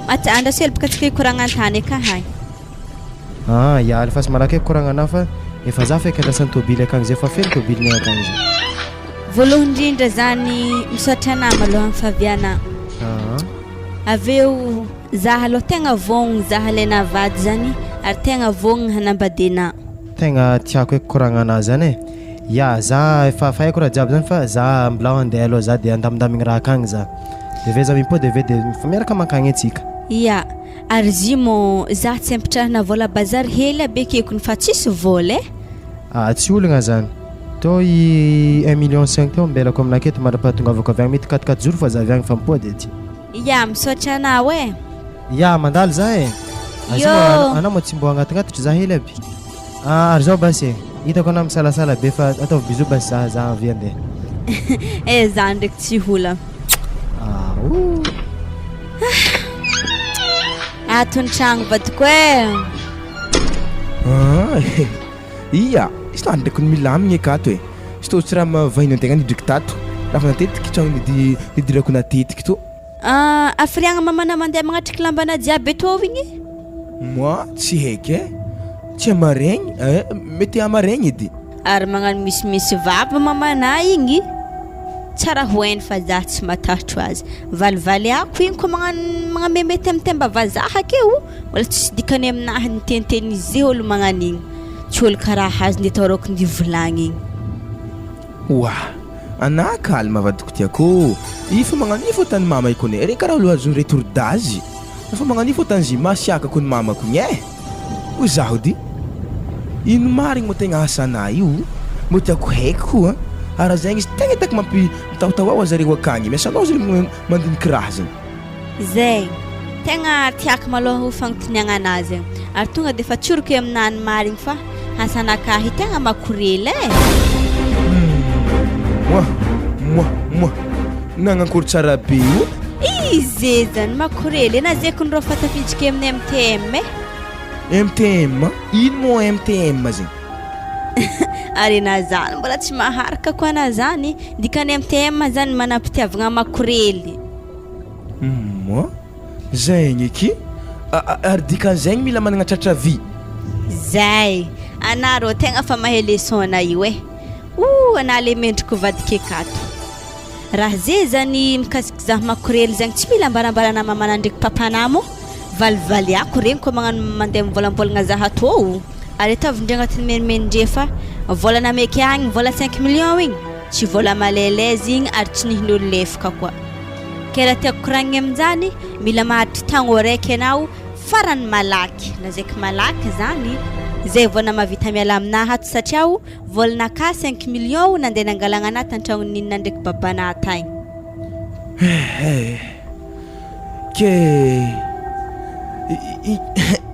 maty andraso hely boka tsika hikoragna an-tany eka hagny. Ah, ya alefaso malaky eky koragnanao fa efa za feky andrasan'ny tôbily akagny zay fa feno tôbilinay akagny zay. Voalohany indrindra zany misaotra anah maloha amin'ny fahavianah. Ah. Avy eo zah aloha tegna vôgnona zah alaina vady zany ary tegna vôgnona hanambady anah. Tegna tiako eky koragnanah zany e. Ya za efa efa haiko raha jiaby zany fa za mbola andeha aloha za de andamindamigny raha akagny za. De avy eo za mimpody avy eo de efa miaraka mankagny antsika. Ya, ary zy mô za tsy ampitrahana vôla bazary hely aby ekeko ny fa tsisy vôla eh. Ah tsy olagna zany. Tô i un million cinq teo ambelako aminah aketo mandra-pahatongavako avy agny mety quatre quatre jours fa za avy agny fa mipody aty. Ya, misaotra anao eh. Ya, mandalo za eh. Aza moa anao moa tsy mbo agnatignatitry za hely aby. Ah, ary zao basy e. Hitako anao misalasala be fa ataovy bisous basy za za avy andeha. Eh, za ndraiky tsy hola. Ah, oh. Ato ny tragno vadiko eh. Ah, ia, izy tany ndraiky milamigny akato e. Izy tô tsy raha mahavahiny antegna nidriky tato. Raha fa natetiky tragno nidi- nidirako natetiky tô. Ah, hafiriagna mamana mandeha magnatriky lambana jiaby eto igny? Moi, tsy haiky e. Tsy hamaregny eh, mety hamaregny edy. Ary magnano misimisy vava mamana igny? Tsara ho hainy fa za tsy matahotro azy. Valivaliako igny koa magnano magnameme temtemba vazaha akeo, mbola tsisy dikany aminahy ny teniten'izy zay olo magnano igny. Tsy olo karaha azy ndeha atahorako ndeha volagny igny. Oa! Anah calme vadiko tiako ô! I fa magnano io fô tany mama i kone re karaha olo azony retour d'âge fa magnano io fô tany zy masiaka kony mama kony eh! Hoy zaho dy ino marigny moa tegna asanah io mbô tiako haiky koa a! Raha zegny izy tegna hitako mampi mitahotahoa zareo akagny miasa anao zareo mandiniky raha zegny. Zay! Tegna tiako malôha ho fagnotoniagna anazy e! Ary tonga de efa tsoriko eo aminah ny marigny fa hasanakahy tegna makorely e! Moa! Moa! Moa! Nagnankory tsara be io? Izy zany makorely e! Nazeko ny rô fa tafiditra amin'ny MTM e! MTM? Ino moa MTM zegny? Ary enah zany mbola tsy maharaka koa anah zany, dikany MTM zany manam-pitiavagna makorely. Humm zegny eky ary dikan'zegny mila managna tratra vy. Zay! Anah rô tegna fa mahay leçon-na io eh! Ouh anah le mendrika ho vadiko akato. Raha ze zany mikasiky zah makorely zegny tsy mila ambarambarana mamana ndreky papanah moa, valivaliako regny koa magnano mandeha mivôlambôlagna zah atô o! Ary ataovy ndre agnatin'ny menimenindre fa vôla nameky ahy igny vôla cinq millions igny tsy vôla malailaizy igny ary tsy nihin'olo lefaka koa. Ke raha tiako koragniny aminjany, mila maharitry taogno araiky enao farany malaky, lazaiko malaky zany, zay vao na mahavita miala aminahy ato satria o vôlanakahy cinq millions o nandeha nangalagna anahy tantragnon'i Nina ndraiky babanah tagny. Ehe, ke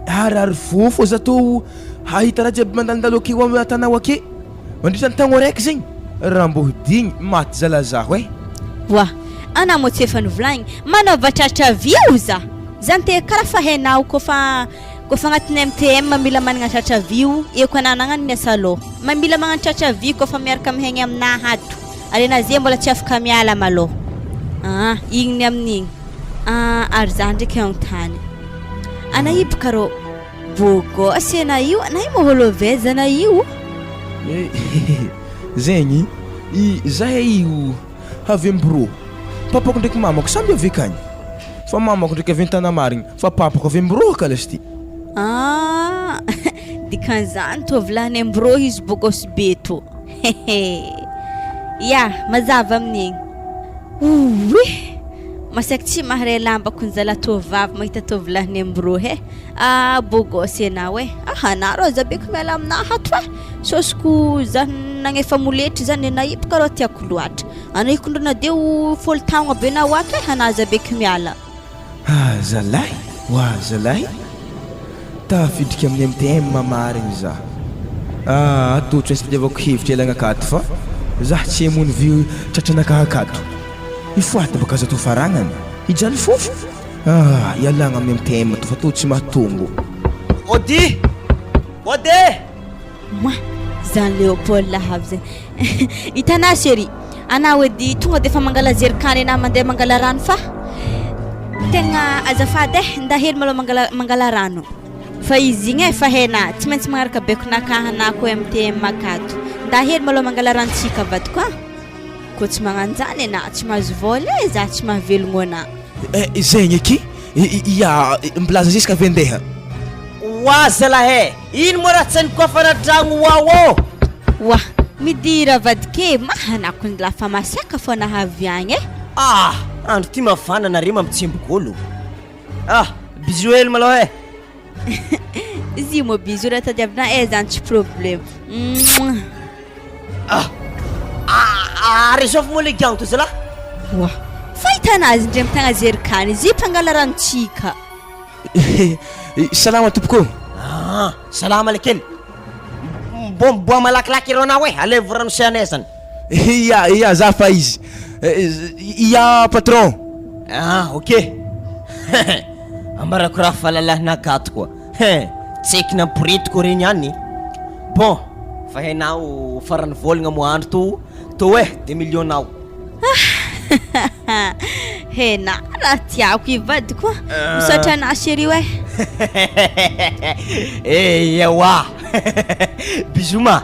harary fo fô za tô hahita raha jiaby mandalondalo akeo amy tanao ake. Mandritra ny taogno araiky zegny, raha mbô hodigny, maty zala zaho eh. Oa, anà moa tsy efa novolagny, manaova tratra vy o za! Zany te karaha fa hainao kôfa kôfa agnatin'ny MTM mila managna tratra vy o, eo ko anà nagnano miasa lôha, ma mila magnano tratra vy kôfa miaraka mihaigny aminà ato, ary anà ze mbola tsy afaka miala malôha, aa igny ny amin'igny, aa ary za ndraiky hanontany anà io boka rô. Beau gosse ana io, ana io mahôlôvez ana io. Zegny i zahay io avy Ambohiroa, papako ndraiky mamako samby avy akagny, fa mamako ndraiky avy Antanamarigny fa papako avy Ambohiroa ka lasy ty. Ah, dikan'izany tovolahy Ambohiroa izy beau gosse be tô, hehe, ya mazava amin'igny, ouii, masaky tsy maharay lambako ny zalahy tovovavy mahita tovolahy Ambohiroa he. Ah beau gosse enao eh! Aha na rô za beko miala aminah ato eh! Sôsiko za nagnefa moletry zany enah io bôka rô tiako loatra, anah io kondro na de ho fôlo taogno aby enao ato eh anah za beko miala. Ah zalahy oa zalahy tafiditra amin'ny MTM marigny za ah ato tsy maintsy tadiavako hevitra ialagna akato fa zah tsy hamono vy tratranakahy akato i foaty baka aza atao faragnana hijaly fofo. Ah, ialagna amin'ny MTM to fa tô tsy mahatongo. Ody! Ody! Moi, zany Léopold avy zay. Hitanà chérie, anà ody tonga de efa mangala jerikany anà mandeha mangala rano fa tegna azafady eh, nda hely malôha mangala mangala rano. Fa izy igny eh, fa hainà, tsy maintsy magnaraka baikonakahy anà koa MTM akato. Nda hely malôha mangala ranontsika vadiko a. Koa tsy magnano zany enà tsy mahazo vôla e, za tsy mahavelogno anà. Eh, zegny aky, ya milaza ziska ve ndeha? Oa zalahy e! Ino moa raha tsy nikofana tragno ao ô? Oa, midira vadiko e, mahanako ny lafa masiaka fô nahavy agny e. Ah! Andro ty mafana nare mampitsemboka olo. Ah! Bisous hely malôha eh! Izy moa bisous raha tadiavina eh zany tsy problème. Mouah. Ah! Ah! Ary zao moa le giagno to zalahy? Oa! Fahitana azy ndray mitagna zerikany izy mpangala ranontsika. Salama tompoko ô! Ah! Salama lekely! Mbô miboaha malakilaky ireo anao e! Alevo rano sy anay zany. Ia, ia, za fa izy. Ia patron. Ah, ok. Ambarako raha fa lalahinakato koa. Hein, tsaiky namporetiko regny ihany. Bon, fa hainao farany vôlagna moa andro to, to eh, deux millions nao. Hena raha tiako i vadiko a. Misaotra anah chérie oe. Eh, ewa. Bisous ma.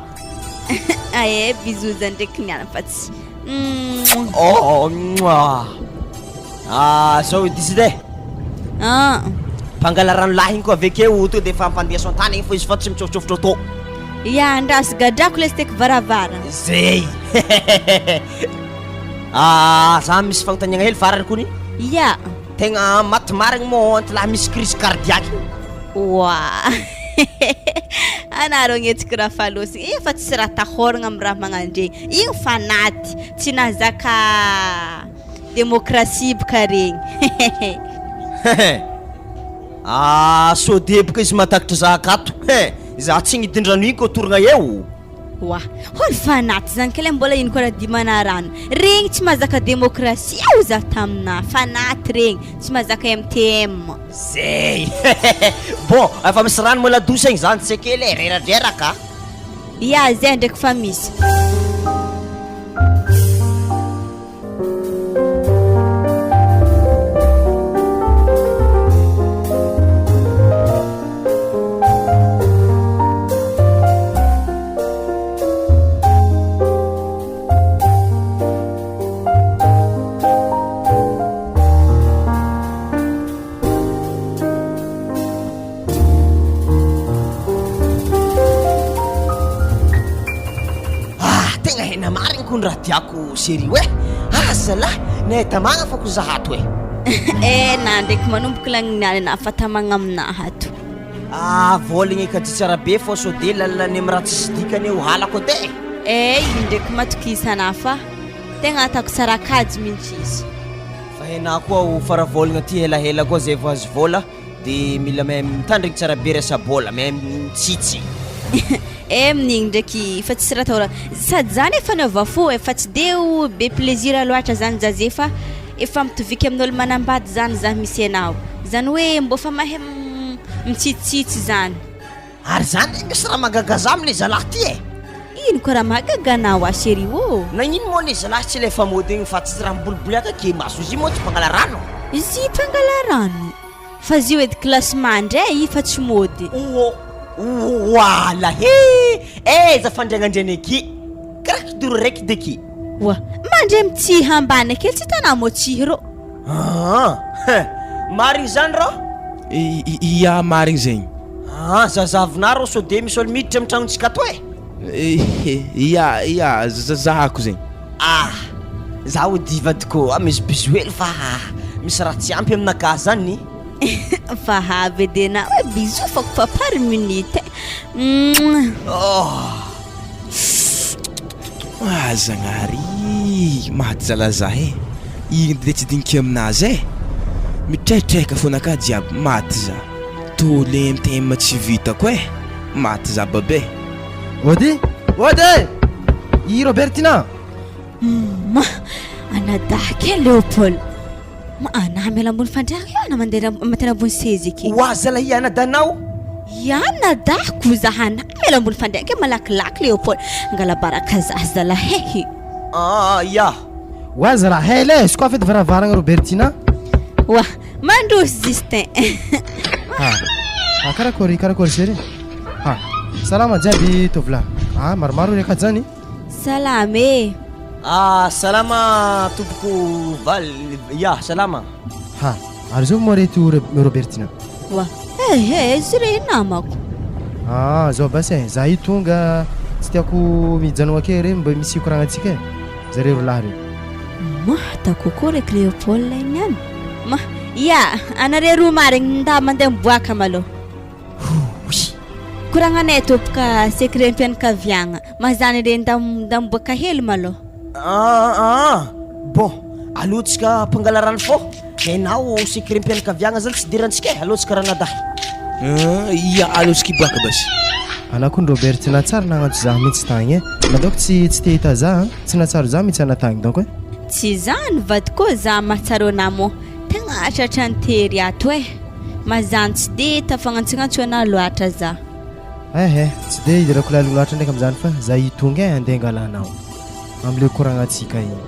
Ae bisous zany ndraiky niala fa tsy. Oh, mwah. Ah, zao edy izy edy e. Ah. Mpangala rano lahy igny koa avy akeo to de efa ampandeha tany igny fô izy fa tsy mitsofotsofotra tô. Ya, andraso gadrako lesy teky varavarana. Zay. Ah, za misy fagnontaniagna hely farany kony. Ya. Tegna maty marigny moa antilahy misy crise cardiaque. Oa. Anareo agnetsika raha falôsy igny efa tsisy raha atahôragna amy raha magnandregny. Igny fa naty, tsy nahazaka Demokrasia boka regny. Ah, sao deboka izy mahatakatra za akato. He, za tsy ngidindrano iny ko torogna eo. Oa, holy fanaty zany kay le mbola ino koa raha dimana rano. Regny tsy mahazaka demokrasia hoy za taminah, fanaty regny, tsy mahazaka MTM. Zay! Bon, efa misy rano moa ladosy agny zany tsy kely e, reradreraka. Ya, zay ndraiky fa misy. Ah, tegna hena marigny kony raha tiako chérie oe. Ah zalahy, nay tamagna fô ko za ato e. Eh, na ndraiky manomboka lagny niany na fa tamagna aminahy ato. Ah, vôlagny ka ty tsara be fô sao de lalany amy raha tsisy dikany eo halako edy e. Eh, igny ndraiky matokisana fa tegna ataoko tsara kajy mintsy izy. Fa henà koa ho faravôlagna ty helahela koa zay vao azo vôla de mila mahay mitandrigny tsara be resa-bôla, mahay mitsitsy. Eh amin'igny ndraiky efa tsisy raha atahorana, sady zany efa niova fo e, fa tsy de ho be plaisir loatra zany za zay fa efa mitoviky amin'olo manambady zany za misy anao, zany hoe mbô fa mahay mitsitsitsy zany. Ary zany misy raha mahagaga za amle zalahy ty e! Ino ko raha mahagaga anao ah chérie ô? Nagnino moa le zalahy tsy alefa mody igny fa tsy raha miboliboliaka ke maso izy moa tsy mpangala rano? Izy mpangala rano? Fa izy io edy classement ndray i fa tsy mody. Oa oala he! Aiza fandriagnandriana eky? Karaha kidoro raiky deky. Oa, mandre mitsihy ambany akely tsy hitanao moa tsihy rô. Aa hein! Marigny zany rô? Ia marigny zegny. Aa zazavina rô sao de misy olo miditra am tragnontsika ato e! Ia ia zahako zegny. Ah! Za ody hivadiko misy bisou hely fa misy raha tsy ampy aminakahy zany. Fa avy edy enao e bisou fako fa par minute e! Oh! Ah Zagnahary ih, maty zalahy zah eh, igny de tsy diniky aminazy eh, mitraitraika fona ka jiaby, maty zah, tô le MTM tsy vitako eh, maty zah babe. Ody! Ody e! I Robertina! Humm! Anadahy kely Léopold! Ma anah miala ambony fandriagna io anah mandeha mandeha ambony seza eky. Ho azy zalahy anadahinao? Ya anadahiko zah anah miala ambony fandriagna eky malakilaky Léopold angala baraka zah zalahy ehy. Ah ya. Ho azy zalahy hela e, sokafy edy varavaragna Robertina. Oa, mandroso Justin. Ha, ha karakôry karakôry chérie? Ha, salama jiaby tovolahy. Ah maromaro re akato zany. Salama e! Ah salama tompoko Val, ya salama. Ha, ary zovy moa reto Robertina? Wa, ehe izy re namako. Ah, zao basy e, za io tonga tsy tiako mijanogna ake re mba misy hikoragnantsika e, zareo roa lahy reo. Ma, ataoko akory eky Léopold iny any. Ma, ia, anare roa marigny nda mandeha miboaka malôha. Hoy. Koragnanay tompoko secret-mpianakaviagna. Mazàna re nda nda miboaka hely malôha. Ah ah, bon, aleo tsika mpangala rano fô, hainao secret-mpianakaviagna zany tsy idirantsika e, aleo tsika ranadahy. Ah, ia aleo tsika hiboaka basy. Anah kony Robert tsy nahatsara nagnantso zah mintsy tagny eh, na donc tsy tsy te hita zah an, tsy nahatsaro zah mintsy anah tagny donc eh. Tsy zany vadiko ô zah mahatsaro anah moa tegna tratran'ny tery ato eh, mazano tsy de tafagnantsognantso anah loatra zah. Eh eh, tsy de idirako laligny loatra ndraiky amizany fa zah io tonga eh andeha angalanao amle koragnantsika igny.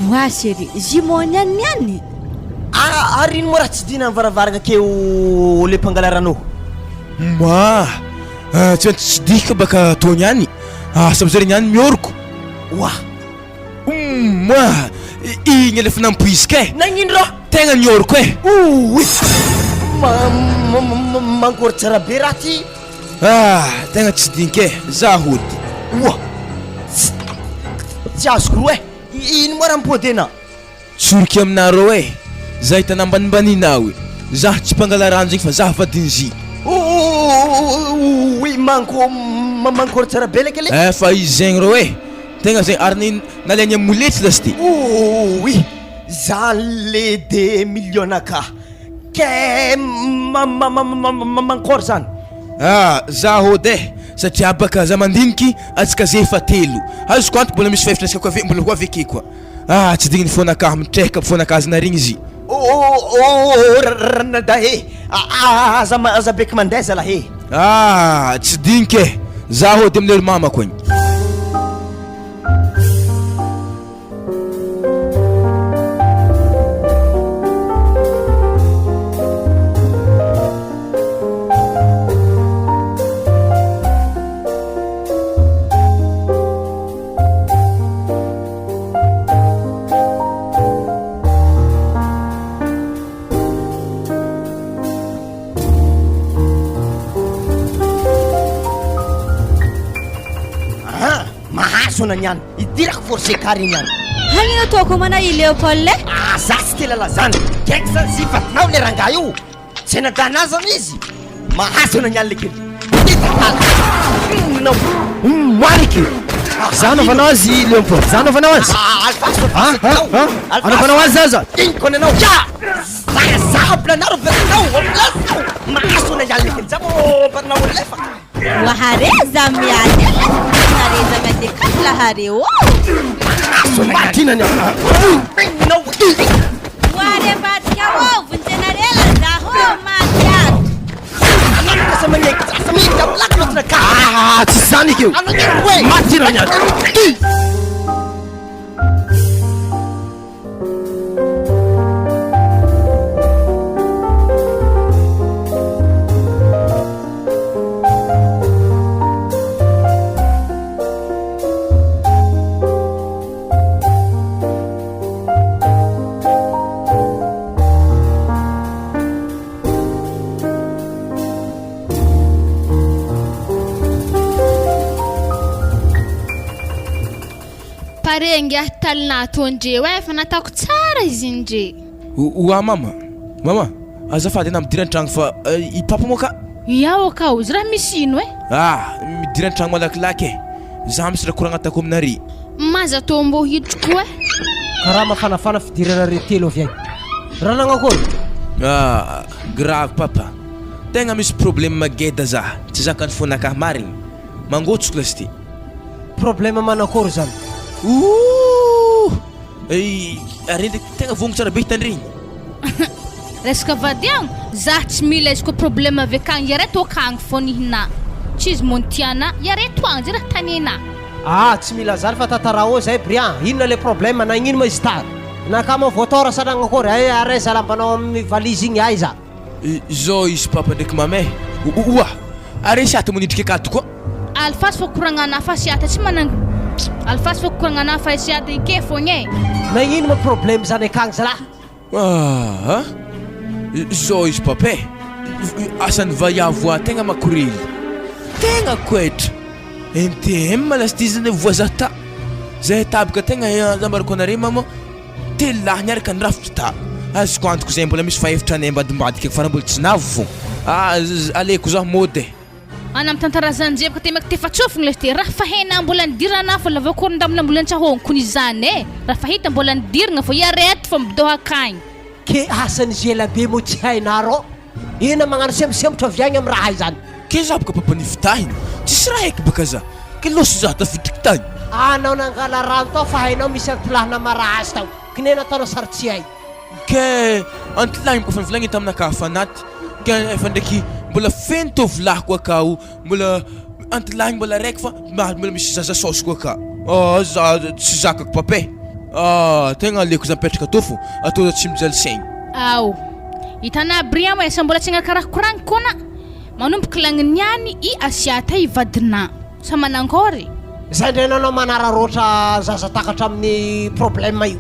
Oa chérie, jumeau niany niany. Ah, ary ino moa raha tsy dina ny varavaragna akeo le mpangala rano? Mba ah, tsy maintsy tsidihiko baka tô niany. Asa amizay re niany mioroko. Oa. Humm ah, igny alefa nampoiziko eh. Nagnino raha? Tegna nioroko eh. Ouii. Ma mangory tsara be raha ty. Ah, tegna tsy diniko eh, za hody. Oa. Tsy azoko roa eh. Ino moa raha mipody anà? Tsoriky aminareo eh, za hitanà ambanimbaninao eh, za tsy mpangala rano zegny fa za vadin'zy. Ouii manko mankory tsara be leke le. Eh fa izy zegny rô eh, tegna zegny ary ny nalainy am moletsy lasy ty. Ouii za le de million ka ke mankory zany. Ah za hody eh, satria baka za mandiniky atsika ze efa telo, azoko antoka mbola misy fahefatra atsika koa ave mbola ho avy ake koa. Ah tsy digniny fonakahy mitrehaka fonakazy narigny izy. Oh ranadahy e! Aza aza beky mandeha zalahy e! Ah tsy dinika e! Za hody amin'lery mamako agny. Ah, mahazo ana niany idirako force carré niany Hagnino ataoko mana i Léopold e? Ah, za tsy te lalazana gaigy zany zifatinao le rangahy io Tsy nadana zany izy. Mahazo anao niany le kely. Nao. Mariky. Za anaovanao azy Léopold. Za anaovanao azy. Ah, ah, ah. Anaovanao azy zaza. Iny kone anao. Ya. Za za planaro vetinao. Lazao. Mahazo anao niany le kely. Za mo parnao lefa. Wahare za miady e. Nare za miady kapla hare ô. Mahazo anao niany. Nao. Wahare ambadika ô, vonjenare la za ô maty ato. Ah, tsy zany ekeo. Maty raha niady. Pare ngiahy talina ato ndreo e, efa nataoko tsara izy iny ndre. Oa mama, mama, azafady anah midira an-tragno fa i papa moa ka. Iao ka ozy raha misy ino e? Ah, midira an-tragno malakilaky e, za misy raha koragna ataoko aminare. Maza tô mbô hiditro koa e. Karaha mafanafana fidiranareo telo avy agny. Raha nagnakory? Ah, grave papa, tegna misy problème geda za, tsy zakan'ny fonakahy marigny. Mangotsoko lasy ty. Problème manakory zany? Ooh! Ay, are ndraiky tegna vongo tsara be hitandregny. Resaka vadiagno, zah tsy mila izy koa problème avy akagny iareto akagny fô nihina. Tsy izy mô tiana, iareto agny zay raha tanena. Ah, tsy mila zany fa tantarao eo zay Brian, inona le problème, nagnino ma izy tara? Nakama voatôra sa nagnakory? Ay, are zalambanao amin'ny valise igny aiza? Zao izy papa ndraiky mama eh! Oa! Are sy ato manidrika akato koa. Alifasy fô koragnana fa sy ata tsy managna Alifasy fô koragnana fa sy ata ike fogna eh! Nagnino ma problème zany akagny zalah? Aa! Zao izy papa eh! Asan'ny vaiavy oa tegna makorely! Tegna koetra! MTM lasy ty zany voa zah ta! Zahay tabaka tegna zambarako anare mama. Telo lahy niaraka nirafitra ta. Azoko antoko zay mbola misy fahefitra any ambadimbadika fa raha mbola tsy navo fô. Ah aleko zaho mody e. Ana mitantara zanjebaka te mek tefa tsofigny lesy te raha fa hena mbola nidirana fô lava koa ndamina mbola ntsahôgno kony izany e raha fa hita mbola nidiragna fô iareto fô midoha akagny. Ke asan'i zela be moa tsy hainarô? Ina magnano semposempotra avy agny am raha izany. Ke za boka papa nifitahiny tsisy raha eky baka za ke losy za tafidriky tagny. Anao nangala rano tao fa hainao misy antilahy namara azy tao kne nataonao sary tsy hay. Ke antilahy boka efa nivolagniny taminakahy fanaty ke efa ndraiky mbola feno tovolahy koa akao mbola antilahy mbola raiky fa mbola misy zaza sôsy koa ka ah za tsy zakako papa e ah tegna aleoko za mipetraka atô fô atô za tsy mijaly saigny. Ao. Hitanà Brian e, sa mbola tsy agnakaraha koragny kona? Manomboka lagny niany i Asiata i vadinà. Sa manangôry? Zay ndray nanao manararaotra zaza takatra amin'ny problème io.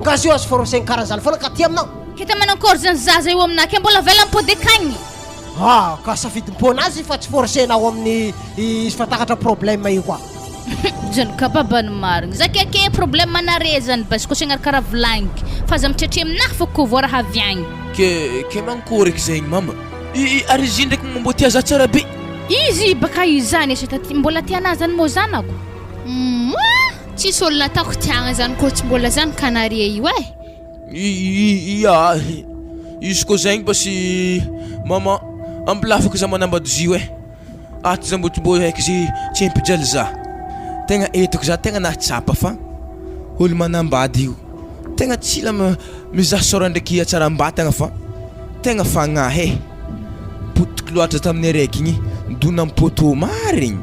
Nga zio azo forcegny karaha zany foana ka aty aminao. Hita manangôry zany zaza io aminà ke mbola avela mipody akagny. Ah ka safidim-poanazy fa tsy forcena ao amin'ny izy fa takatra problème io koa. Zany ka baba ny marigny. Za ke ke problème anare zany basy ko tsy agnaraka raha volagniko. Fa aza mitretre aminahy fô ko voa raha avy agny. Ke ke mankory eky zegny mama. I i ary izy io ndraiky mbô tia za tsara be. Izy baka izany asa taty mbola tia anazy zany mô zanako. Moi! Tsisy olo nataoko tiagna zany kô tsy mbola zany kanaria io eh. Ia, izy koa zegny basy maman ambilafiko za manambady izy io eh, ato za mbô tsy mbô haiko izy tsy hampijaly za, tegna etiko za tegna nahatsapa fa olo manambady io tegna tsy ila mizaha sôra ndraiky hatsaram-batagna fa tegna fagnahy eh, potiky loatra tamin'ny araiky igny nidona am-pôtô marigny,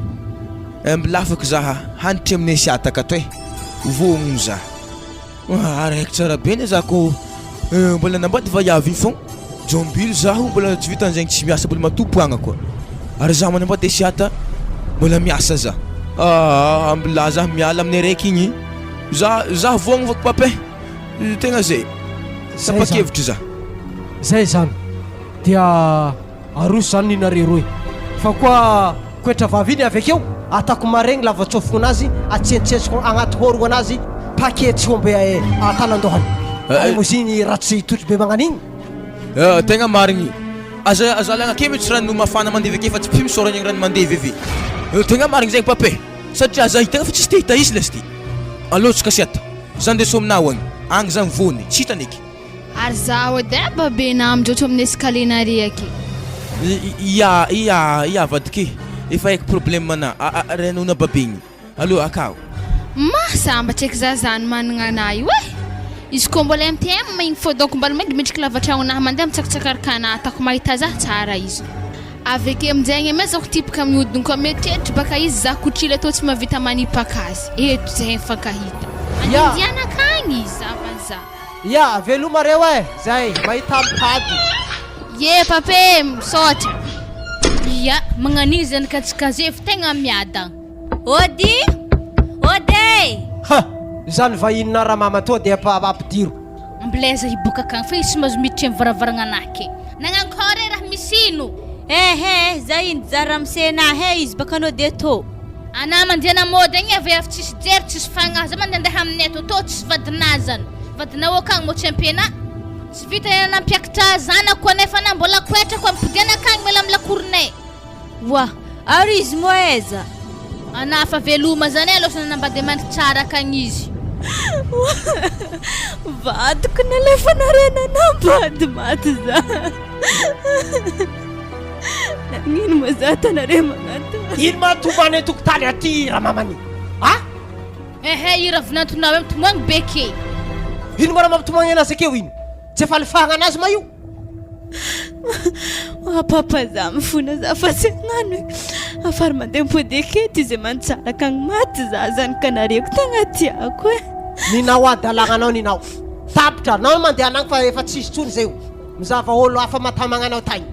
ambilafiko za hanitry amin'ny siataka ato eh, vognogno za. Araiky tsara be ny zako mbola nanambady vaiavy io fô jômbilo zaho mbola tsy vitan'izegny tsy miasa mbola matopoagna koa ary za manambady Esiata mbola miasa za ah mbola za miala amin'ny araiky igny za za voagno fô papa e tegna zay tapa-kevitry za. Zay zany dia Aroso zany ny nareo roe. Fa koa koetra vavy iny avy akeo atako maregny lavatsofogna anazy atsentsensiko agnaty hôrogno anazy paquet tsy omby atanan-dohany. Ay moa izy raha tsy totry be magnano igny. Eh, tegna marigny. Aza aza alagna ake mihitsy rano mafana mandevy ake fa tsy mpino sôragna igny rano mandevy eve. Eh, tegna marigny zegny papa e. Satria za hitegna fa tsisy te hita izy lesy ty. Alô tsika siata. Za ndeso aminao agny. Agny za mivôny. Tsy hitany eky. Ary zaho edy eh babe na amindrotra amin'ny escalier nare aky. Ia ia ia vadiko e, efa haiko problème ana renona babe igny, allo akao. Mah sambatra eky za zany managna anah io eh! Izy koa mbola MTM igny fô donc mbola mendrimendriky lavatragnonah mandeha mitsakitsakaraka anah ataoko mahita zah tsara izy. Aveke aminjegny ame zako tipaka miodina koa mieritreritra baka izy za kotrila tô tsy mahavita manipaka azy eto zahay mifankahita. Ia. Andiana akagny izy zahavany za. Ya, veloma reo eh! Zay, mahita mitady. Ye pape e, misaotra. Ia, magnan'igny zany kajikajy efa tegna miadagna. Ody! Ody e! Ha! Izany vahininà ramama toa dia ampidiro. Ambilaiza hiboaka akagny fa izy tsy mahazo miditry amy varavaragna anahy ke. Nagnankôry e raha misy ino? Ehe, zay iny za ramose nahy e, izy baka anao de tô. Anah mandeha namôdy agny e vehivavy tsisy jery tsisy fagnahy zay mandehandeha aminay ato tô tsisy vadinah zany vadinao akagny mô tsy ampianah tsy vita ny nampiakatra zanako anefa anah mbola koetrako ampodiana akagny miala amy lakoronay. Oa! Ary izy moa aiza? Anah fa veloma zany e aloha nanambady amandry tsara akagny izy. Oa! Vadiko nalefanareo nanambady maty za. Nagnino moa za tanareo magnano Ino ma tomany an-tokotany aty ramamany a? Ehe i ravinantonao io mitomagny be ke. Ino ma raha mampitomagny anazy akeo ino? Tsy efa alifahagna anazy ma io? Oa papa za mifona za fa tsy hagnano e. Afary mandeha mipody aketo izy mantsaraka agny maty za zany ka nareko tegna tiako e. Ninao adalagna anao ninao. Tapitra, nao mandeha anagny fa efa tsisy tsony zay o. Mizava olo hafa matamagna anao tagny.